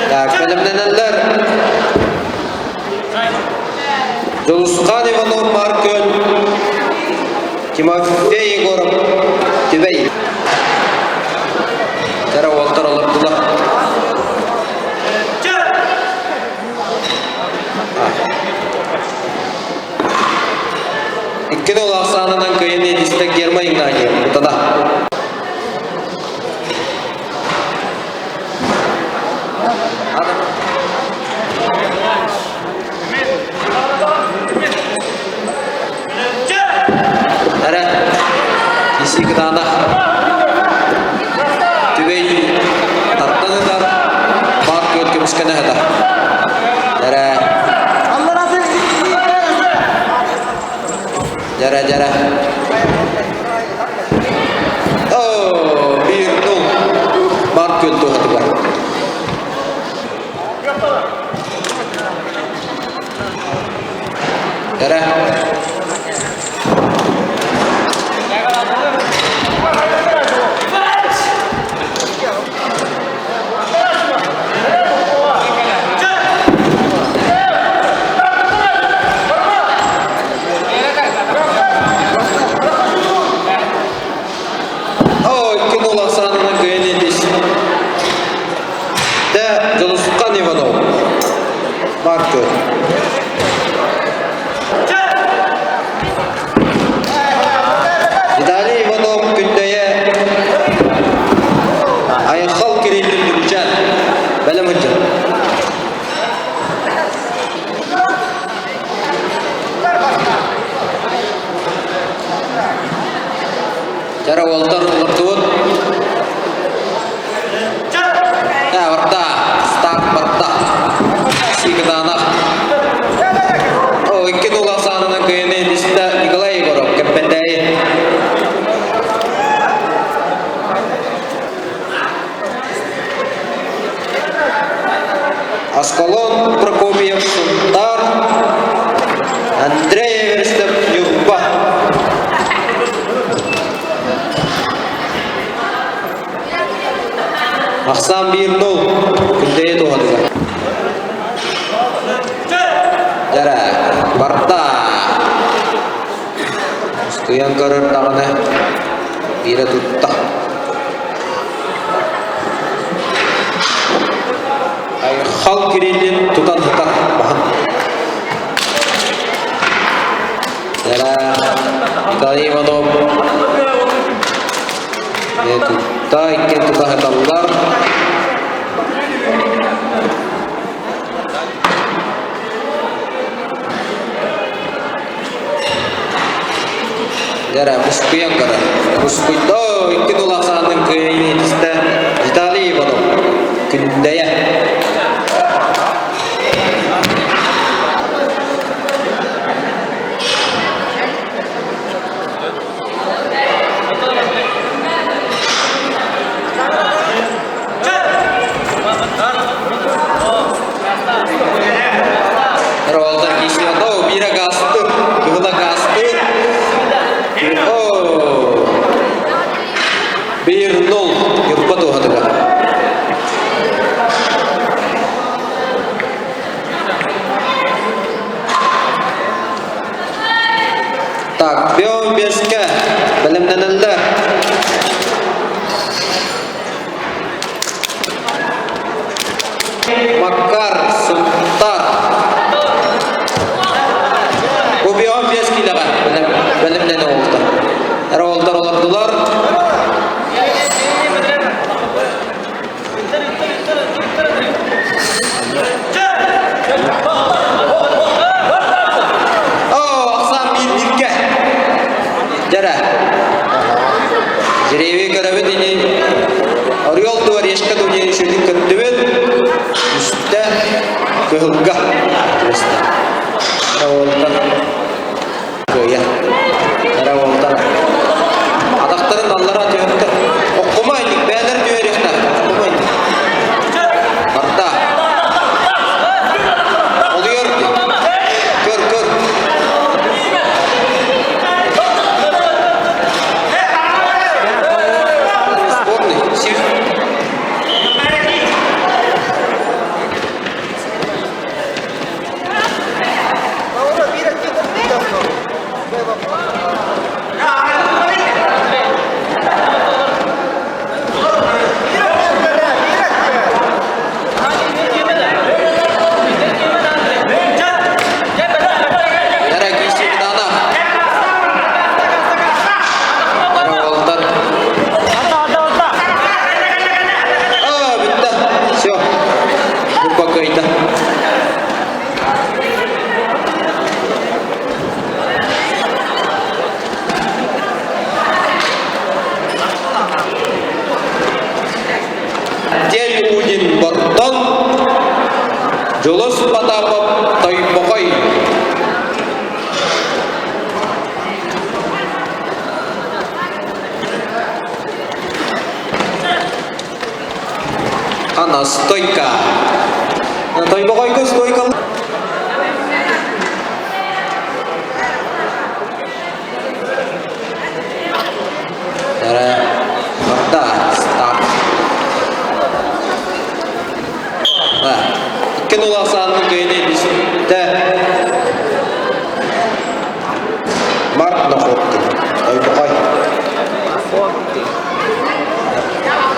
Так, бэлэмнэнэллэр. Дьулусхан Иванов Маркөл, Тимофей Егоров Түбэй. Кэрэ уолтар олордулар. 2-0 ахсаанынан кыайыыны илистэ Герман Игнатьев. Утана. Эрэ, исии кытаанах. Түбэй тардан ытар, баар күөл көмүскэнэ сытар. Эрэ, дьэрэ, дьэрэ. Оо, 1-0. Баар күөл туһатыгар. Эрэ. Оо, 2-0 ахсаанынан кыайан илдис. Дэ Дьулусхан Иванов. Марко. Виталий Иванов Күндэйэ Айхал Кириллин Дүлүчэн бэлэм сылдьар. Дьара уолтар олордубут. Э, барда, старт барда. Сигнанах. О, 2-0 ахсаанынан кыайыыны илистэ Николай Егоров, Кэппэндээйи. Ахсаан 1-0. Күндэйэ туһатыгар. Дьэрэ, барда. Устуйан көрөр даҕаны биирэ тутта. Айхал Кириллин тутан сытар баһын. Дьэрэ, Николай Иванов тутта, иккиэн тута сыталлар. Дьэрэ, мускуйан көрөр. Мускуйда, икки тулахсаанын кыайыыны итистэ Виталий Иванов. Күндэйэ. Роллар кисиото, бира гастыр, кыһыла гастыр. О, 1-0 Ньурба туһатыгар. Так, бөм беске бэлэмнэнэллэр. Макар Сунтар. Бу бөм бес килэҕэ бэлэмнэнэ олордо. Эрэ олордулар. Оо, ахсаан биир бииргэ. Дьэрэ. Жребий көрөбүт ини. Орел дуо, решка дуо диэн үчүгүн көрдүбүт. Үстэ кыһылга. Түбэстэ. Уолтан кыайа. Эрэ уолтан. Атахтарын аллара түһүктэр. Оккума инник бээлэр түһэриэхтэр. Оккума инник. Барда. Олуйар. Көр, көр. Спорный. Сир. Дорогие Дана. Уолтар. А, бүтті. Все. Упакайда. Дел Удин Бортон, Дьулус Потапов Тойбохой. Ана стойка. Тойбохойго стойка. Барда, старт. Икки нула саанын кыйыны бисте Марк Находкин. Тойбохой.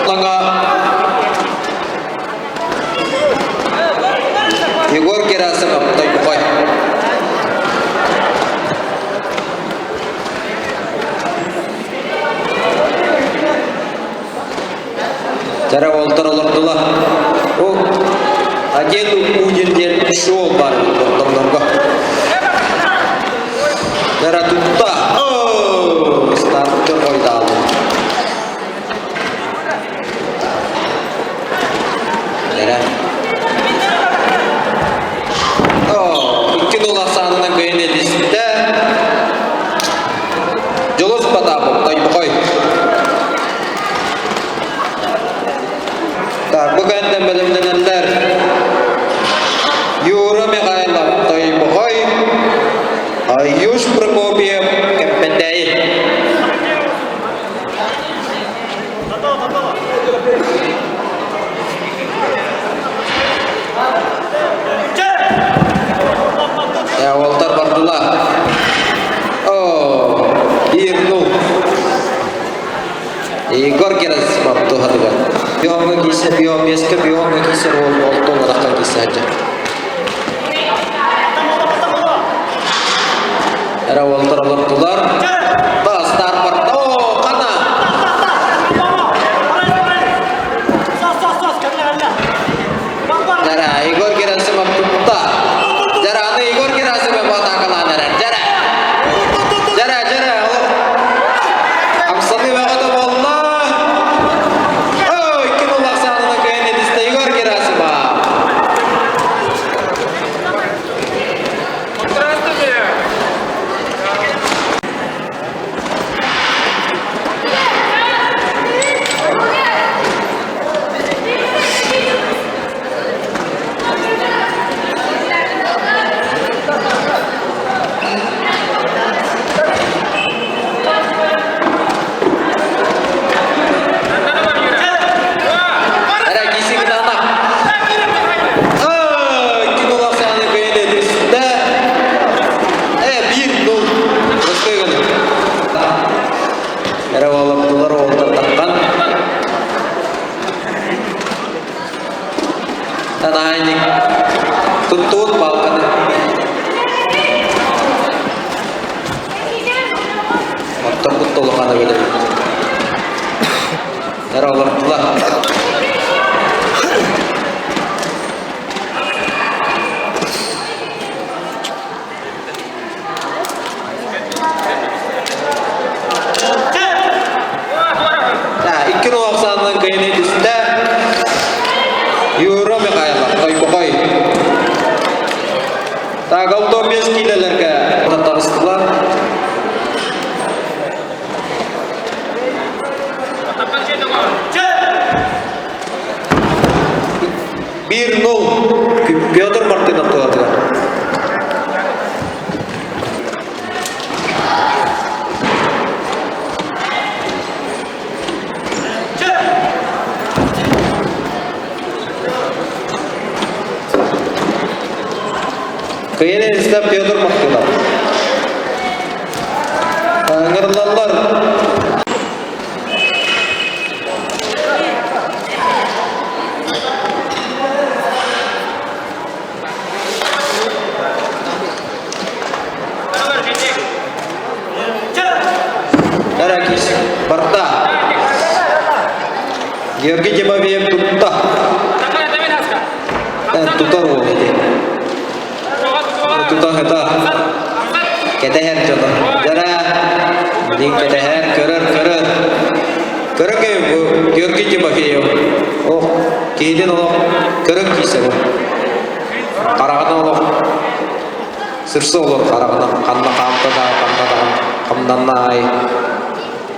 Лаңа Егор Герасимов, Тойбохой. Дьэрэ уолтар олордулар. О, один Удин диэн шоу бар ортолорго. Дьэрэ тутта. О, стартты қойдаалы. Дьэрэ. О, икки нула саанынан кыйын эдистэ. Дьулус Потапов, Тойбохой. Так, бу кэнтэн бэлэмнэнэллэр. Юра Михайлов, Тойбохой. Аюш Прокопьев, Кэппэндээйи. 1-0. Егор Герасимов туһатыгар. Биоҥҥа киирсэ, био бэскэ, биоҥҥа киирсэр уол олтон атахха киирсэ сылдьар. Эрэ уолтар олордулар. Бастар барда. О, хана! Дьара, Егор Герасимов тутта. Дьара, аны Егор Герасимов атаакалаан эрэр. Дьара! Дьара, дьара, Хамсаныы бөҕөтө буолла. Ой, ким улахсаанына кыайан этистэ Егор Герасимов. Эрэ киси гынана. Ай, ким улахсааны кыайан этистэ. Э, 1-0. Ростой гына. Эрэ олордулар уолтартан. Танаайник туттубут палканы. Оттон куттулуханы билэбит. Эрэ олордулар. Икки ахсаанынан кыайан түстэ. Юра Михайлов, Тойбохой. Так, 65 килелерге таҕыстылар. 1-0 Петр Мартынов туһатыгар. Кыйын Элиста Петр Мартынов. Ыҥырыллаллар. Эракис барда. Георгий Тимофеев тутта. Тутар уол ити. Тута хата. Кэтэһэр дьоно. Дьара. Дин кэтэһэр, көрөр, көрөр. Көрөр бу Георгий Тимофеев. Ох, киһитин олох көрөн киирсэ бу. Хараҕынан олох сырса олор хараҕынан ханна хаамта да ханна даҕан хамнанна аай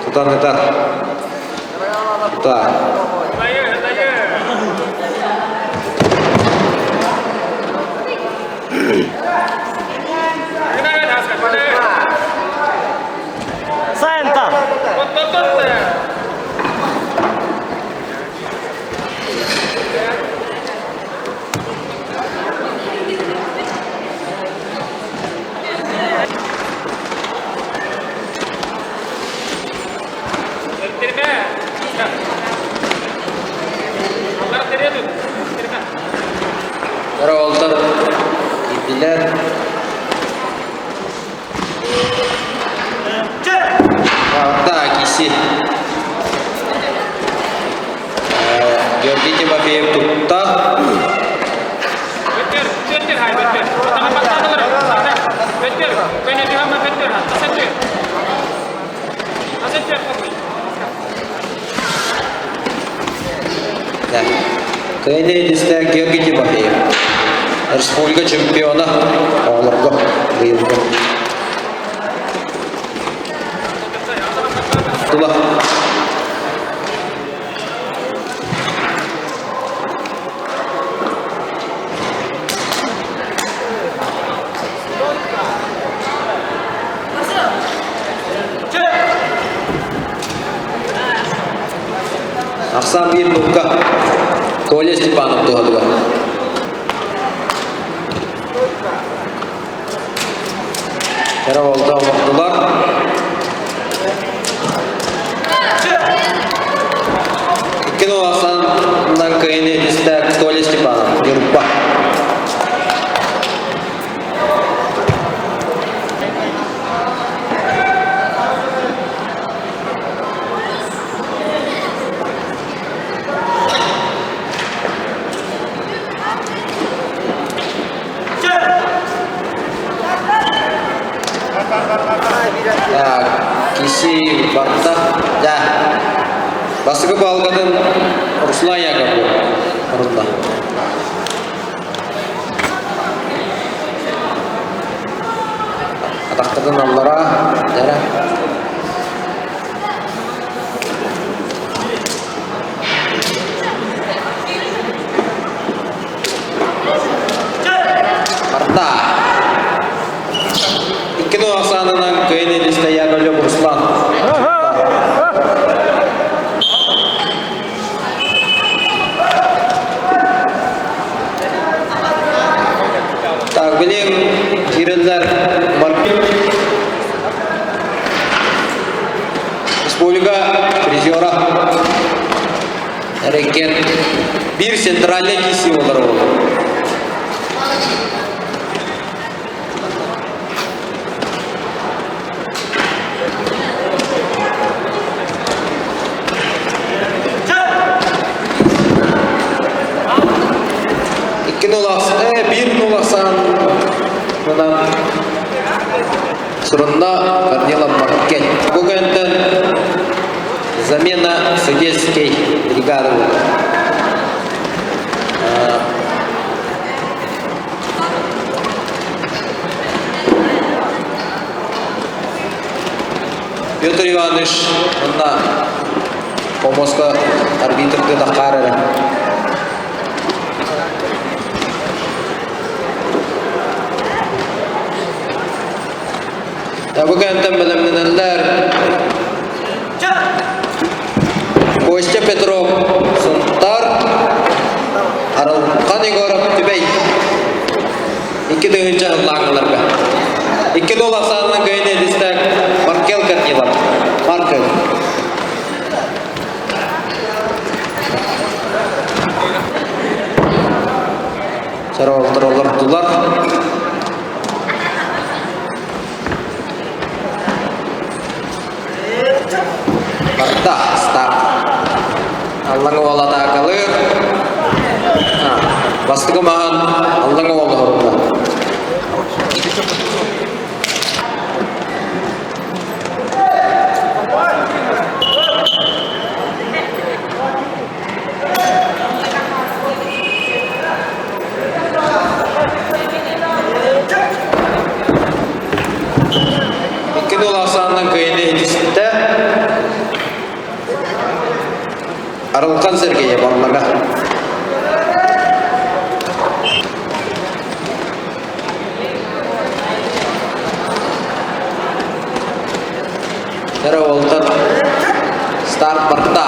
тутан ытар. Тута. Саента! Уолтар киирдилэр. Да, киси. Георгий Тимофеев тутта. Да. Кыайыы Георгий Тимофеев. Республика чемпиона оҕолорго быйылгы. Тула. Ахсаан биир нукка Коля Степанов туһатыгар. Кэрэ уолда оҥордулар. Киси барда. Да. Бастакы балгатын Руслан Яковлев орунна. Атахтарын аллара, дәрә. Барда. Икки ахсаанынан кыайын илистэ Яковлев Руслан. Так, билим кириллер Республика призера Эреккен бир центральный киси олар ол. Икки 0 1 0 сурунна Корнилов Маркель. Бу кэнтэн замена судейской бригады Петр Иванович онна помоска арбитрды тахаар эрэ. Бу кэнтэн бэлэмнэнэллэр Костя Петров Сунтар, Арылхан Егоров Түбэй. 2000 ыллааҥыларга. 2-0 ахсаанынан кыайын эдистэк Маркел Корнилов. Маркел. Соролтор олордулар. Барда старт. Аллаҥа уола атаакалыыр. Бастакы маһын Аллаҥа уола оһорунна. Икки нол ахсаанынан кыайыны иһитистэ Арылхан Сергеев Аллага. Эрэ уолтан старт барда.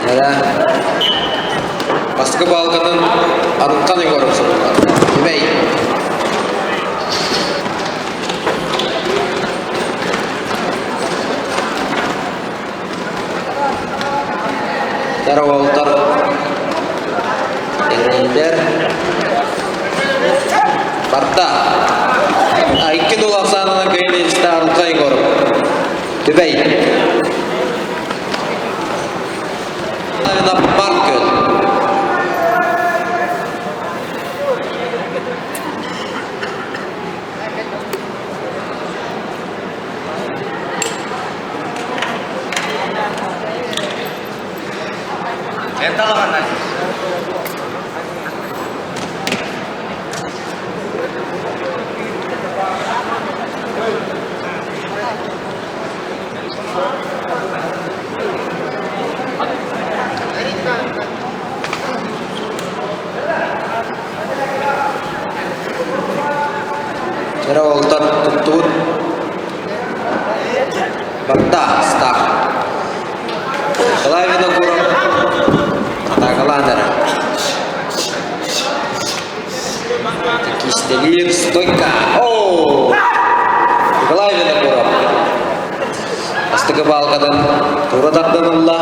Эрэ Бастакы баалкатын Арылхан Егоров сотуллар. Түбэй. Эрэ уолтар Эрэллэр Барда. Икки дул ахсаанынан кыайын Арылхан Егоров. Түбэй. Паркөл. Эрэ уолтар туттубут барда старт. Николай Винокуров атаакалаан эрэ. Кистэлиир стойка. О! Николай Винокуров. Бастакы баалкадан тура тардан ылла.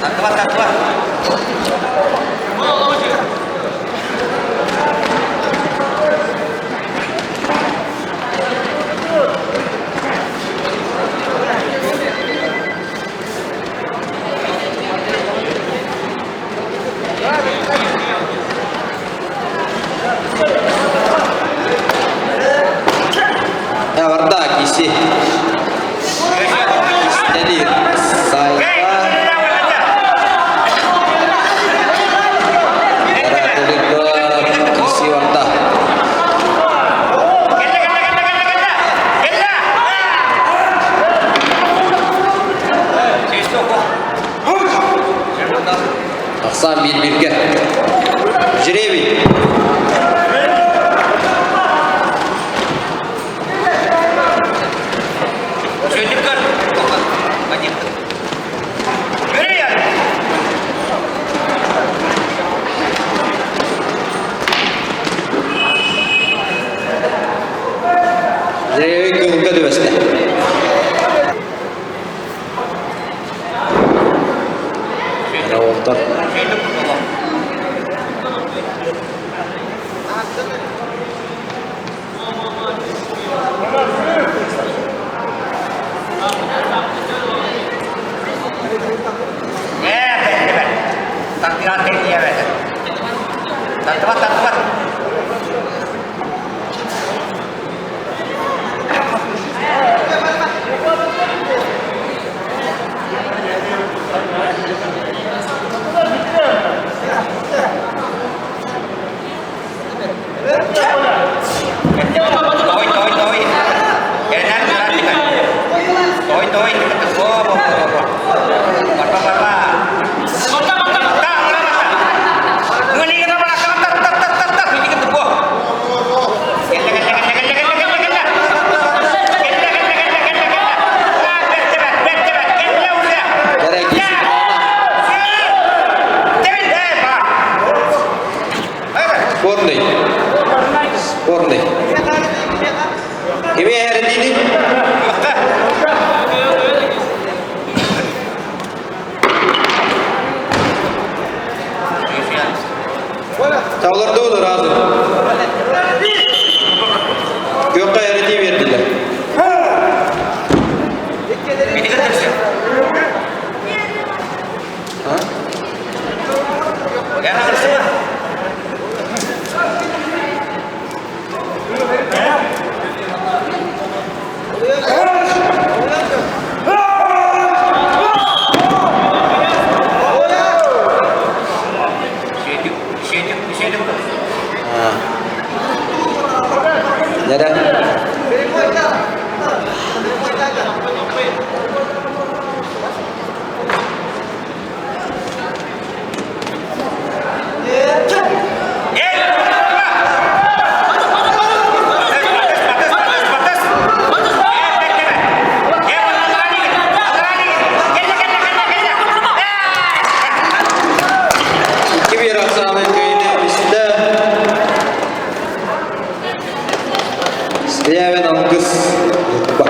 Тартыба, тартыба. Барда киси. Истелир. Сайда. Киси барда. Ахсаан биир-бииргэ. Жребий. Жребий кылга түбэстэ. Уолтар. Спорный. Спорный. Кими эрдини? Тауларды разы. Күөххэ эрэтии биэрдилэр. Nere? 2-1 ахсаанын кыайыыны истэ. Скрябин алгыс Ньурба.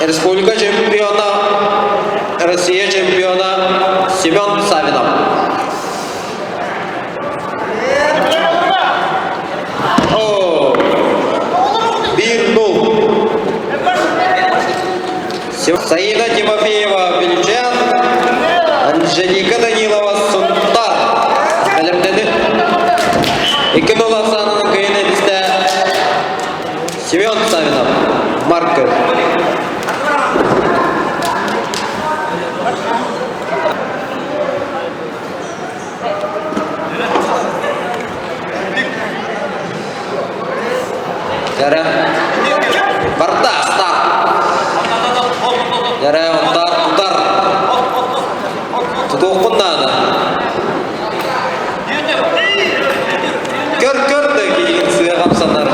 Республика чемпиона, Россия чемпиона Семен Савинов. О, 1-0. Саида Тимофеева Вильчан, Анжелика Данилова Сунтар. Бэлэмнэни. 2-0 ахсаанынан кыайыыны ситистэ Семен Савинов, Марков. Дәрә. Барда, старт. Дәрә, удар, удар. Тутуохпун наада. Көр, көр да киһигин сыа хамсанар.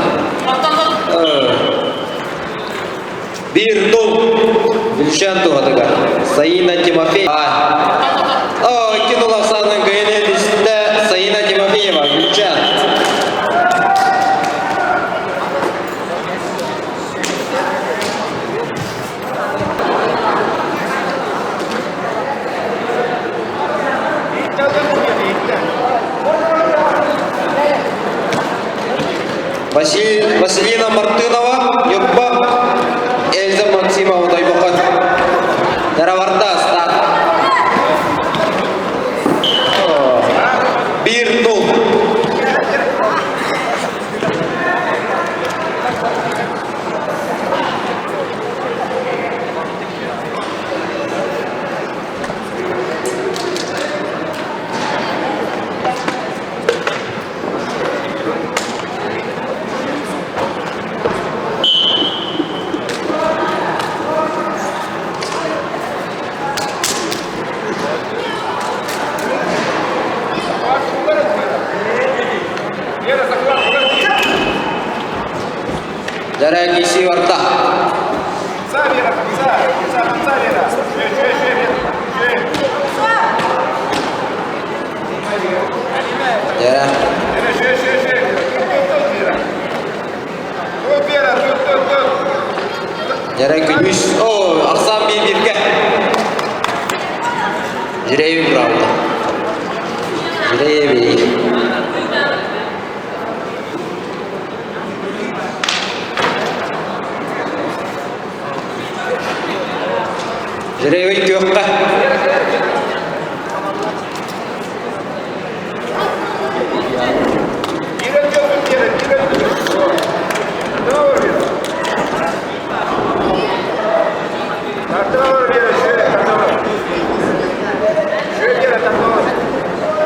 Биир нул. Бүлшән туһатыгар. Саина Тимофей. О, кинула. ахсаанынан кыайан истэ Саина Тимофеева, Гүлчан. Василина Мартынова, Ньурба, Эльза Максимова, Тойбохой. Дараварда старт. Биир нул. Дорогие Варта. Дьэрэ күнүс, о, ахсаан биир бииргэ. Жирейбин быраабыта. Жирейби. Жирейби күөххэ.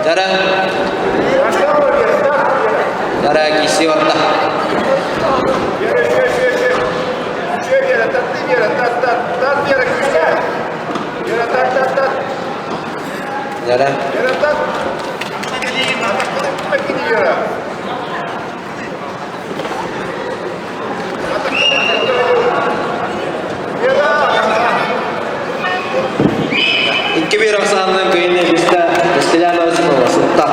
Дара. Дара киси орта. Дара. Икки биир ахсаанынан кыйын эбистэ Василяна Осипова сытта.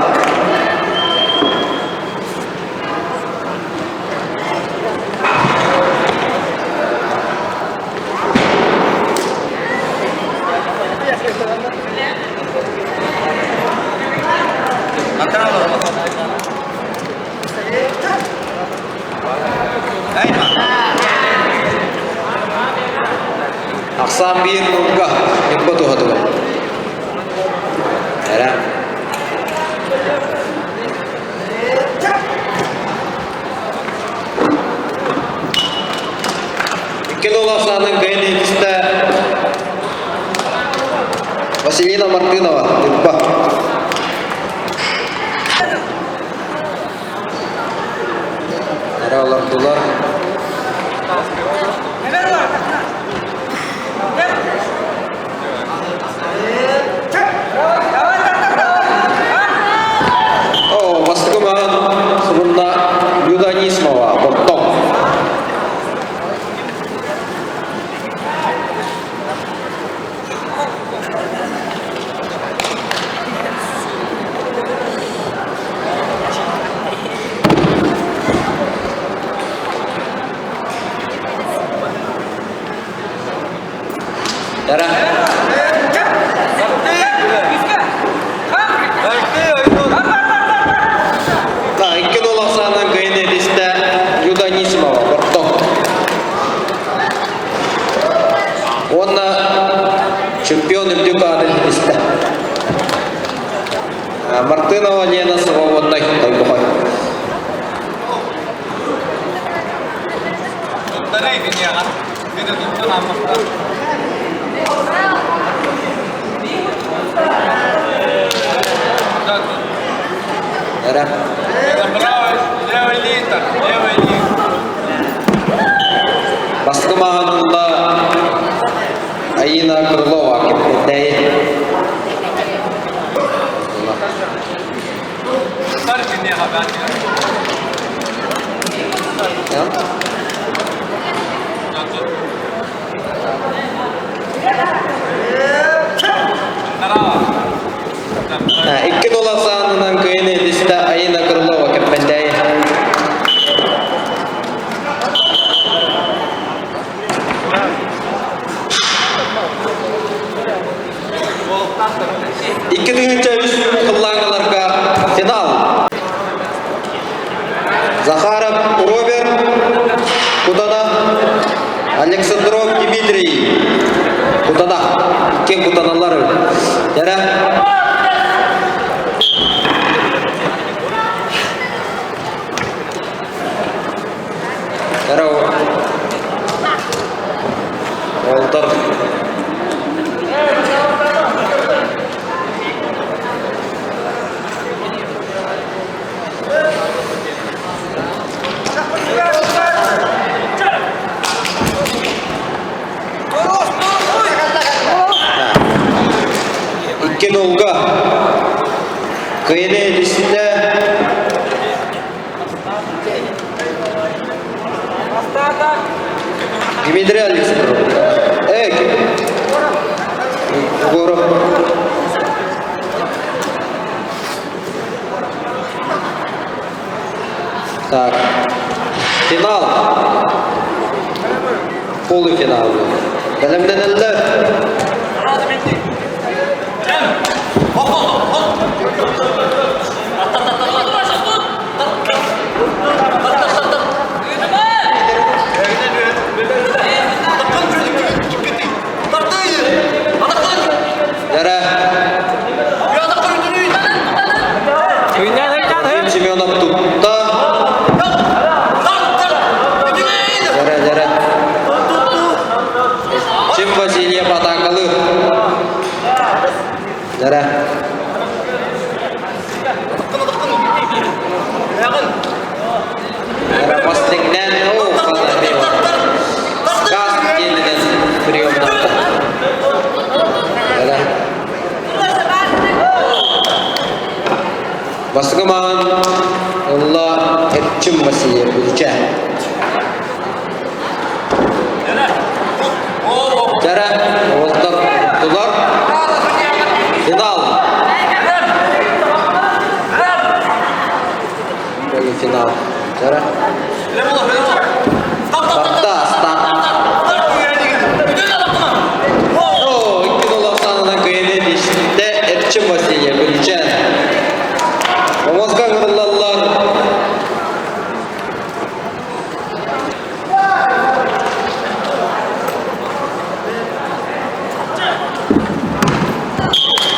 Ахсаан биир нуурга Ньурба туһатыгар. Эрэ. Икки нол ахсаанын кыайан иитистэ Василина Мартынова, Ньурба. Эрэ олордулар. О, бастакы маҕан сурунна Люда Анисимова, Бордоҥ. Dara. Икки нол ахсаанынан кыайын эдистэ Люда Анисимова, Бордоҥ. Уонна чемпион үрдүк аатын истэ. Мартынова Лена Свободной Тойбохой. Эрэ. Бастакы мааҕынылла Аина Крылова кэппэтээйи. 2-0 ахсаанынан кыайыны илистэ Аина Крылова Кэппэндээйи. 2003 сыллааҥыларга финал. Захаров Роберт, Кутана, Александров Дмитрий, Кутана. Ким Кутаналар? Яра. Яра. Олтар. Икки нолга кыйыны илистэ Дмитрий Александров. Э, Егоров. Так, финал. Полуфинал. Бэлэмнэнэллэр. Дара. Ефим Семенов тутта. Дара, дара. Чим Васильев атаакалыыр. Дара. Дара бастыҥнан оо Газ диэнинэн приемнатта. Дара. Бастакы маҕан ылла Эрчим Васильев Бүлүчэ. Дара уолаттар туттулар. Финал. Полуфинал. Дара. Тарта, старт. О, 2-0 ахсаанынан кыайыны тиистэ Эрчим Васильев Бүлүчээн. Омоско ыҥырыллаллар.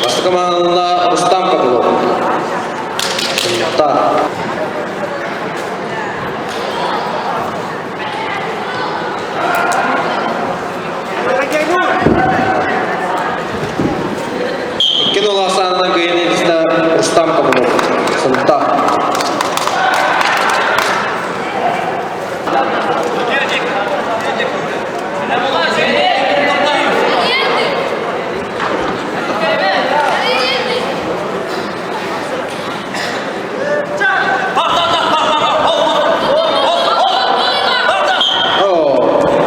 Бастакы маанылла Рустам Копылов. Сунтаар. 2-0 ахсаанынан кыайыны Рустам Копылов. Сунтаар.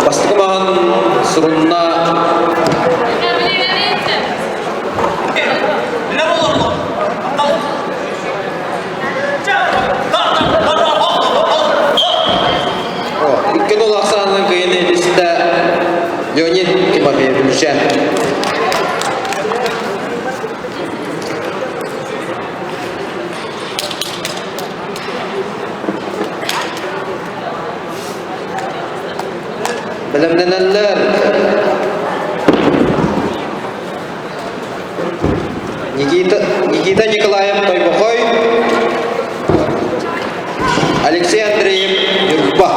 Бастакы маһын сурунна 2-0 ахсаанынан кыайыны илистэ Леонид Тимофеев Бүлүчээн. Бэлэмнэнэллэр. Никита, Никита Николаев Тойбохой, Алексей Андреев Ньурба.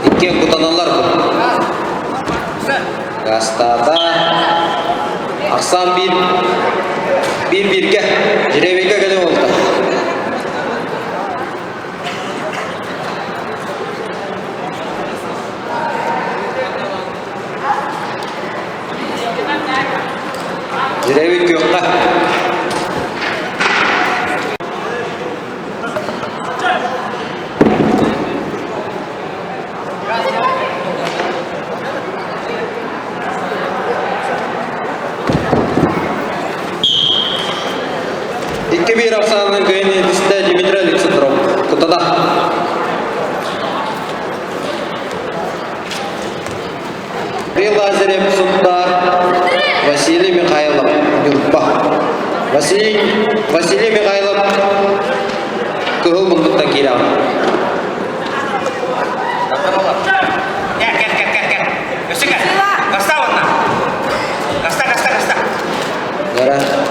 Иккиэн кутаналлар бу. Гастата Ахсаан биир биир бииргэ Жребийгэ кэлэ буолта. Жребий күөххэ. Зверев Сунтаар, Василий Михайлов Ньурба. Василий, Василий Михайлов кыһыл муннуктан киирэҕин. Кел, кел, кел, кел, кел. Өссө кел. Гаста онно. Гаста, гаста, гаста. Дара.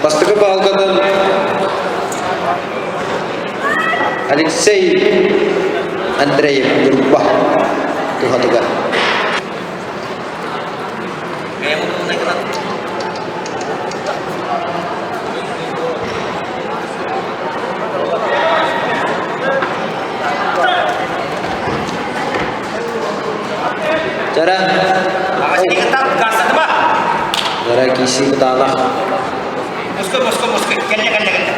Бастакы баалгатын Алексей Андреев Ньурба туһатыгар. Чара. Чара киси кытаанах. Мускul, мускul, мускul. Кэллэ, кэллэ, кэллэ.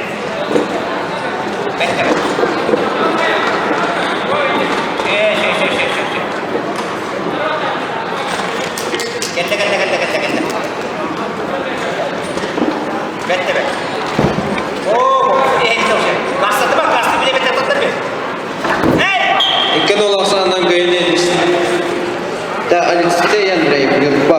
Бэттэ. Э, э, э, э, э. Кэллэ, кэллэ, кэллэ, кэллэ, кэллэ. Бэттэ, бэт. Оо, э, Кассаты бар, кассы биле бэттэ таттар бе. Икки нолохсаанан кыйын Да Алексей Андреев Ньурба.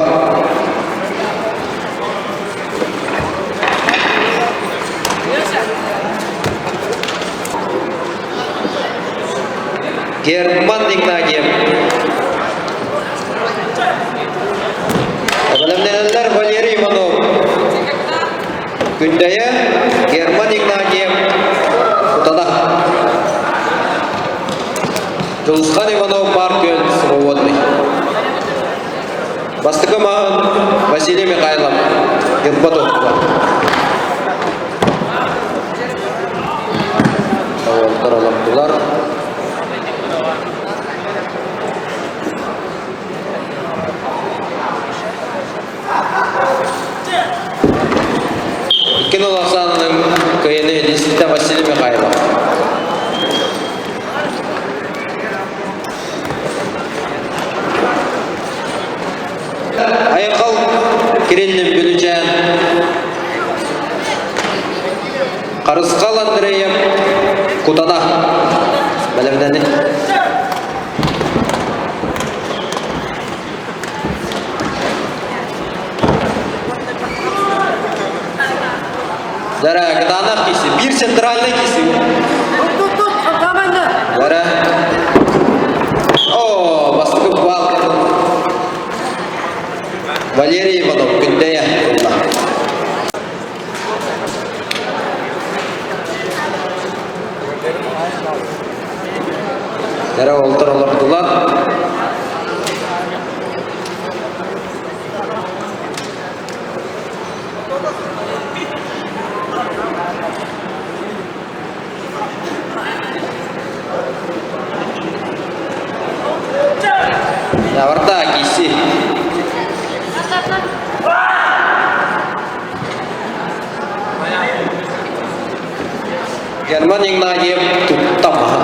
Герман Игнатьев. Бэлэмнэнэллэр Валерий Иванов. Күндэйэ Герман Игнатьев Кутана. Дьулусхан Иванов Марк Свободный. Бастакы маһын Василий Михайлов Ньурба туттуга. Оҕолор олордулар. Икки Оксананың кыйыны Лисита Василий Михайлов. Айхал Кириллин Бүлүчээн Харысхал Андреев Кутана бэлэмнэни. Дара, кытаанах киси, биир центральный киси. Тут, тут, хаманна. Дара. О, бастакы бал. Валерий Иванов, Күндэйэ ылла. Дара олтор олордулар. Яварда киси. Герман Игнатьев туттамаһа.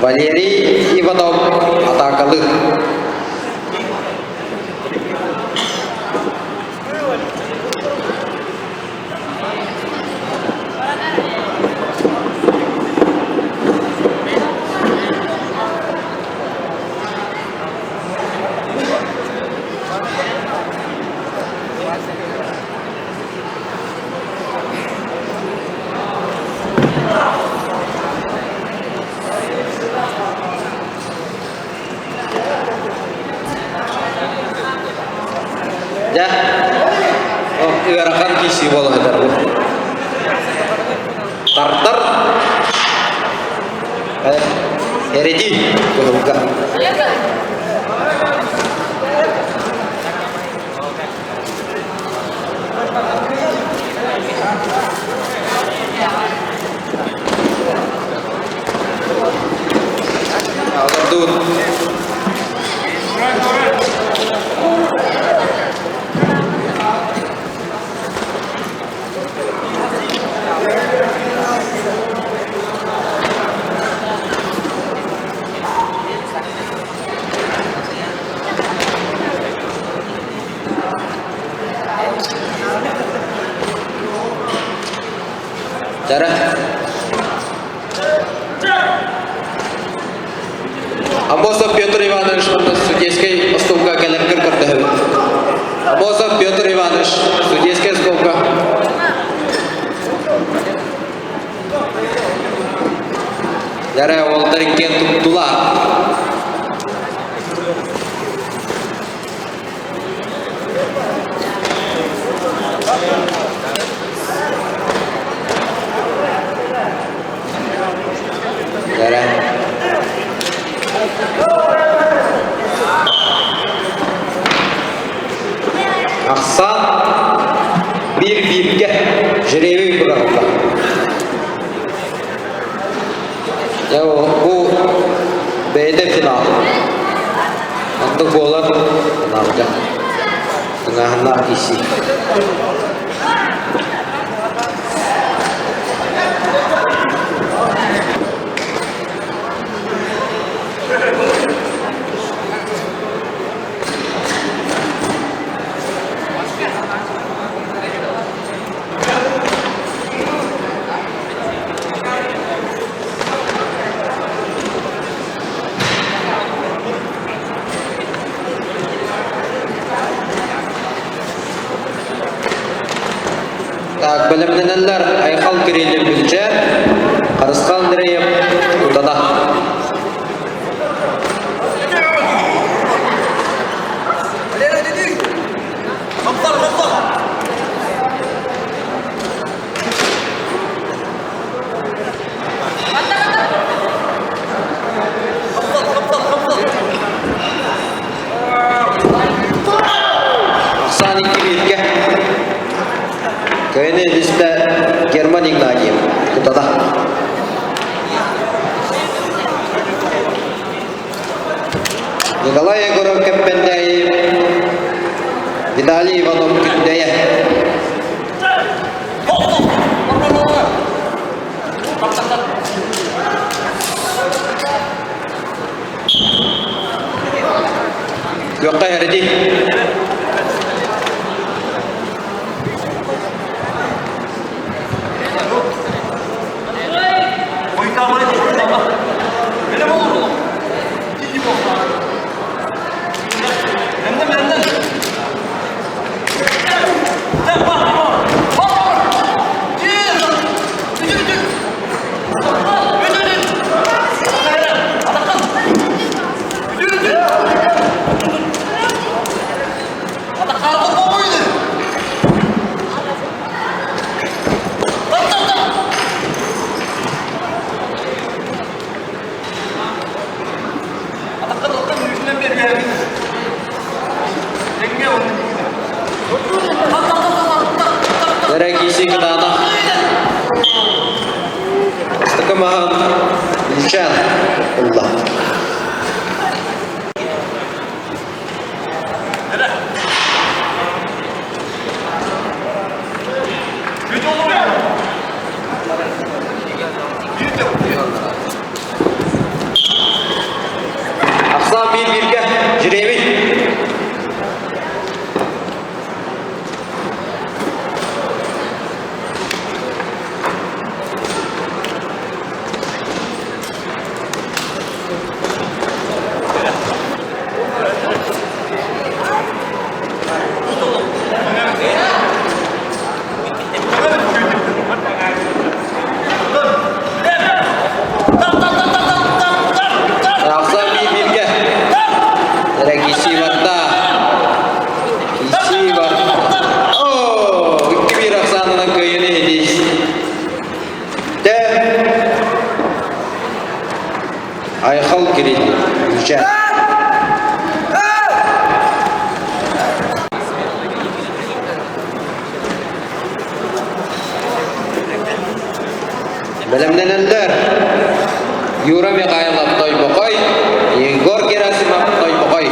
Валерий Иванов атаакалыыр. Дьэ, ыарахан киирсии буола сытар бу. Эрэди кыһылга. Олордубут. Дьара. Аммосов Петр Иванович уонна судейскай остуолга кэлэргэр көрдөһөбүт. Аммосов Петр Иванович, судейскай остуолга. Дьара уолтар иккиэн туттулар. Дьара. Ахсаан биир бииргэ жребий быраҕыллар. Дьэ, бу бэйэтэ финал. Оннук буолар финалга. Тыҥааһыннаах киирсии. Так, бэлэмнэнэллэр Айхал Кириллин Бүлчэ, Харысхал Андреев Кутана. Ахсаан икки бииргэ. Кыайыны илистэ Герман Игнатьев. Кутана. Николай Егоров Кэппэндээйи, Виталий Иванов Күндэйэ. Күөххэ иһэрдии. Дорогие кытаанах Бастакы маһын Илчан ылла. Ахсаан биир бииргэ жребий. Бэлэмнэнэллэр. Юра Михайлов Тойбохой, Егор Герасимов Тойбохой.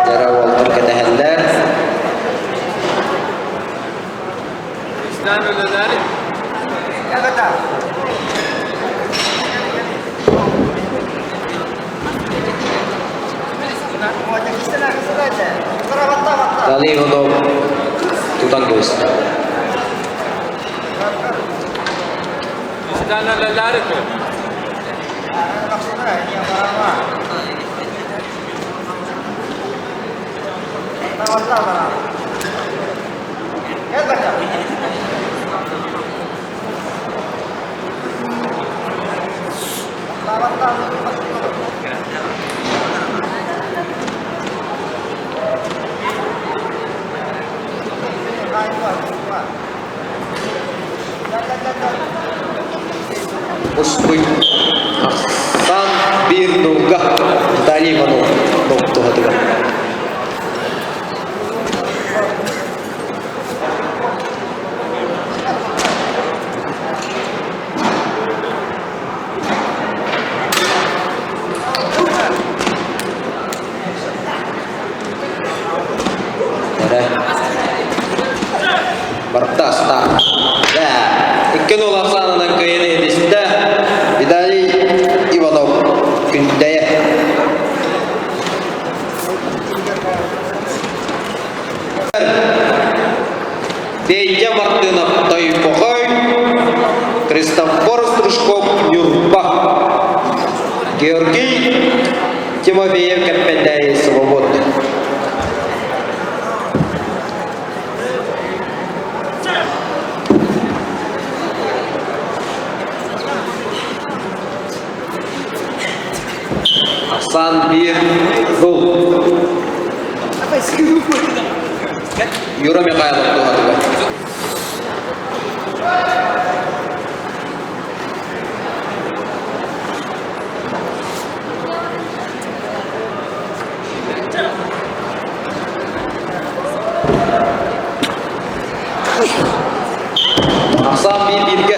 Дьара уолтар кэтэһэллэр. Дали Иванов тутан кэбистэ. Успуй Ахсан биир нулга Виталий Иванов туһатыгар. Эрэ. Барда старт. Да. Икки нол ахсаанынан кыайан иһитистэ. Виталий Иванов күндэйэ. Федя Мартынов Тойбохой, Христофор Стручков Ньурба, Георгий Тимофеев Кэппэндээйи Свободный. Асан биир гол. Юра Михайлов туһатыгар. Ахсаан биир бииргэ.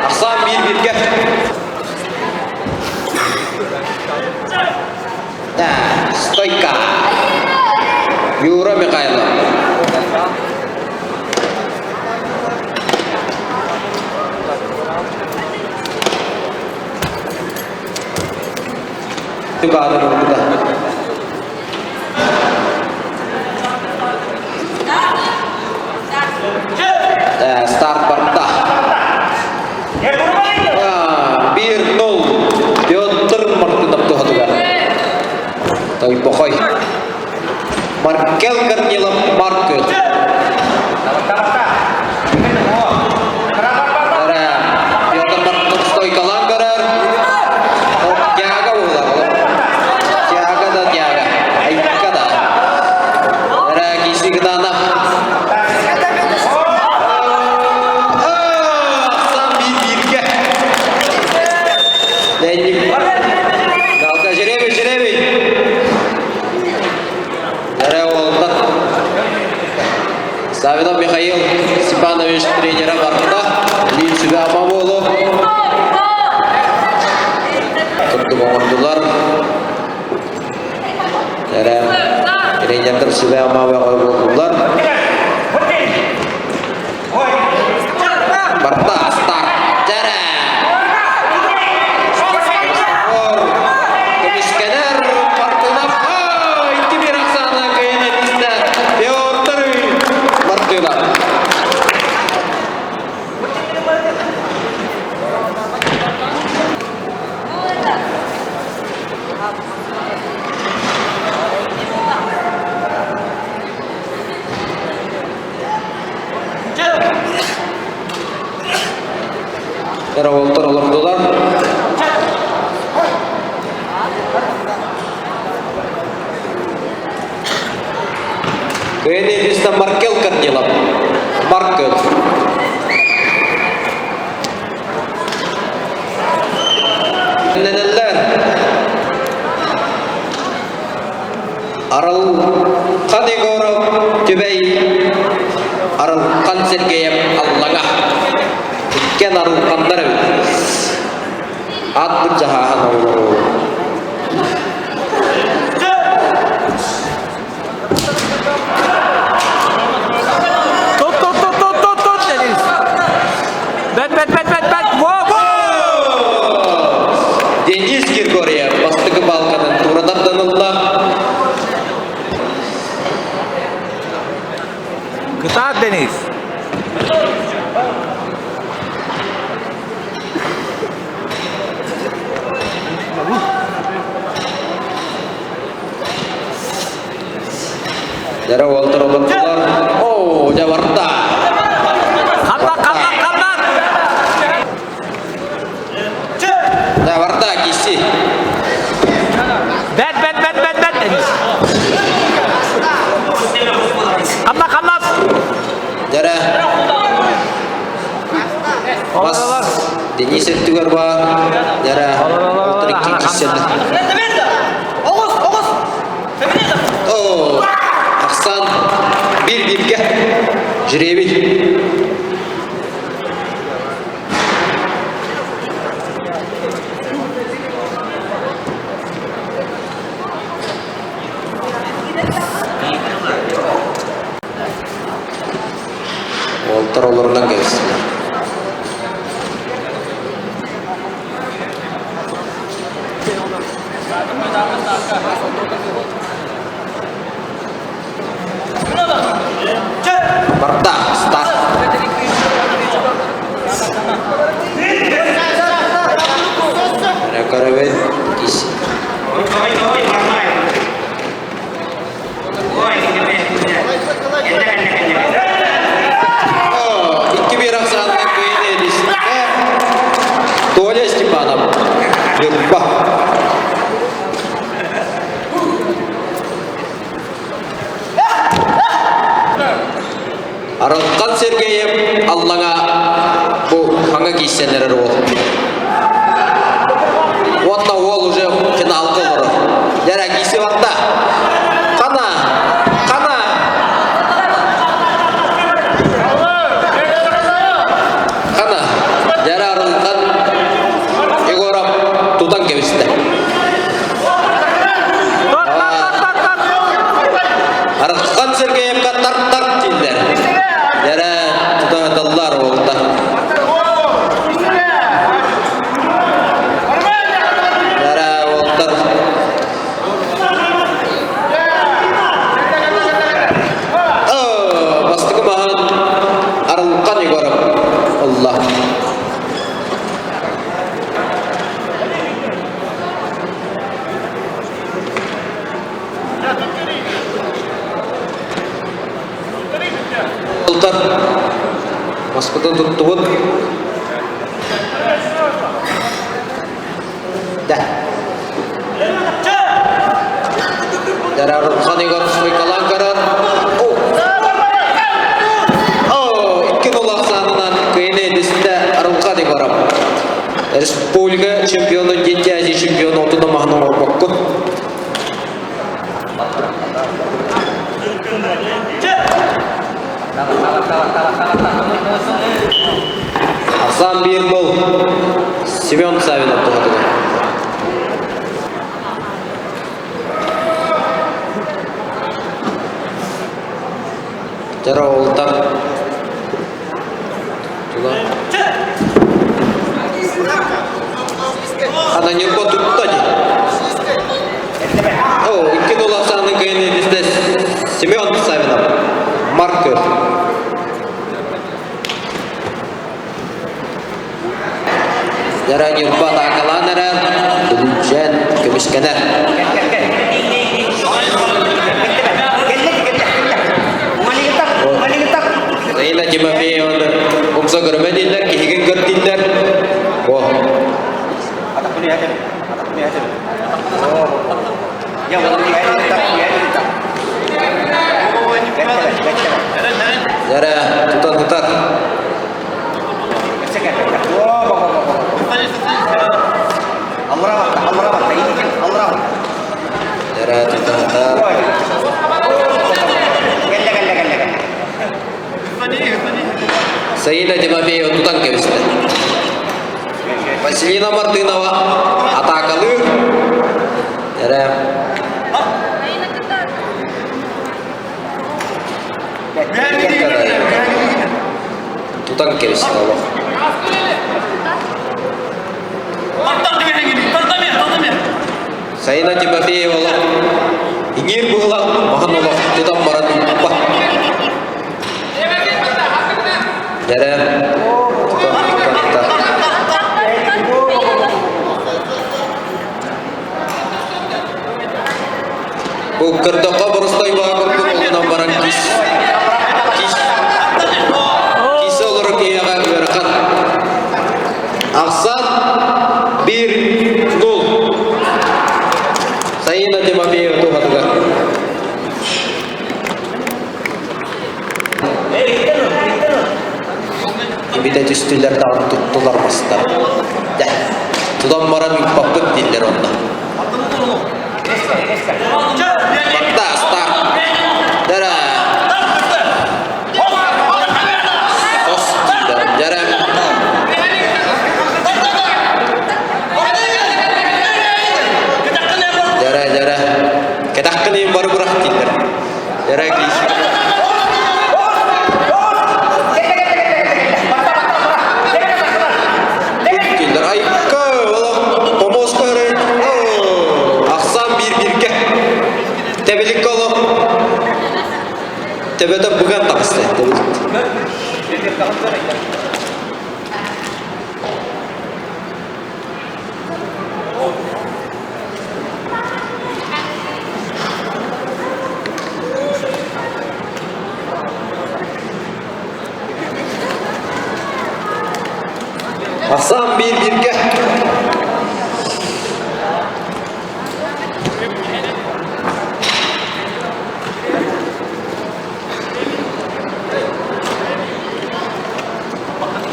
Ахсаан биир бииргэ. Да, стойка. Юра Михайлов. Тугаадыр урбута. Старт барда. 1-0. Петр Мартынов туһатыгар. Тойбохой. Маркел Корнилов Маркы. Петр Мартынов стойкалаан көрөр. Тяга буолар. Тяга да тяга. Айка да. Кисигданов. Ахсан биир-бииргэ. Леонид. Галка жеребий, жеребий. Эрэ уолдар. Савинов Михаил Степанович тренера барда. Лин сүбэ ама буолу. Курдук оҥордулар. Эрэ тренердэр сүбэ ама бөҕө буоллулар. Барда старт. Дьэрэ. Көмүскэнэр Мартынов. 2-1 ахсаана кыайан этистэ. Петр Мартынов. место Маркел Корнилов. Маркел. Нэнэллэр. Арылхан Егоров Түбэй Арылхан Сергеев Аллаҥа. Иккен арылханнар эбит. Ат быдьаһааһын оҕолору. Tut tut tut tut tut tut Deniz. Бэт бэт бэт бэт бэт. Во во. Денис Григорьев бастакы балканын тура тарданылла. Кытаат Денис. Дьэ уолтар олордулар. Оо, дьэ барда. Ханна ханна ханна. Дьэ барда киси. Бэт бэт бэт бэт бэт Денис. Ханна ханна. Дьэрэ. Бас Денис өттүгэр баар. Дьэрэ. Уолтар икки киссэллэр. О, Ахсан bir-birге жребий. Уолтар олорунан кэбистилэр. Барда, старт. Көрөбүн кис. Икки биир ахсаанынан кыайын эдистэ Толя Степанов. Ньурба. Арылхан Сергеев Аллаҥа бу хаҥа киирсэн эрэр уол. Уонна уол уже финалга олорор. Дьэ киирси барда. Хана! Хана! Хана! Дьэ Арылхан Егоров тутан кэбистэ. Арылхан Сергеевка тарт-тарт дииллэр. Дьэрэ тутаһыталлар уолта. Дьэрэ уолтар. Бастакы маһын Арылхан Егоров ылла. Ылтар маспытын туттубут. Да. Дарархан Егоров стойкалаан көрөр. О! 2-0 ахсаанынан кыайыны эдистэ Арылхан Егоров. Республика чемпиону Дети Азии чемпиону отуна маһын оҥорбоккун. Асан биир гол Семен Савинов туһатыгар. Дьэ, Тула. Ана Ньурба тутта дии. О, 2-0 ахсаанын кыайын Семен Савинов. Маркер. Дара Ньурба атаакалаан эрэр, Бүлүүчээн көмүскэнэр. Заина Тимофееваны умса көрүмэ дииллэр, киһигин көр дииллэр. О. Дьэрэ, тутан тутар. Дьэрэ, тутан тутар. Саида Тимофеева тутан кэбистэ. Василина Мартынова атаакалыыр. Эрэ. Тутан кэбистэ олох. Саина Тимофеева олох иҥиир быһылах маһын олох тутан баран ыыппат. Дэрэ тутан тутан тутан. Бу көрдөххө боростой баҕа курдук олунан баран кис кис кис олору киһиэхэ ыарахан. Ахсан 1-0. Саина Тимофеева туһатыгар. Имитэ түстүлэр даҕаны туттулар мастар. Дэ, тутан баран ыыппаппыт дииллэр онно. Барда, старт. Дара. Хос дииллэр. Дара. Дара, дара. Кэтэххин иһин бары бырах дииллэр. Дара киис. Дииллэр. Айка, олох помоска өрөй. Ахсаан биир-бииргэ. Тэбиликкэ олох Төбөтө быган таҕыста тэбилик. Ахсаан биир-бииргэ.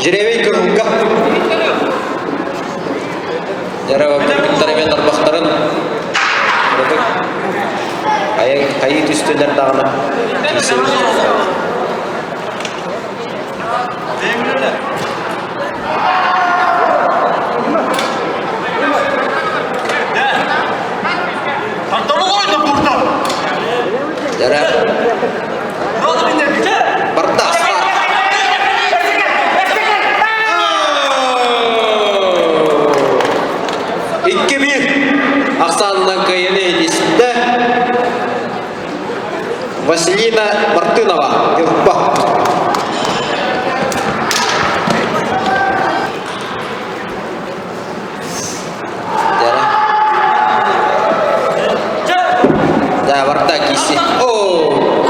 Жребий кырылга. Дьарабаттар тарбахтарын хайыы түстүлэр даҕаны Барда, старт! 2-1 ахсаанынан кыайыыны иһитистэ Василина Мартынова, Ньурба. Да, барда киси. О,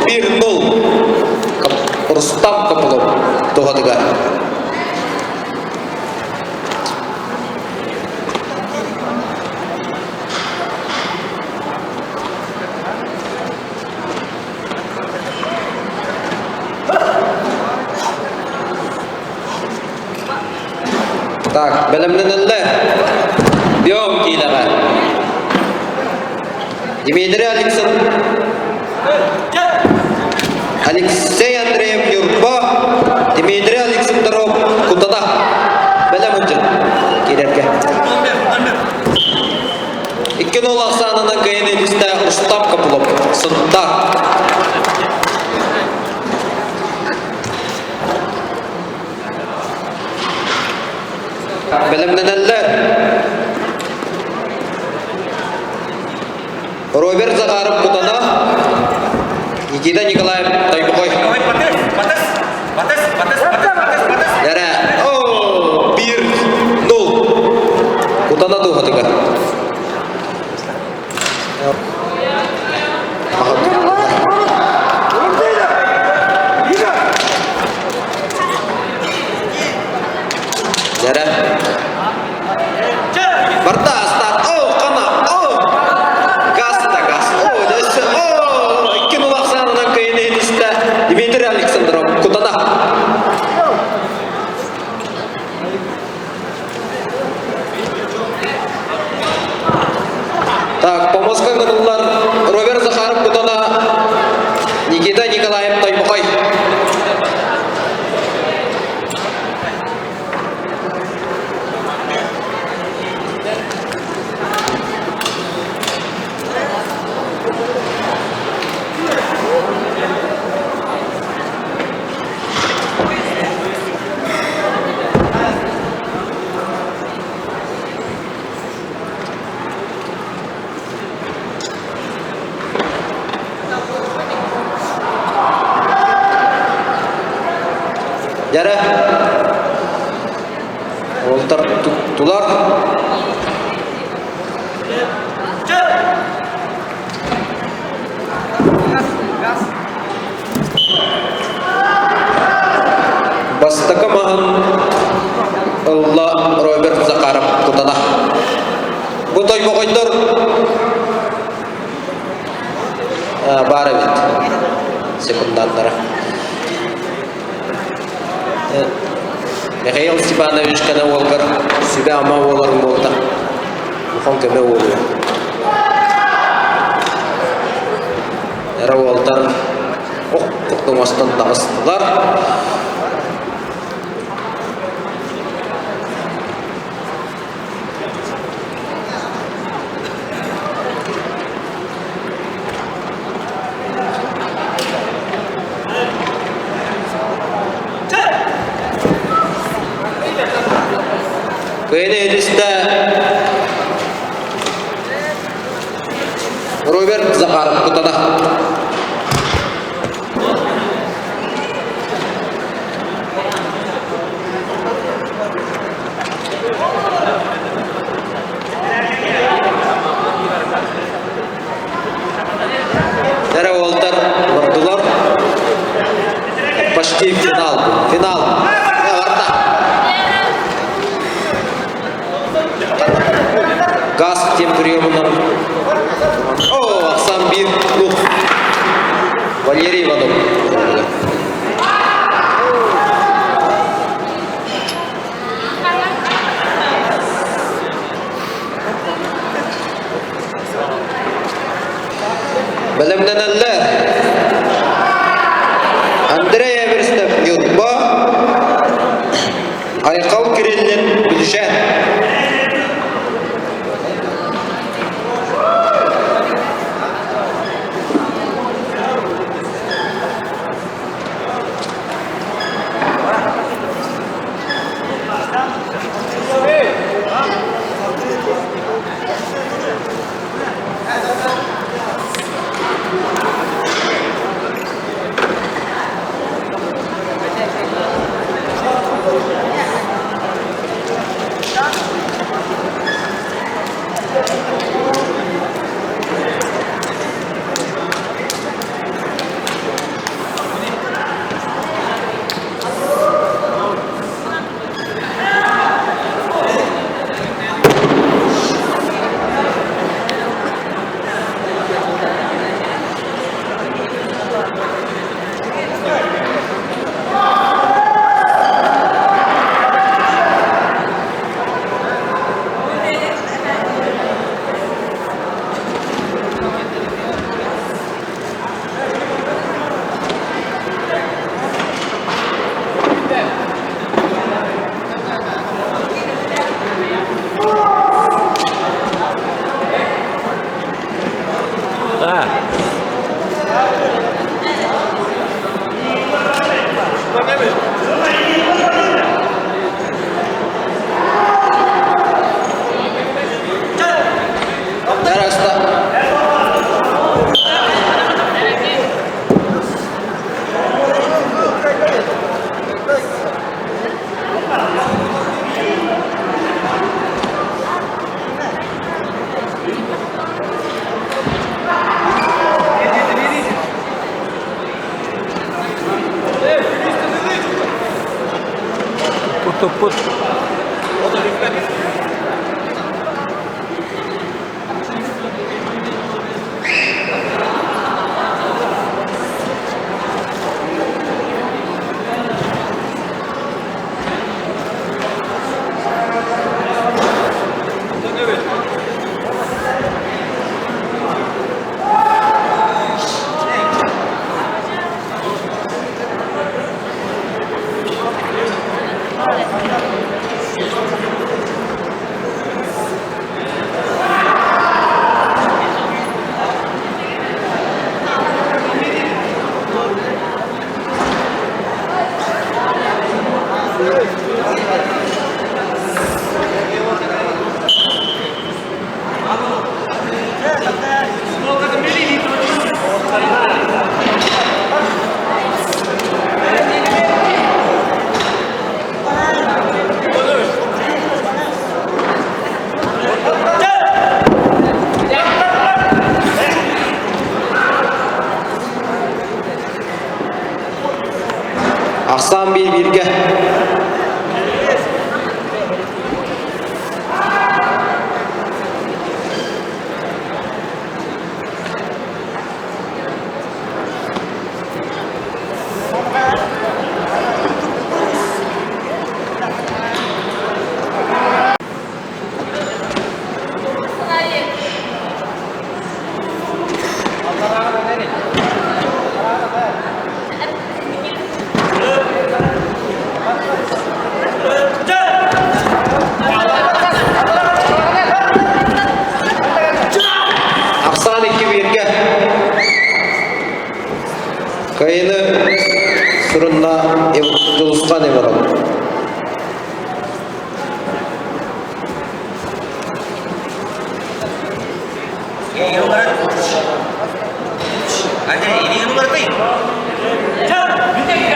1-0. Рустам Копылов туһатыгар. Так, бэлэмнэнэллэр. Биом киилэҕэ. Дмитрий Александр Алексей Андреев Ньурба, Дмитрий Александров Кутана. Бэлэм ылдьын киирэргэ. 2-0 ахсаанынан кыайан илистэ Рустам Копылов. Сунтар. Бэлэмнэнэллэр. Роберт Захаров Кутана, Никита Николаев Тойбохой. Дәрә, о, 1-0. Кутана туһатыгар. Дәрә. Барда старт. О, қана. О! Газ да газ. О, десе. О, 2-0 ахсаанынан кыайын иһитистэ. Дьэрэ. Уолтар туттулар. Бастакы маһын ылла Роберт Захаров Кутана. Бу тойбоҕойдор баар эбит секунданнара. Михаил Степанович кана уолгар сүбэ-ама буоларын буолта. Улахан көмө буолуо. Эрэ уолтар ох курдук таҕыстылар. Кыайыны этистэ Роберт Захаров Кутана. Эрэ уолтар бардылар. Почти финал. Финал. Барда. Газ тем приемынан. О, Ахсан бир клуб. Валерий Иванов. Бэлэмнэнэллэр. Андрей Эверстов Ньурба, Айхал Кириллин Бүлүшэн. Туппут. биир бииргэ. Ахсаан икки бииргэ. Кыайыны сурунна Дьулусхан Иванов.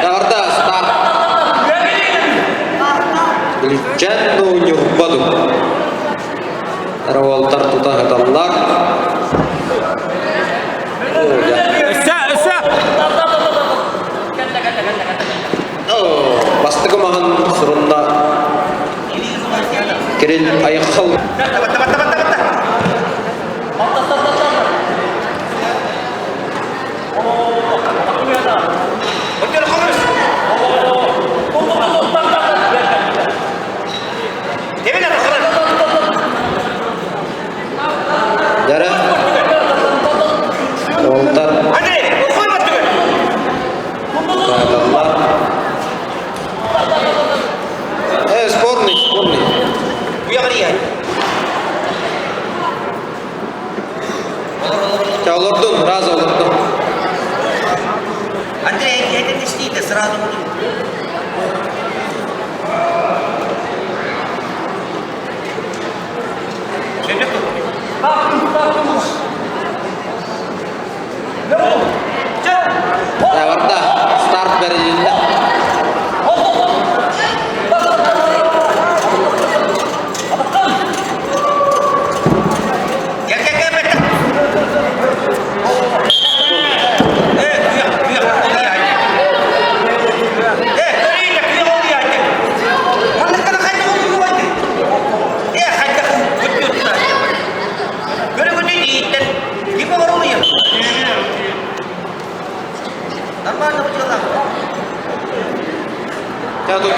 Тарда старт. Илчэн ньурбаду. Равалтар тута хаталлар. Өссө, өссө! Бастакы маһын сурунна Кирилл Айхал. Дара Олтар Каадаллар. Э, спорный, спорный. Олордун, раз олордун. Андрей, это не сните, сразу буду. Барда, старт берилинде. Я тут.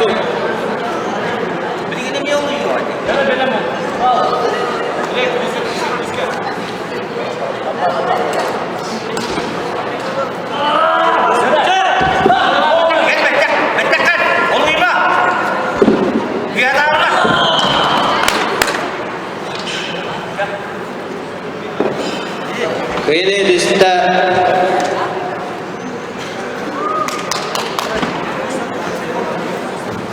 Кыйыны листэ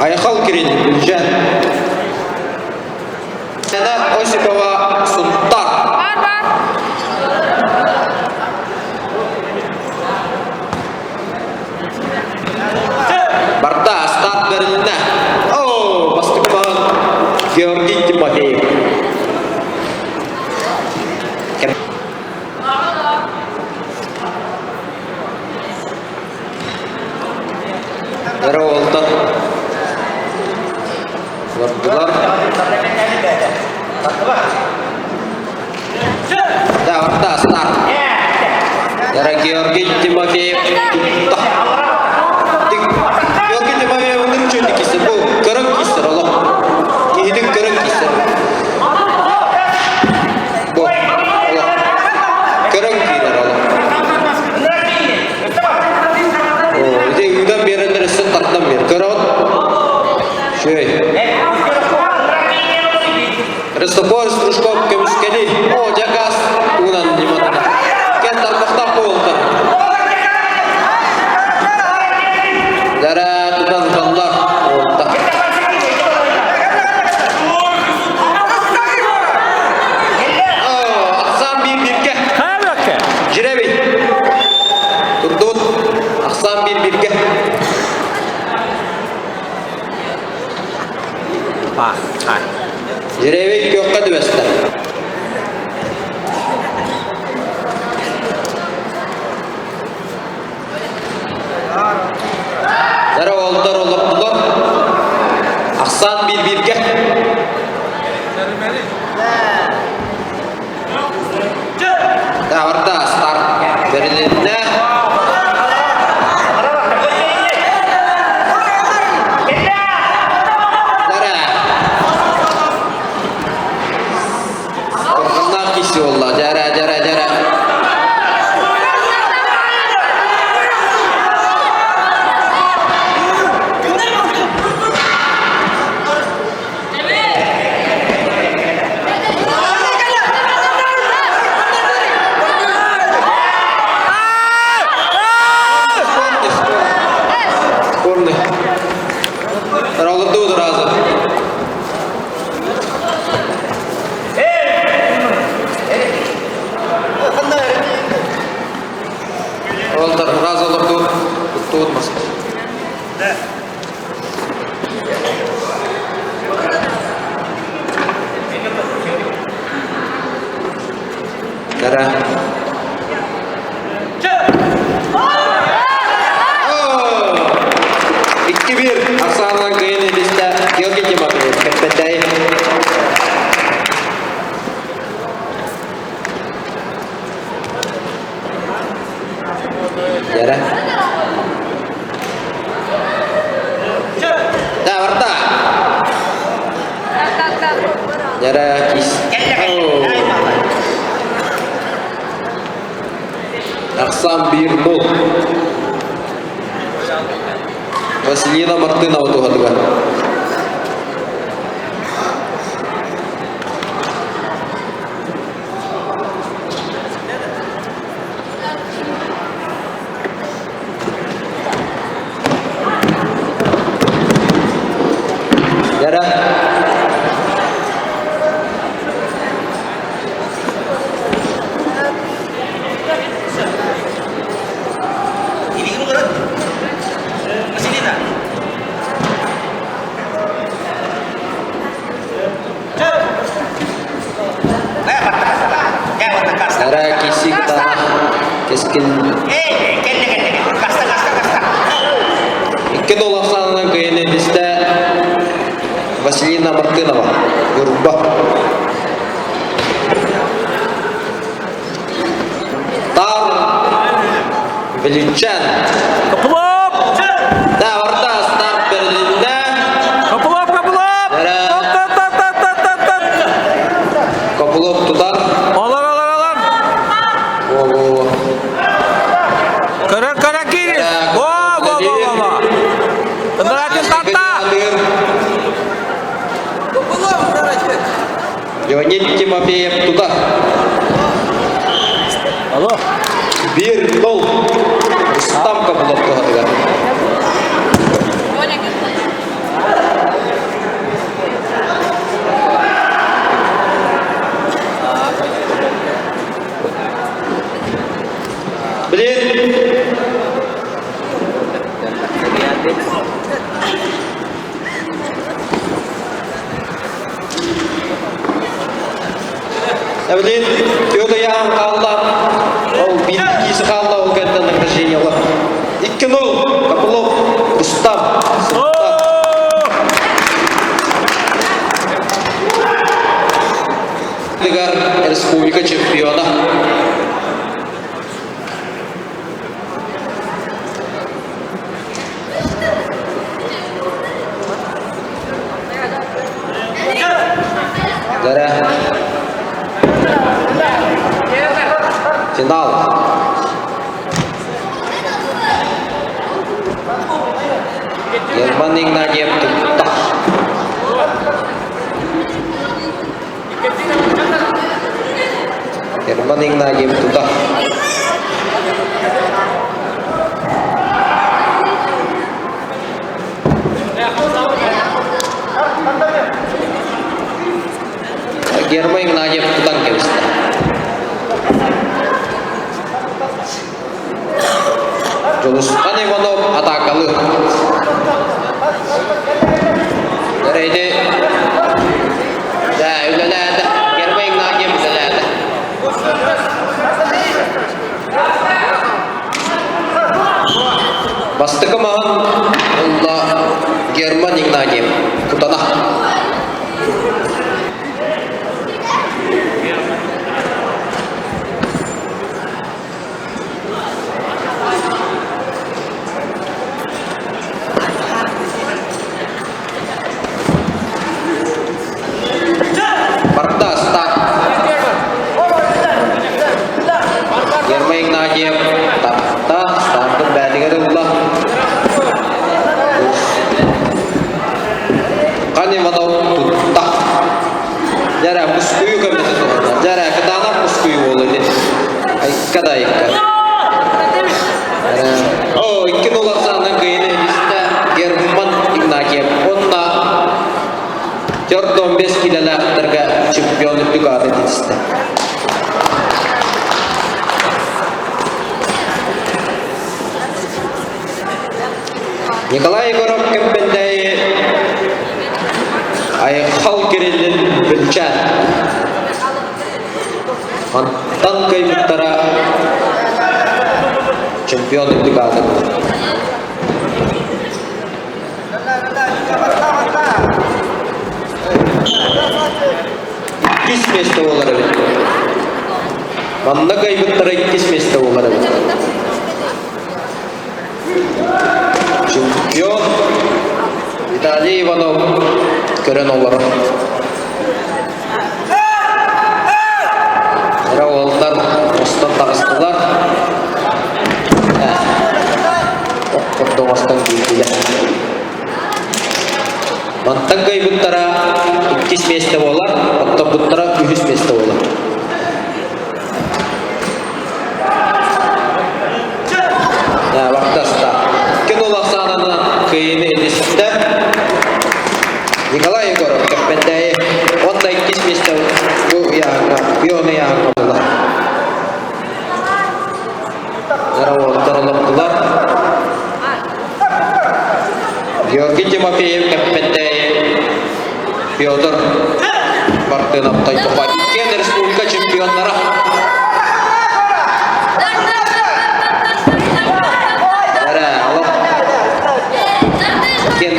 Айхал Кирин Үлжан. Сена Осипова Сунтар. Бар бар. Барда старт берилинне. О, бастыкман Георгий Тимофеев. Эрэ Олордулар. Да, барда старт. Эра Георгий Тимофеев тутта. Георгий Тимофеев ынырчы кисер. Бу көрөн кисер олох. Киһитин көрөн кисер. Бу олох. Көрөн киирэр олох. О, ити ыытан биэрэллэр өссө тардан биэр. Көрөҕүт? Үчүгэй. Христофор Стручков көмүскэли. О, дьакаас тугунан ньыматана. Кэн тарбахтаах буолта. Дара тутан туталлар. Уолта. О, ахсаан биир бииргэ. Хайа Жиребий. Турдут. Ахсаан биир бииргэ. Бах, хай. Жиребий күөххэ түбэстэ. киирси буолла. Дьэрэ, дьэрэ, дьэрэ. Спорный. Ролорду сразу. Олдар сразу олорду. Туттуут Кара. 2-1 Оксана Гейна бистэ Георгий Тимофеев кэппэтэй. Яра. Да, барда. Яра кис. Ахсан 1-0. Василина Мартынова туһатыгар. Яра. Василина. Ара кисик кескин Икки дол ахсаанынан кыайан бистэ Василина Мартынова, Ньурба. Тар Величан. Копылов! Да, барда старт берилинне. Копылов, Копылов! Тот, тот, тот, тот, тот, тот, тот! Копылов тутар. Олар, олар, олар! Во, во, во. Көрөр, көрөр киирис! Во, во, во, во, во! Ындыратын тарта! Леонид Тимофеев тутар. Алло. 1-0. Рустам Копылов туһатыгар. Блин! Блин, Федор Ян хаалла, ол биир киisi хаалла, ол кэнтэн награждение ылар. 2-0, Копылов, Рустам, Султан. Республика чемпиона. Дәрә. Финал. Герман Игнатьев тутта. Герман Игнатьев тута. Герман Игнатьев тутан кэбистэ. Дьулусхан Иванов атаакалыы. Эрэйди да үлэлээтэ. Герман Игнатьев үлэлээтэ. Бастакы маһын ылла Герман Игнатьев. Кутана. Николай Егоров Кэмпэндээйи Айхал Кириллин Бүлчээн. Мантан кыайбыттара чемпион үрдүк аатын. Иккис миэстэ буолар эбит. Манна кыайбыттара иккис миэстэ буолар эбит. Чемпион Виталий Иванов көрөн олорор. Эрэ уолтан мустан таҕыстылар. Ордоҕостон киирдилэр. Мантан кыайбыттара иккис миэстэ буолар, оттоппуттара үһүс миэстэ буолар. Бартаста. Кино ахсаанынан кыайыыны илистэ. Николай Егоров Кэппэндээйи уонна иккис миэстэ бу ыйааһыҥҥа, пион ыйааһыҥҥа буолла. Уолаттар олордулар. Георгий Тимофеев Кэппэндээйи Петр Мартынов Тойбохой. Иккиэн республика чемпионнара. Эрэ, олох. Иккиэн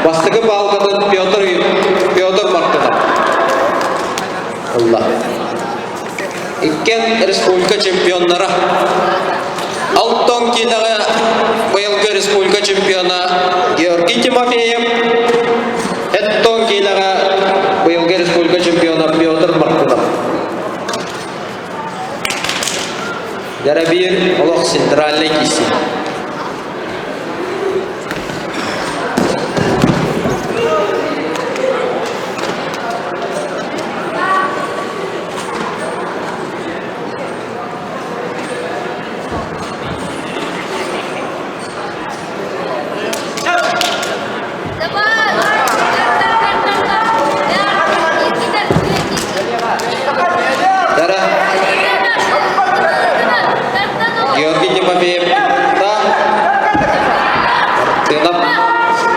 Бастакы баалгатын Петр Петр Мартынов ылла. Иккиэн республика чемпионнара. Алтон киилэҕэ быйылгы республика чемпиона Георгий Тимофеев, Эттон киилэҕэ быйылгы республика чемпиона Петр Мартынов. Дәрәбиир олох центральный киси. Дара Георгий Тимофеев та Мартынов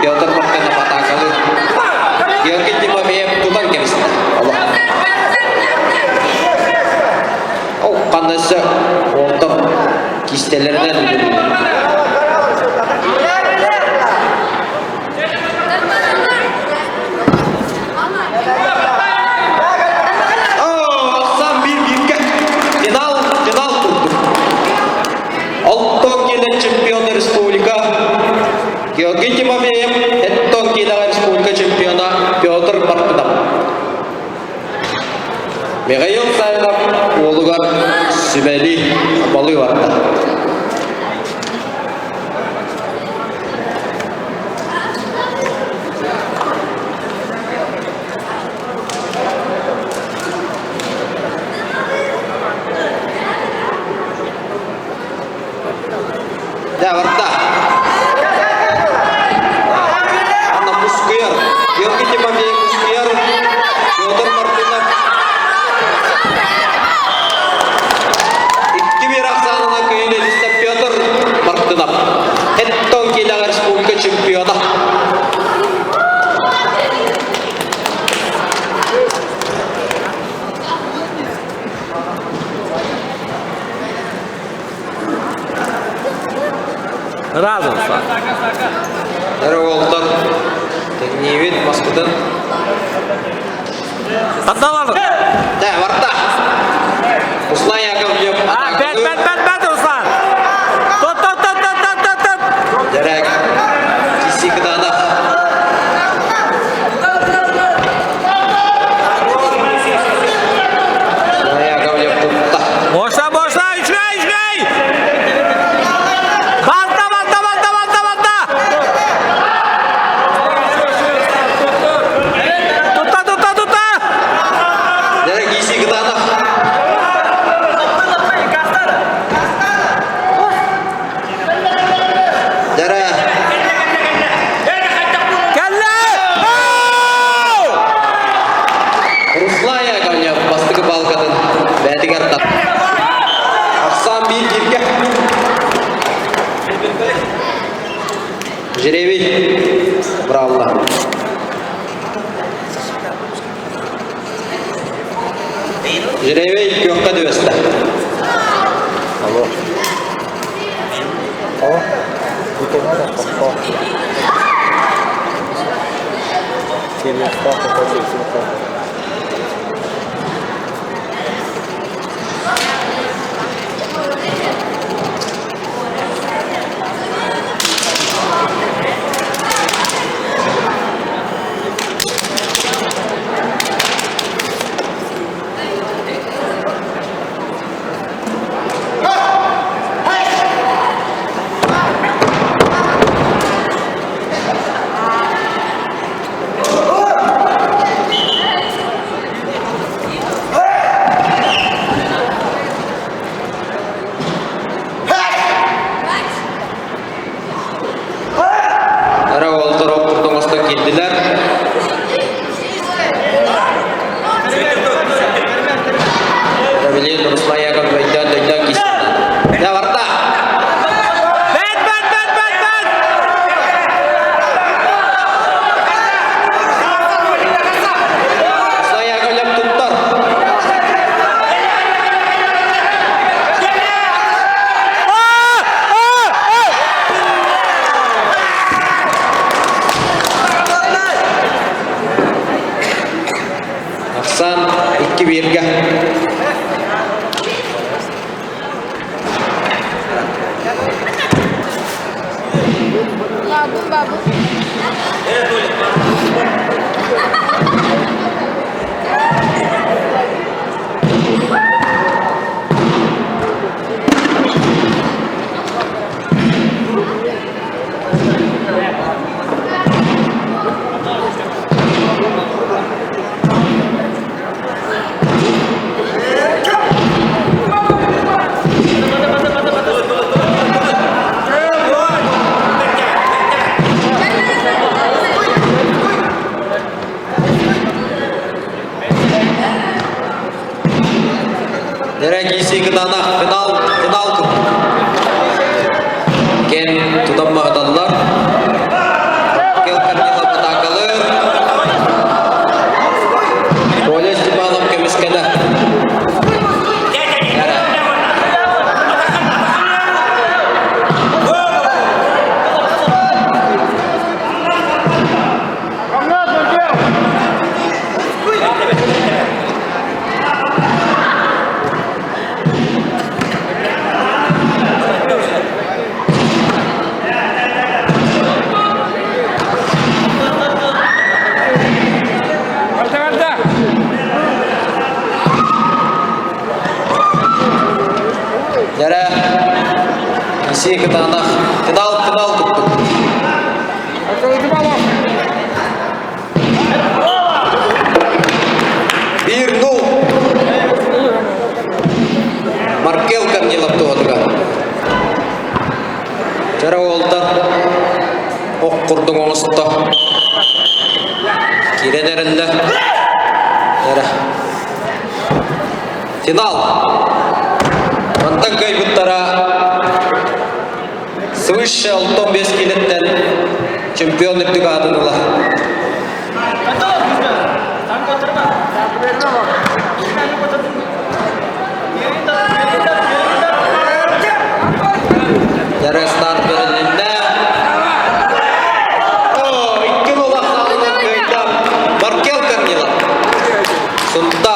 Петр Мартынов атаакалыы Георгий Тимофеев тутан кэбистэ. Олох. Ол ханнасы уолтан кистэлэринэн Ахсан bir birге финал финал курдук. Алтон киле чемпион республика Георгий Тимофеев, Эттон килеҕэ республика чемпиона Петр Мартынов. Михаил Савинов уолугар сүбэлии балыы барда. Дьэ, барда. Анна Мускуяр. Георгий Тимофеев Мускуяр. Петр Мартынов. Икки биир ахсаанынан кыайын илистэ Петр Мартынов. Эттон киилэҕэ республика чемпиона. Разом. Эрэ уолтан тэҥниибит маспытын. Тардалар. Да, барда. Руслан Яковлев. А, бэт, бэт, бэт, бэт, Руслан. Тот, тот, тот, тот, тот, тот, тот. Дерек. Киси кытаанах. Руслан Яковлев тутта. Boşla, boşla, үчүгэй, үчүгэй! Балта, балта, балта, балта, балта! Тутта, тутта, тутта! Дерек киси кытаанах. Дерек. Кэллэ! Руслан Яковлев бастакы балкатын бээтигэр тап. Ахсаан биир бииргэ. Жребий быраҕыллар. Жребий күөххэ түбэстэ. Алло. О, Эрэ уолаттар ол курдук оҥостон киирдилэр. Билигин Руслан Яков өйдөөн өйдөөн киирсибит. Дьэ барда! Бэт, бэт, бэт, бэт, бэт! Руслан Яковлев туттар. А! А! А! Ахсан 2-1-гэ. Бабу, бабу. Нэрэ киирсии кытаанах финал финал Кен тутан маһыталлар. Кел Корнилов атаакалыыр. Коля Степанов көмүскэнэ. Нэрэ. Барда, барда! Нэрэ. Киирсии кытаанах финал финал курдук. 1-0. Маркел Корнилов туһатыгар. Кэрэ уолтан ох курдук оҥосто. Киирэн эрэллэр. Эрэ. Финал. Мантан кыайбыттара свыше 65 киилэттэн чемпион үрдүк аатын ылар. Дьарык старт бэрилиннэ. О, икки улаханынан кыайда Маркел Корнилов. Сунтар.